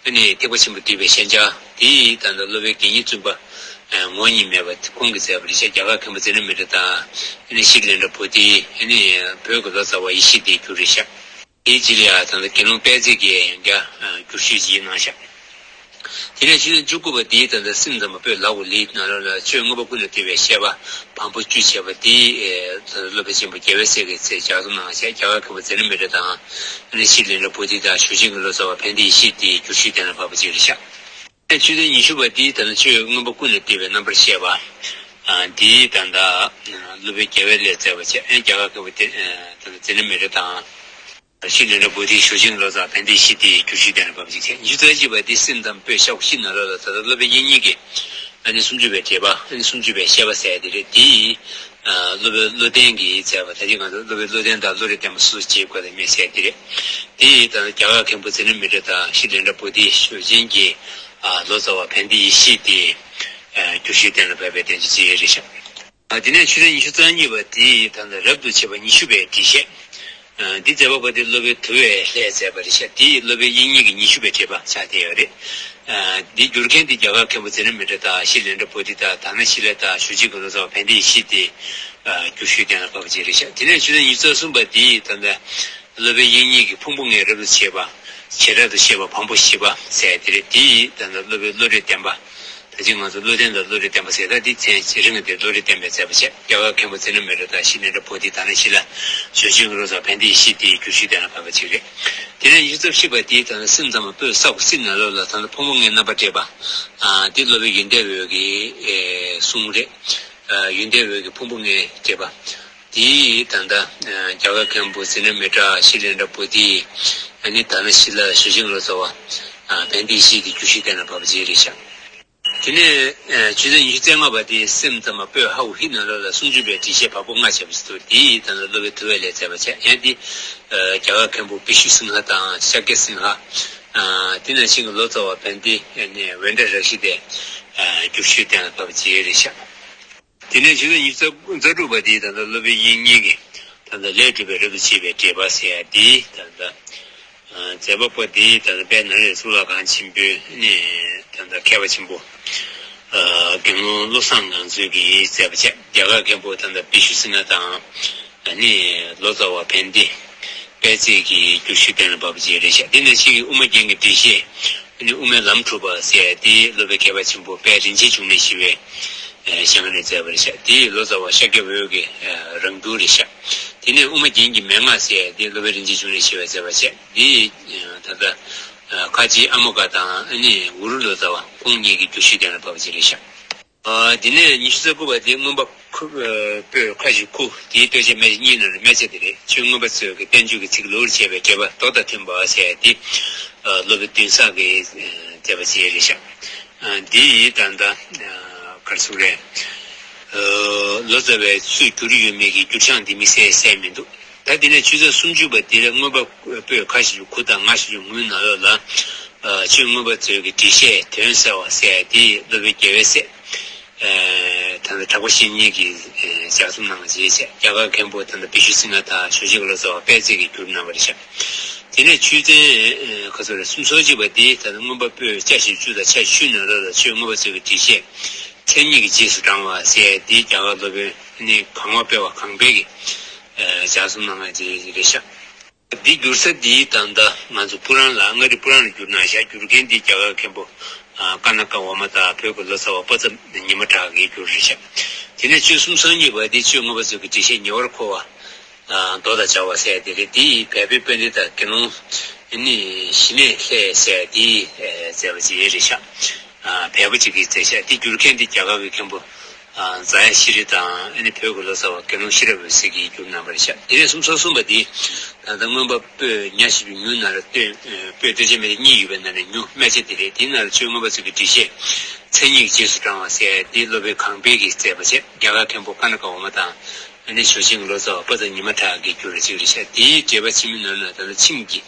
ཨ་ནི་ཐེག་པ་ཆེན་པོ་བསྡུས་པའི་ཤན་སྦྱར་དེ་ད་ལྟ་སློབ་དཔོན་དགེ་བསྙེན་བཙུན་པ་ངོ་བོ་ཉིད་མེད་པ་ཁོང་གིས་མཛད་པ་རེད་ཤག་རྒྱ་གར་མཁན་པོ་ཛི་ན་མི་ཏྲ་དང་ཨ་ནི་ཤྲཱི་ལེནྡྲ་བོ་དྷི་ཨ་ནི་བོད་ཀྱི་ལོ་ཙཱ་བ་ཡེ་ཤེས་དེས་བསྒྱུར་རེད་ཤག་དེའི་རྗེས་ལ་ཡང་ད་ལྟ་དགེ་སློང་དཔལ་བརྩེགས་ཀྱིས་ཡང་བསྐྱར་བསྒྱུར་ཞིབ་ཅིག་གནང་ཤག་དེ་ནས་ཆོས་ཚན་བཅུ་དགུ་པ་དེའི་ད་ལྟ་སེམས་ཙམ་པ་པོད་ལ་འོ་ལི་ནང་ལོགས་ལ་ཆོས་མངོན་པ་ཀུན་ལས་བཏུས་པའི་བཤད་པ་བམ་པོ་བཅུ་བྱས་པ་དེ་ད་ལྟ་སློབ་དཔོན་ཆེན་པོ་རྒྱལ་བའི་སྲས་ཀྱིས་མཛད་ལྗགས་རྩོམ་གནང་ཤག་རྒྱ་གར་མཁན་པོ་ཛི་ན་མི་ཏྲ་དང་ཨ་ནི་ཤྲཱི་ལེནྡྲ་བོ་དྷི་དང་ཞུ་ཆེན་གྱི་ལོ་ཙཱ་བ་ཕན་བདེ་ཡེ་ཤེས་དེས་བསྒྱུར་ཞིབ་གཏན་ལ་ཕབ་པ་ཅིག་རེད་ཤག་ཆོས་ཚན་ཉི་ཤུ་པ་དེའི་ད་ལྟ་ཆོས་མངོན་པ་ཀུན་ལས་བཏུས་པའི་རྣམ་པར་བཤད་པ། ཨ་དེའི་ད་ལྟ་སློབ་དཔོན་རྒྱལ་བའི་ལྷས་མཛད་པ་བྱས། ཨ་རྒྱ་གར་མཁན་པོ་དེ་ད་ལྟ་ཛི་ན་མི་ཏྲ་དང་། ཤྲཱི་ལེནྡྲ་བོ་དྷི་ཞུ་ཆེན་ལོ་ཙཱ་བ་ཕན་བདེ་ཡེ་ཤེས་དེས་བསྒྱུར་ཞིབ་གཏན་ལ་ཕབ་པ་ཅིག་བྱས། ཉི་ཤུ་རྩ་གཅིག་པ་དེ་སེམས་ཙམ་པ་པོད་ཤ་བོ་བཞི་ནང་ལོགས་ལ་ད་ལྟ་སློབ་དཔོན་དབྱིག་གཉེན་གྱིས་ཨ་ནི་སུམ་ཅུ་པའི་འགྲེལ་པ་ཨ་ནི་སུམ་ཅུ་པའི་བཤད་པ་ཟེར་ཡ་དེ་རེད། དེ་ཡིས་ཨ་སློབ་དཔོན་བློ་ལྡན་གྱིས་མཛད་པ་ད་ཅི་ང་ཚོ་སློབ་དཔོན་བློ་ལྡན་དང་བློ་རིག་བརྟན་པ་སོ་སོ་བྱེད་དགོས་དེ་མེད་ཟེར་ཡ་དེ་རེད། དེ་ཡིས་ད་ལྟ་རྒྱ་གར་མཁན་པོ་ཛི་ན་མི་ཏྲ་དང་ཤྲཱི་ལེནྡྲ་བོ་དྷི་ཞུ་ཆེན་གྱི་ཨ་ལོ་ཙཱ་བ་ཕན་བདེ་ཡེ་ཤེས་དེས་ཨ་བསྒྱུར་ཞིབ་གཏན་ལ་ཕབ་པའི་བསྟན་བཅོས་ཅིག་རེད་ཤག་ཨ། དེ་ནས་ཆུ་ཚོད་ཉི་ཤུ་རྩ་གཉིས་པ་དེ་ད་ལྟ་རབ་ཏུ་བྱེད་པ་ཉི་ཤུ་པའི་འགྲེལ་བཤད། ཨ། འདི་མཛད་པ་པོ་དེ་སློབ་དཔོན་དུ་བས་ལྷས་མཛད་པ་རེད་ཤག་དེ་སློབ་དཔོན་དབྱིག་གཉེན་གྱི་ཉི་ཤུ་པའི་འགྲེལ་པ་ཆགས་བསྡད་ཡོད་རེད། ཨ། འདི་བསྒྱུར་མཁན་དེ་རྒྱ་གར་མཁན་པོ་ཛེ་ན་མི་ཏྲ་དང་ཤྲཱི་ལེནྡྲ་བོ་དྷི་དང་དྷ་ན་ཤི་ལ་དང་ཞུ་ཆེན་གྱི་ལོ་ཙཱ་བ་བན་དེ་ཡེ་ཤེས་དེ། ཨ། བསྒྱུར་ཞུས་གཏན་ལ་ཕབ་པ་ཅིག་རེད་ཤག་དེ་ནས་ཆུ་ཚོད་ཉི་ཤུ་རྩ་གསུམ་པ་དེ་ད་ལྟ་སློབ་དཔོན་དབྱིག་གཉེན་གྱི་ཕུང་པོ་ལྔའི་རབ་ཏུ་བྱེད་པ། བྱེ་བྲག་ཏུ་བཤད་པ་བམ་པོ་བཞི་པ་ཟེར་དེ་རེད། དེ་ད་ལྟ་སློབ་དཔོན་བློ་གྲོས་བརྟན་པ། ད་ཅི་ང་ཚོ་བློ་ལྡན་དང་བློ་གྲོས་བརྟན་པ་ཟེར། ད་འདི་མཚན་རིང་ངེ་དེ་བློ་གྲོས་བརྟན་པས་མཛད་པ་བྱས། རྒྱ་གར་མཁན་པོ་ཛེ་ན་མི་ཏྲ་དང་ཤྲཱི་ལེནྡྲ་བོ་དྷི་དྷ་ན་ཤི་ལ་ཞུ་ཆེན་གྱི་ལོ་ཙཱ་བ་བན་དེ་ཡེ་ཤེས་དེ་བསྒྱུར་ཞུས་གཏན་ལ་ཕབ་པ་ཅིག་རེད། དེ་ནས་ཉི་ཤུ་རྩ་བཞི་པ་དེ་ད་ལྟ་སེམས་ཙམ་པ་པོས་ས་གོ་སྲིད་ནང་ལོགས་ལ་ད་ལྟ་ཕུང་པོ་ལྔའི་རྣམ་པ་བཀྲལ་བ། ཨ། དེ་སློབ་དཔོན་ཡོན་ཏན་འོད་ཀྱི་གསུང་རེད། ཨ། ཡོན་ཏན་འོད་ཀྱི་ཕུང་པོ་ལྔའི་འགྲེལ་པ། དེ་ད་ལྟ་རྒྱ་གར་མཁན་པོ་ཛེ་ན་མི་ཏྲ་ཤྲཱི་ལེནྡྲ་བོ་དྷི། ཨ་ནི་དྷ་ན་ཤི་ལ་ཞུ་ཆེན་གྱི་ལོ་ཙཱ་བ་བན་དེ་ཡེ་ཤེས་དེ་བསྒྱུར་ཞུས་གཏན་ལ་ཕབ་པ་ཅིག་རེད་ཤག་དེ་ནས་ཆུ་ཚོད་ཉི་ཤུ་རྩ་ལྔ་པ་དེ་སེམས་ཙམ་པ་པོས་ཧ་ཝ་ཧི་ནང་ལོགས་ལ་སུམ་ཅུ་པའི་འགྲེལ་བཤད་བ་པོ་ལྔ་བྱས་པ་ཞིག་འདུག་དེ་ད་ལྟ་སློབ་དཔོན་དུ་བས་ལྷས་མཛད་པ་བྱས། ཡང་དེ་རྒྱ་གར་མཁན་པོ་བི་ཤུ་སིང་ཧ་དང་ཤཱཀྱ་སིང་ཧ། དེ་ནང་བཞིན་གྱི་ལོ་ཙཱ་བ་བན་དེ་ནས་ཝེ་ཌ་ར་ཤི་དེ་བསྒྱུར་ཞུས་གཏན་ལ་ཕབ་པ་ཅིག་རེད་ཤག་དེ་ནས་ཆུ་ཚོད་ཉི་ཤུ་རྩ་དྲུག་པ་དེ་ད་ལྟ་སློབ་དཔོན་དབྱིག་གཉེན་གྱིས་ད་ལྟ་ལས་གྲུབ་པའི་རབ་ཏུ་བྱེད་པའི་འགྲེལ་པ་ཟེར་ཡ་དེ་ད་ལྟ། ཨ། མཛད་པ་པོ་དེ་ད་ལྟ་དཔལ་ནཱ་རོ་གཙུག་ལག་ཁང་ཆེན་པོའི་ནས་ད་ལྟ་མཁས་པ་ཆེན་པོ། ཨ། དགེ་སློང་བློ་བཟང་ངང་ཚུལ་གྱིས་མཛད་པ་བྱས། རྒྱ་གར་མཁན་པོ་ད་ལྟ་བི་ཤུ་སིང་ཧ་དང་། ཨ་ནི་ལོ་ཙཱ་བ་བན་དེ་དཔལ་བརྩེགས་ཀྱིས་བསྒྱུར་ཞུས་གཏན་ལ་ཕབ་པ་ཅིག་རེད་ཤག་དེ་ནང་བཞིན་གྱི་དབུ་མ་རྒྱན་གྱི་འགྲེལ་བཤད། ཨ་ནི་དབུ་མའི་ལམ་གྲུབ་པ་ཟེར་དེ་སློབ་དཔོན་མཁས་པ་ཆེན་པོ་དཔལ་རིན་ཆེན་འབྱུང་གནས་ཞི་བའི་ཞལ་སྔ་ནས་མཛད་པ་རེད་ཤག་དེ་ལོ་ཙཱ་བ་ཤཱཀྱ་འོད་ཀྱི་རང་བསྒྱུར་རེད་ཤག་དེ་ནས་དབུ་མ་རྒྱན་གྱི་མན་ངག་ཟེར་དེ་སློབ་དཔོན་རིན་ཆེན་འབྱུང་གནས་ཞི་བས་མཛད་པ་བྱས། དེ་ད་ལྟ་ཁ་ཆེའི་ཨ་མོ་གྷ་དང་ཨ་ནི་ཝུ་རུ་ལོ་ཙཱ་བ་ཁོང་གཉིས་ཀྱིས་བསྒྱུར་ཞུས་གཏན་ལ་ཕབ་པ་ཅིག་རེད་ཤག་ཨ། དེ་ནས་ཉི་ཤུ་རྩ་དགུ་པ་དེ་མངོན་པ་ཁུ། ཨ། པོད་ཁ་ཅིག་ཁུ་དེའི་བསྟོད་ཆེན་སྨྲས་ཆེན་གཉིས་ནང་ནས་སྨྲས་ཆེན་དེ་རེད། ཆོས་མངོན་པ་མཛོད་ཀྱི་བསྟན་བཅོས་ཀྱི་ཚིག་ལོགས་ལ་བྱས་པའི་འགྲེལ་པ་མདོ་དང་མཐུན་པ་ཟེར་དེ། ཨ། སློབ་དཔོན་བདུན་བཟང་གིས་མཛད་པ་ཅིག་རེད་ཤག་ཨ། འདི་ཡི་ད་ལྟ། ཨ། ག་རེ་ཟེར་དགོས་རེད། ཨ། ལོ་ཙཱ་བས་སུས་བསྒྱུར་ཡོད་མེད་ཀྱི་བསྒྱུར་བྱང་འདི་དམིགས་བསལ་གསལ་མི་འདུག་ད་དེ་ནས་ཆུ་ཚོད་སུམ་ཅུ་པ་འདིར་མངོན་པ་པོད་ཁ་ཞིག་གུ་དང་ང་ཞིག་གུ་ངུའི་ནང་ལོགས་ལ། ཨ། ཆོས་མངོན་པ་མཛོད་ཀྱི་འགྲེལ་བཤད་དོན་གསལ་བ་ཟེར་དེ་སློབ་དཔོན་རྒྱལ་བའི་སྲས། ཨ། ད་ལྟ་གྲགས་པ་བཤེས་གཉེན་གྱིས་ལྗགས་རྩོམ་གནང་བ་བྱས། རྒྱ་གར་མཁན་པོ་ད་ལྟ་བི་ཤུ་སིང་ཧ་དང་ཞུ་ཆེན་གྱི་ལོ་ཙཱ་བ་དཔལ་བརྩེགས་ཀྱིས་བསྒྱུར་གནང་བ་རེད་ཤག་དེ་ནས་ཆུ་ཚོད། ཨ། ག་ཚོད་རེད། སུམ་ཅུ་སོ་གཅིག་པ་དེ་ད་ལྟ་མངོན་པ་པོད་ཆ་ཞེས་བཅུ་དང་ཆ་བཅུ་ནང་ལོགས་ལ་ཆོས་མངོན་པ་མཛོད་ཀྱི་འགྲེལ་བཤད། མཚན་ཉིད་ཀྱི་རྗེས་སུ་འབྲང་བ་ཟེར་དེ་རྒྱ་གར་སློབ་དཔོན་ནི་གང་བ་དཔལ་བ་གང་འཕེལ་གྱིས། ཨ། ལྗགས་རྩོམ་གནང་བ་དེ་རེད་ཤག་འདི་བསྒྱུར་ས་འདི་ད་ལྟ་ང་ཚོ་པུ་རཱན་ལ། མངའ་རིས་པུ་རཱན་ལ་བསྒྱུར་གནང་ཤག་བསྒྱུར་མཁན་འདི་རྒྱ་གར་མཁན་པོ། ཨ། ཀ་ན་ཀ་ཝར་མ་དང་བོད་ཀྱི་ལོ་ཙཱ་བ་པ་ཚབ་ཉི་མ་གྲགས་ཀྱིས་བསྒྱུར་རེད་ཤག་དེ་ནས་ཆུ་ཚོད་སུམ་ཅུ་སོ་གཉིས་པ་འདི་ཆོས་མངོན་པ་མཛོད་ཀྱི་འགྲེལ་བཤད་ཉེ་བར་འཁོར་བ། ཨ། མདོ་དང་སྦྱར་བ་ཟེར་དེ་རེད། དེ་ཡི་བལ་པོའི་དཔོན་སྡེ་དང་དགེ་སློང་ནི་ཞི་གནས་ལྷས་ཟེར་དེས་མཛད་པ་ཅིག་རེད་ཤག་ཨ། བལ་པོ་ཅིག་གིས་མཛད་ཤག་དེ་བསྒྱུར་མཁན་དེ་རྒྱ་གར་གྱི་མཁན་པོ། ཨ། ཛ་ཡ་ཤྲཱི་དང་ཨ་ནི་བོད་ཀྱི་ལོ་ཙཱ་བ་དགེ་སློང་ཤེས་རབ་འོད་ཟེར་གྱིས་བསྒྱུར་གནང་བ་རེད་ཤག་དེ་ནས་སུམ་ཅུ་སོ་གསུམ་པ་དེ་ད་ལྟ་མངོན་པ་པོད་ཉ་བཞི་བཅུ་ཉུང་ནང་ལ་བསྟོད། ཨ། པོད་བསྟོད་ཆེན་མི་གཉིས་ཡོད་པའི་ནང་ནས་ཉུང་སྨྲས་ཆེན་དེ་རེད། དེའི་ནང་ལ་ཆོས་མངོན་པ་མཛོད་ཀྱི་འགྲེལ་བཤད་མཚན་ཉིད་ཀྱི་རྗེས་སུ་འབྲང་བ་ཟེར་དེ་སློབ་དཔོན་གང་འཕེལ་གྱིས་མཛད་པ་བྱས། རྒྱ་གར་མཁན་པོ་ཀ་ན་ཀ་ཝར་མ་དང་། ཨ་ནི་ཞུ་ཆེན་གྱི་ལོ་ཙཱ་བ་པ་ཚབ་ཉི་མ་གྲགས་ཀྱིས་བསྒྱུར་བ་ཅིག་རེད་ཤག་དེའི་འགྲེལ་པ་ཕྱི་མའི་ནང་ན་ད་ལྟ་ཁྱིམ་གྱི་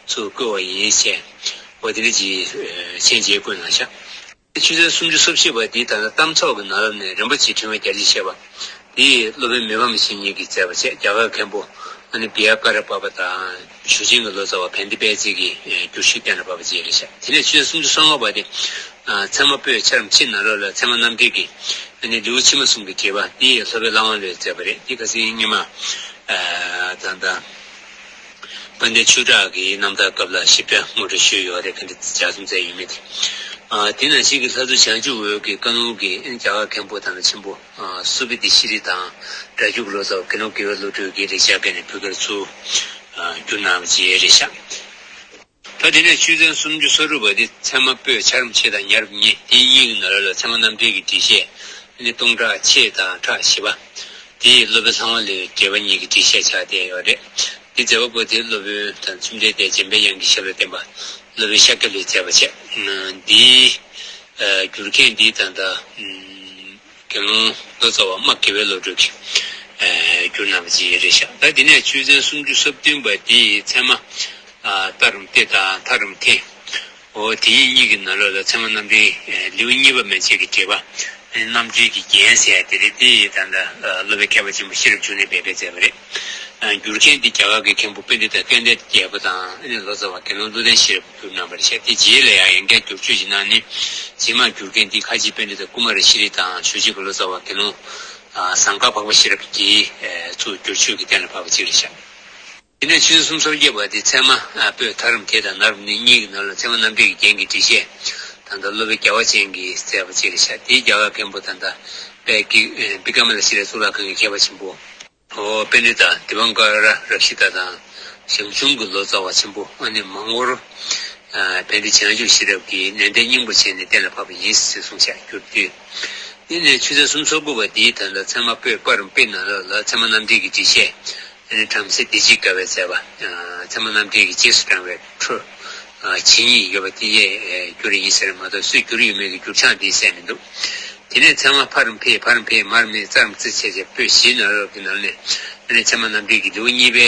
ཚུར་བཀོད་པ་ཡིན་ཞེས། འོ་དེ་འདྲ་ཅིག་མཆན་ཅིག་བཀོད་གནང་ཤག་ཆུ་ཚོད་སུམ་ཅུ་སོ་བཞི་པ་འདི་ད་ལྟ་གཏམ་ཚོགས་ཀྱི་ནང་ལོགས་ནས་རིན་པོ་ཆེའི་ཕྲེང་བའི་རྒྱ་ཆེར་བཤད་པ། འདི་སློབ་དཔོན་མི་ཕམ་བཤེས་གཉེན་གྱིས་མཛད་པ་བྱས། རྒྱ་གར་མཁན་པོ་ཨ་ནི་བི་ཡ་ཀ་ར་པ་པ་དང་ཞུ་ཆེན་གྱི་ལོ་ཙཱ་བ་བན་དེ་དཔལ་བརྩེགས་ཀྱིས་བསྒྱུར་ཞུས་གཏན་ལ་ཕབ་པ་ཅིག་རེད་ཤག་དེ་ནས་ཆུ་ཚོད་སུམ་ཅུ་སོ་ལྔ་པ་དེ། ཨ། ཚད་མ་པོད་ཆ་རིམ་ཕྱེད་ནང་ལོགས་ལ་ཚད་མ་རྣམ་འགྲེལ་གྱི་ཨ་ནི་ལེའུ་ཕྱི་མ་གསུམ་གྱི་འགྲེལ་པ་འདི་སློབ་དཔོན་ལྷ་དབང་བློས་མཛད་པ་རེད། འདི་ཁ་སང་སྔོན་མ། ཨ། ད་ལྟ་དཔལ་ལྡན་ཆོས་གྲགས་ཀྱི་རྣམ་ཐར་སྐབས་ལ་ཞིབ་ཕྲ་ངོ་སྤྲོད་ཞུས་ཡོད་རེད། ག་འདྲ་ལྗགས་རྩོམ་མཛད་ཡོད་མེད་དེ། ཨ། དེ་ནང་བཞིན་གྱི་ལྷ་གཙུག་བྱང་ཆུབ་འོད་ཀྱི་བཀའ་ལུང་གི་ཨ་ནི་རྒྱ་གར་མཁན་པོ་དང་ཆེན་པོ། ཨ། སུ་བི་ཏི་ཤྲཱི་དང་སྒྲ་སྒྱུར་གྱི་ལོ་ཙཱ་བ་དགེ་སློང་དགེ་བའི་བློ་གྲོས་ཀྱིས་ལེགས་སྦྱར་སྐད་ནས་བོད་སྐད་ལ་ཚུར། ཨ། བསྒྱུར་གནང་བ་ཅིག་རེད་ཤག་ད་དེ་ནས་ཆུ་ཚོད་སུམ་ཅུ་སོ་དྲུག་པ་འདི་ཚད་མ་པོད་ཆ་རིམ་ཕྱེད་དང་ཉ་རིམ་གཉིས། དེ་གཉིས་ཀྱི་ནང་ལོགས་ལ་ཚད་མ་རྣམ་འགྲེལ་གྱི་འགྲེལ་བཤད་ཨ་ནི་སྟོང་ཕྲག་ཕྱེད་དང་ཕྲག་བཞི་པ། དེ་སློབ་དཔོན་ལྷ་དབང་བློའི་འགྲེལ་པ་གཉིས་ཀྱི་འགྲེལ་བཤད་ཆགས་བསྡད་ཡོད་རེད། འདི་མཛད་པ་པོ་དེ་སློབ་དཔོན་དང་བཅོམ་ལྡན་འདས་འཇམ་པའི་དབྱངས་ཀྱི་ཞབས་ལ་བསྟན་པ་སློབ་དཔོན་ཤཱཀྱ་བློས་མཛད་པ་བྱས། འདིའི་བསྒྱུར་མཁན་འདི་ད་ལྟ། དགེ་སློང་ལོ་ཙཱ་བ་རྨ་དགེ་བའི་བློ་གྲོས་ཀྱིས་བསྒྱུར་གནང་བ་ཅིག་རེད་ཤག་ད་དེ་ནས་ཆུ་ཚོད་སུམ་ཅུ་སོ་བདུན་པ་དེ་ཚད་མ་ཏཱ་རམ་ཏེ་དང་ཐཱ་རམ་ཐེ། འོ་དེ་གཉིས་ཀྱི་ནང་ལོགས་ལ་ཚད་མ་རྣམ་འགྲེལ་ལེའུ་གཉིས་པ་མན་ཆད་ཀྱི་འགྲེལ་པ། རྣམ་འགྲེལ་གྱི་རྒྱན་ཟེར་ཡ་དེ་རེད། དེ་ད་ལྟ་སློབ་དཔོན་མཁས་པ་ཆེན་པོ་ཤེས་རབ་འབྱུང་གནས་སྦས་པས་མཛད་པ་རེད། བསྒྱུར་མཁན་དེ་རྒྱ་གར་གྱི་མཁན་པོ་པཎྜི་ཏ་ཀཎྜི་ཏ་རྒྱལ་པོ་དང་ཨ་ནི་ལོ་ཙཱ་བ་དགེ་སློང་ཀླུ་ལྡིང་ཤེས་རབ་བསྒྱུར་གནང་བ་རེད་ཤག་དེ་རྗེས་ལ་ཡང་ཡང་བསྐྱར་བསྒྱུར་བཅོས་ཀྱི་ནང་ནས་རྗེས་མར་བསྒྱུར་མཁན་དེ་ཁ་ཆེ་པཎྜི་ཏ་ཀུ་མ་ར་ཤྲི་དང་ཞུ་རྗེ་གི་ལོ་ཙཱ་བ་དགེ་སློང་ཟངས་དཀར་འཕགས་པ་ཤེས་རབ་ཀྱིས་ཚུར་བསྒྱུར་བཅོས་ཀྱིས་གཏན་ལ་ཕབ་པ་གཅིག་རེད་ཤག་དེ་ནས་ཆུ་ཚོད་སུམ་ཅུ་སོ་བརྒྱད་པ་དེ་ཚད་མ་པོད་ཐ་རམ་དེ་དང་ན་རམ་ནི་གཉིས་ཀྱི་ནང་ལ་ཚད་མ་རྣམ་འགྲེལ་གྱི་རྒྱན་གྱི་འགྲེལ་བཤད་ད་ལྟ་སློབ་དཔོན་རྒྱལ་བ་ཅན་གྱིས་མཛད་པ་གཅིག་རེད་ཤག་དེའི་རྒྱལ་བ་མཁན་པོ་ད་ལྟ་དཔལ་གྱི་བི་ཀ་མ་ལ་ཤི་ལའི་གཙུག་ལག་ཁང་གི་མཁས་པ་ཆེན་པོ། ཨོ་པཎྜི་ཏ་དི་པང་ཀ་ར་རཀྵི་ཏ་དང་ཞང་ཞུང་གི་ལོ་ཙཱ་བ་ཆེན་པོ་ཨ་ནི་མང་བོར་པཎྜི་ཏ་བྱང་ཆུབ་ཤེས་རབ་ཀྱིས་ནན་ཏན་སྙིང་པོ་བྱས་ནས་གཏན་ལ་ཕབ་པ་ཡིན་ཟེར་གསུངས་ཤག་བསྒྱུར་དུས། དེ་ནས་ཆུ་ཚོད་སུམ་ཅུ་སོ་དགུ་པ་དེའི་ད་ལྟ་ཚད་མ་པོད་པ་རམ་པའི་ནང་ལོགས་ལ་ཚད་མ་རྣམ་འགྲེལ་གྱི་འགྲེལ་བཤད་ཨ་ནི་བྲམ་ཟེ་བདེ་སྐྱིད་དགའ་བས་མཛད་པ། ཚད་མ་རྣམ་འགྲེལ་གྱི་རྗེས་སུ་འབྲང་བའི་འཕྲོ་ཇི་སྙེད་ཡོད་པ་དེ་ཡས་བསྒྱུར་ཡིན་ཟེར་མ་གཏོགས་སུས་བསྒྱུར་ཡོད་མེད་ཀྱི་བསྒྱུར་བྱང་དེ་གསལ་མི་འདུག་དེ་ནས་ཚད་མ་ཕ་རམ་ཕེ་བ་རམ་བེ་མ་རམ་མེ་ཙ་རམ་ཙི་བྱས་བྱས་པོད་བཞིའི་ནང་ལོགས་ཀྱི་ནང་ནས་ཨ་ནི་ཚད་མ་རྣམ་འགྲེལ་གྱི་ལེའུ་གཉིས་པའི་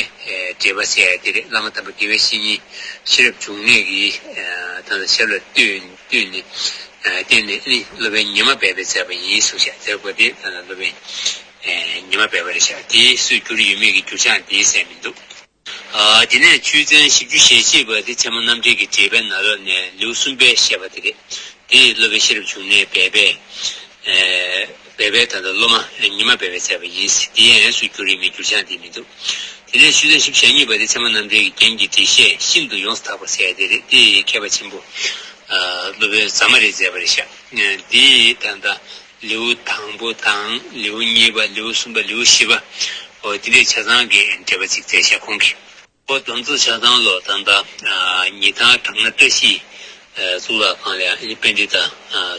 འགྲེལ་པ་ཟེར་ཡ་དེ་རེད། བླ་མ་དམ་པ་དགེ་བའི་བཤེས་གཉེན་ཤེས་རབ་འབྱུང་གནས་ཀྱི་ད་ལྟ་ཞབས་ལ་ལྟོས་བསྟུན་ནས། བསྟན་ནས་ནི་སློབ་དཔོན་ཉི་མ་སྦས་པས་མཛད་པ་ཡིན་གསུངས་ཤག་མཛད་སྒོ་དེ་ད་ལྟ་སློབ་དཔོན་ཉི་མ་སྦས་པ་རེད་ཤག་དེའི་སུས་བསྒྱུར་ཡོད་མེད་ཀྱི་བསྒྱུར་བྱང་དེ་གསལ་མི་འདུག་དེ་ནས་ཆོས་ཚན་བཞི་བཅུ་ཞེ་གཅིག་པ་དེ་ཚད་མ་རྣམ་འགྲེལ་གྱི་འགྲེལ་པའི་ནང་ལོགས་ནས་ལེའུ་གསུམ་པའི་བཤད་པ་དེ་རེད། དེ་སློབ་དཔོན་ཤེས་རབ་འབྱུང་གནས་སྦས་པས། སྦས་པའི་ད་ལྟ་སློབ་མ་ཉི་མ་སྦས་པས་མཛད་པ་ཡིན། དེ་ཡང་སུས་བསྒྱུར་ཡོད་མེད་བསྒྱུར་བྱང་དེ་མི་འདུག་དེ་ནས་ཆོས་ཚན་བཞི་བཅུ་ཞེ་གཉིས་པ་དེ་ཚད་མ་རྣམ་འགྲེལ་གྱི་རྒྱན་གྱི་འགྲེལ་བཤད་ཤིན་ཏུ་ཡོངས་སུ་དག་པ་ཟེར་ཡ་དེ་རེད། དེ་མཁས་པ་ཆེན་པོ་སློབ་དཔོན་ཟ་མ་རི་མཛད་པ་རེད་ཤག་དེའི་ད་ལྟ་ལེའུ་དང་པོ་དང་ལེའུ་གཉིས་པ་ལེའུ་གསུམ་པ་ལེའུ་བཞི་པ་འོ་དེ་འདྲའི་ཆ་ཚང་གི་འགྲེལ་པ་ཅིག་མཛད་ཤག་ཁོང་གིས། འོ་དོན་གཙོ་ཆ་ཚང་ལོ་ད་ལྟ་ཉི་ཐང་བྲག་སྣ་བཀྲ་ཤིས་གཙུག་ལག་ཁང་ལ་ཨ་ནི་པཎྜི་ཏ་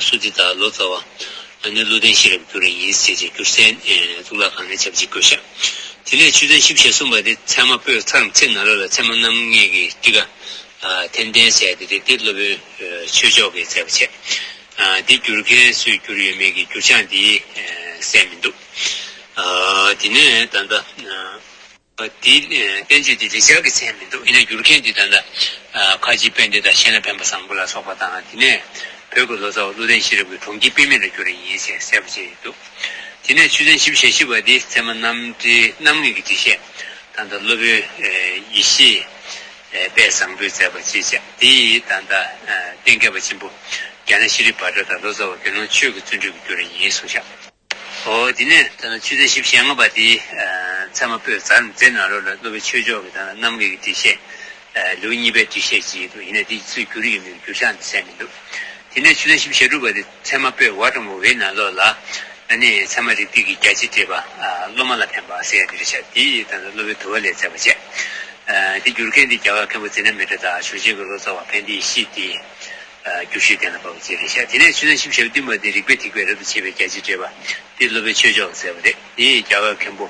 སུ་ཏི་ཏ་ལོ་ཙཱ་བ་ཨ་ནི་ཀླུ་ལྡིང་ཤེས་རབ་བསྒྱུར་བ་ཡིན་ཟེར་བྱས་བསྒྱུར་སའི་གཙུག་ལག་ཁང་ནས་ཆབས་ཅིག་བཀོད་ཤག་དེ་ནས་ཆོས་ཚན་བཞི་བཅུ་ཞེ་གསུམ་པ་དེ་ཚད་མ་པོད་ཚ་རམ་ཚེ་ནང་ལོགས་ལ་ཚད་མ་རྣམ་ངེས་ཀྱི་ཊཱི་ཀ་འཐེན་ལྡན་ཟེར་དེ་རེད། དེ་སློབ་དཔོན་ཆོས་མཆོག་གིས་མཛད་པ་བྱས། དེ་བསྒྱུར་མཁན་སུས་བསྒྱུར་ཡོད་མེད་ཀྱི་བསྒྱུར་བྱང་དེ་གསལ་མི་འདུག་དེ་ནས་ད་ལྟ། དེའི་བསྟན་བཅོས་དེ་རེ་ཆར་གྱི་མཚན་མི་འདུག་ཡིན་ན་བསྒྱུར་མཁན་དེ་ད་ལྟ་ཁ་ཆེ་པཎྜི་ཏ་ཤེས་ན་ཕན་པ་བཟང་པོ་ལ་སོགས་པ་དང་། དེ་ནས་བོད་ཀྱི་ལོ་ཙཱ་བ་ཀླུ་ལྡིང་ཤེས་རབ་ཀྱིས་གྲོང་ཁྱེར་དཔེ་མེད་ལ་བསྒྱུར་བ་ཡིན་ཞེས་གསལ་པོ་བྱས་ཡོད་འདུག་དེ་ནས་ཆོས་ཚན་བཞི་བཅུ་ཞེ་བཞི་པ་དེ་ཚད་མ་རྣམ་འགྲེལ་རྣམ་ངེས་ཀྱི་འགྲེལ་བཤད་ད་ལྟ་སློབ་དཔོན་ཡེ་ཤེས་དཔལ་བཟང་པོས་མཛད་པ་ཅེས་བྱ། དེ་ཡི་ད་ལྟ་བསྟན་མཁས་པ་ཆེན་པོ་རྒྱ་ནག་ཤྲཱི་བྷ་དྲ་དང་ལོ་ཙཱ་བ་དགེ་སློང་ཆོས་ཀྱི་བརྩོན་འགྲུས་ཀྱིས་བསྒྱུར་བ་ཡིན་གསུངས་ཤག་འོ་དེ་ནས་ད་ནི་ཆུ་ཚོད་བཞི་བཅུ་ཞེ་ལྔ་པ་དེ་ཚད་མ་པོད་ཛ་དང་ཛའི་ནང་ལོགས་ལ་སློབ་དཔོན་ཆོས་མཆོག་གི་ད་ནི་རྣམ་ངེས་ཀྱི་འགྲེལ་བཤད་ལེའུ་གཉིས་པའི་འགྲེལ་བཤད་ཅིག་འདུག་ཡིན་ན་དེ་སུས་བསྒྱུར་ཡོད་མེད་ཀྱི་བསྒྱུར་བྱང་དེ་གསལ་མི་འདུག་དེ་ནས་ཆུ་ཚོད་བཞི་བཅུ་ཞེ་དྲུག་པ་དེ་ཚད་མ་པོད་ཝ་དང་ཝའི་ནང་ལོགས་ལ་ཨ་ནི་ཚད་མ་རིགས་གཏེར་གྱི་རྒྱ་ཆེར་འགྲེལ་པ་སློབ་མ་ལ་ཕན་པ་ཟེར་ཡ་དེ་རེད་ཤག་དེ་ད་ནི་སློབ་དཔོན་དུ་བ་ལས་མཛད་པ་བྱས། དེ་བསྒྱུར་མཁན་དེ་རྒྱ་གར་མཁན་པོ་ཛི་ན་མི་ཏྲ་དང་ཞུ་ཆེན་གྱི་ལོ་ཙཱ་བ་ཕན་བདེ་ཡེ་ཤེས་དེ། བསྒྱུར་ཤོས་གཏན་ལ་ཕབ་པ་བཅས་རེད་ཤག་དེ་ནས་ཆུ་ཚོད་བཞི་བཅུ་ཞེ་བདུན་པ་དེ་རིགས་པའི་ཐེག་པའི་རབ་ཏུ་ཕྱེ་བའི་རྒྱ་ཆེར་འགྲེལ་པ་དེ་སློབ་དཔོན་ཆོས་མཆོག་ཟེར་བ་རེད། དེ་ཡི་རྒྱལ་བའི་མཁན་པོ་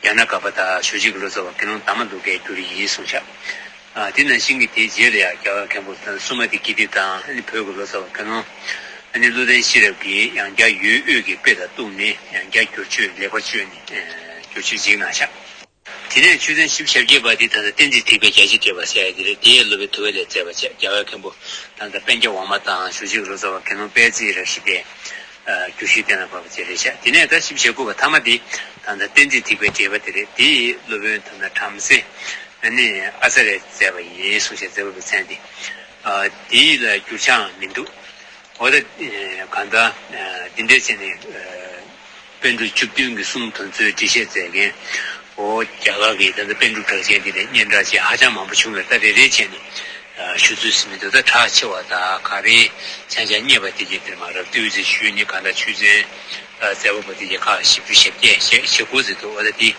ཡ་ན་ག་པ་དང་ཞུ་ཆེན་གྱི་ལོ་ཙཱ་བ་དགེ་སློང་དྷརྨ་ལོ་ཀའི་བསྒྱུར་ཡིན་གསུངས་ཤག་དེ་ནང་བཞིན་གྱི་དེའི་རྗེས་ལ་ཡང་རྒྱལ་བའི་མཁན་པོ་སུ་མ་ཏི་ཀི་ཏི་དང་ཨ་ནི་བོད་ཀྱི་ལོ་ཙཱ་བ་དགེ་སློང་ཨ་ནི་ཀླུ་ལྡིང་ཤེས་རབ་ཀྱིས་ཡང་བསྐྱར་ཡུལ་དབུས་ཀྱི་དཔེ་དང་གཏུགས་ནས་ཡང་བསྐྱར་བསྒྱུར་བཅོས་ལེགས་པར་བཅོས་ནས་བསྒྱུར་བཅོས་ཅིག་གནང་ཤག་དེ་ནས་ཆུ་ཚོད་བཞི་བཅུ་ཞེ་བརྒྱད་པ་དེ་ད་ལྟ་བསྟན་འཛིན་ཐེག་པའི་རྒྱ་ཆེར་འགྲེལ་པ་ཟེར་ཡ་དེ་རེད། དེའི་སློབ་དཔོན་དུ་བ་ལས་མཛད་པ་བྱས། རྒྱལ་བའི་མཁན་པོ་ད་ལྟ་པཎ་ཆེན་དབང་མ་དང་ཞུ་ཆེན་གྱི་ལོ་ཙཱ་བ་དགེ་སློང་དཔལ་བརྩེགས་རཀྵི་ཏའི་བསྒྱུར་ཤོས་གཏན་ལ་ཕབ་པ་བཅས་རེད་ཤག་དེ་ནས་ད་བཞི་བཅུ་ཞེ་དགུ་པ་ཐ་མ་དེ་ད་ལྟ་བསྟན་འཛིན་ཐེག་པའི་འགྲེལ་པ་དེ་རེད། དེའི་སློབ་དཔོན་ད་ལྟ་བྲམ་ཟེ་ཨ་ནི་ཨ་ཙ་རེས་མཛད་པ་ཡིན་གསུངས་ཤག་མཛད་པ་པའི་མཚན་དེ། དེའི་ལ་བསྒྱུར་བྱང་མི་འདུག་འོ་ད་གང་ལྟར་འདི་འདྲ་བྱས་ནས་པཎ་གྲུབ་བཅུ་བདུན་གྱི་གསུང་དོན་ཚོའི་འགྲེལ་བཤད་མཛད་མཁན་འོ་རྒྱ་གར་གྱི་ད་ལྟ་པཎ་གྲུབ་གྲགས་ཅན་འདི་ལས་སྙན་གྲགས་ཅན་ཧ་ཅང་མང་པོ་བྱུང་བས། ད་རེ་རེ་བྱས་ནས་ཞུ་ཚུལ་ཟིན་མི་འདུག་ད་གྲགས་ཆེ་བ་དང་ག་རེ་ཆ་ཆ་རྙེད་པ་དེ་གྱད་དེར་མ་རབ་ཏུ་ཟེར་ཞུས་ནས་གང་ལྟར་ཆུ་ཚན་མཛད་པ་པོ་དེ་གྱད་ཁག་བཞི་བཅུ་ཞེ་བརྒྱད་ཞེ་དགུ་ཟེར་འདུག་འོ་ད་འདི་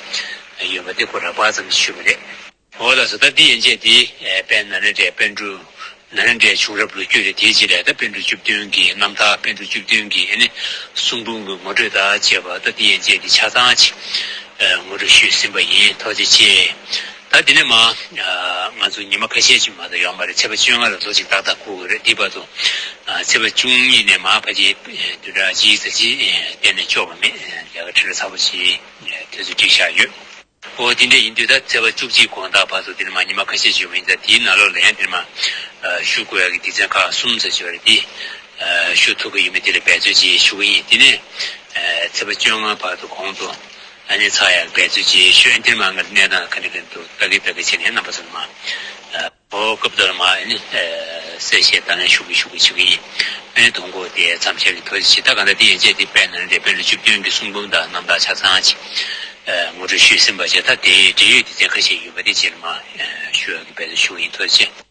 ཡོད་པ་དེ་ཁོ་རགས་པ་ཙམ་ཞུས་པ་རེད། འོ་ལགས་སོ། ད་འདི་ཡན་ཆད་འདི་དཔལ་ནཱ་ལེནྡྲའི་པཎ་གྲུབ་ནཱ་ལེནྡྲའི་བྱུང་རབས་ལོ་རྒྱུས་རེད། དེའི་རྗེས་ལ་ད་པཎ་གྲུབ་བཅུ་བདུན་གྱི་རྣམ་ཐར། པཎ་གྲུབ་བཅུ་བདུན་གྱི་ཨ་ནི་གསུང་འབུམ་གྱི་ངོ་སྤྲོད་དང་བཅས་པ་ད་འདི་ཡན་ཆད་འདི་ཆ་ཚང་ཅིག་ངོ་སྤྲོད་ཞུས་ཟིན་པ་ཡིན། ཐུགས་རྗེ་ཆེ། ད་འདི་ནས་མ་ང་ཚོ་ཉི་མ་ཁ་ཤས་ཅིག་མ་གཏོགས་ཡོད་མ་རེད། ཚེས་པ་བཅོ་ལྔ་ལ་ལོ་གཅིག་ཏག་ཏག་འཁོར་གྱི་རེད། འདིའི་བར་དུ་ཚེས་པ་བཅུ་གཉིས་ནས་མ་ཕལ་ཆེར་བདུན་ཕྲག་གཅིག་ཙམ་ཅིག་གཏན་ནས་ལྕོགས་པ་མེད། ལས་ཀ་ཁྲི་ལ་ཚ་པོ་ཅིག་དུས་ཚོད་བསྒྲིགས་བཞག་ཡོད། འོ་དེ་འདྲ་ཡིན་དུས་ད་ཚེས་པ་བཅུ་གཅིག་དགོང་དག་བར་དུ་དེ་ནས་མ་ཉི་མ་ཁ་ཤས་ཅིག་ཡོད་པ་ཡིན་ཙང་དེའི་ནང་ལོགས་ལ་ཡང་དེ་ནས་མ་ཞུ་དགོས་ཡག་གི་སྡེ་ཚན་ཁག་གསུམ་ཙམ་ཅིག་ཡོད་རེད། དེ་ ཞུ་ཐུབ་ཀྱི་ཡོད་མེད་དེ་ལ་འབད་རྩོལ་ཅིག་ཞུ་གི་ཡིན། དེ་ནས་ཚེས་པ་བཅོ་ལྔ་བར་དུ་གོང་དུ་ཨ་ནི་ཚར་ཡག་འབད་རྩོལ་ཅིག་ཞུ་ཡིན། དེ་མ་ངར་གནས་སྟངས་ག་འདྲ་ག་འདུག་ལྟ་གི་ལྟ་གི་བྱས་ནས་རྣམ་པ་ཚོ་ལ་མ་ཨོ་སྐབས་དེར་མ་ཨ་ནི་གསལ་བཤད་དང་ལེན་ཞུ་གི་ཞུ་གི་ཞུ་གི་ཡིན། ཨ་ནི་དང་པོ་དེ་མཚམས་བཞག་གི་ཐོག་ཅིག་ད་ག་འདྲ་དེ་ཡན་ཆད་དེ་དཔེར་ན་རེ་དཔོན་ལ་བཅུ་བདུན་གྱི་གསུང་འབུམ་དང་རྣམ་ཐར་ཆ་ཚང་ཅིག་ངོ་སྤྲོད་ཞུས་ཟིན་པ་བྱས། ད་དེའི་འབྲེལ་ཡོད་སྡེ་ཚན་ཁ་ཤས་ཡོད་པ་དེ་རྗེས་མ་ཞུ་ཡག་གི་འབད་རྩོལ་ཞུ་གི་ཡིན། ཐུགས་རྗེ་ཆེ།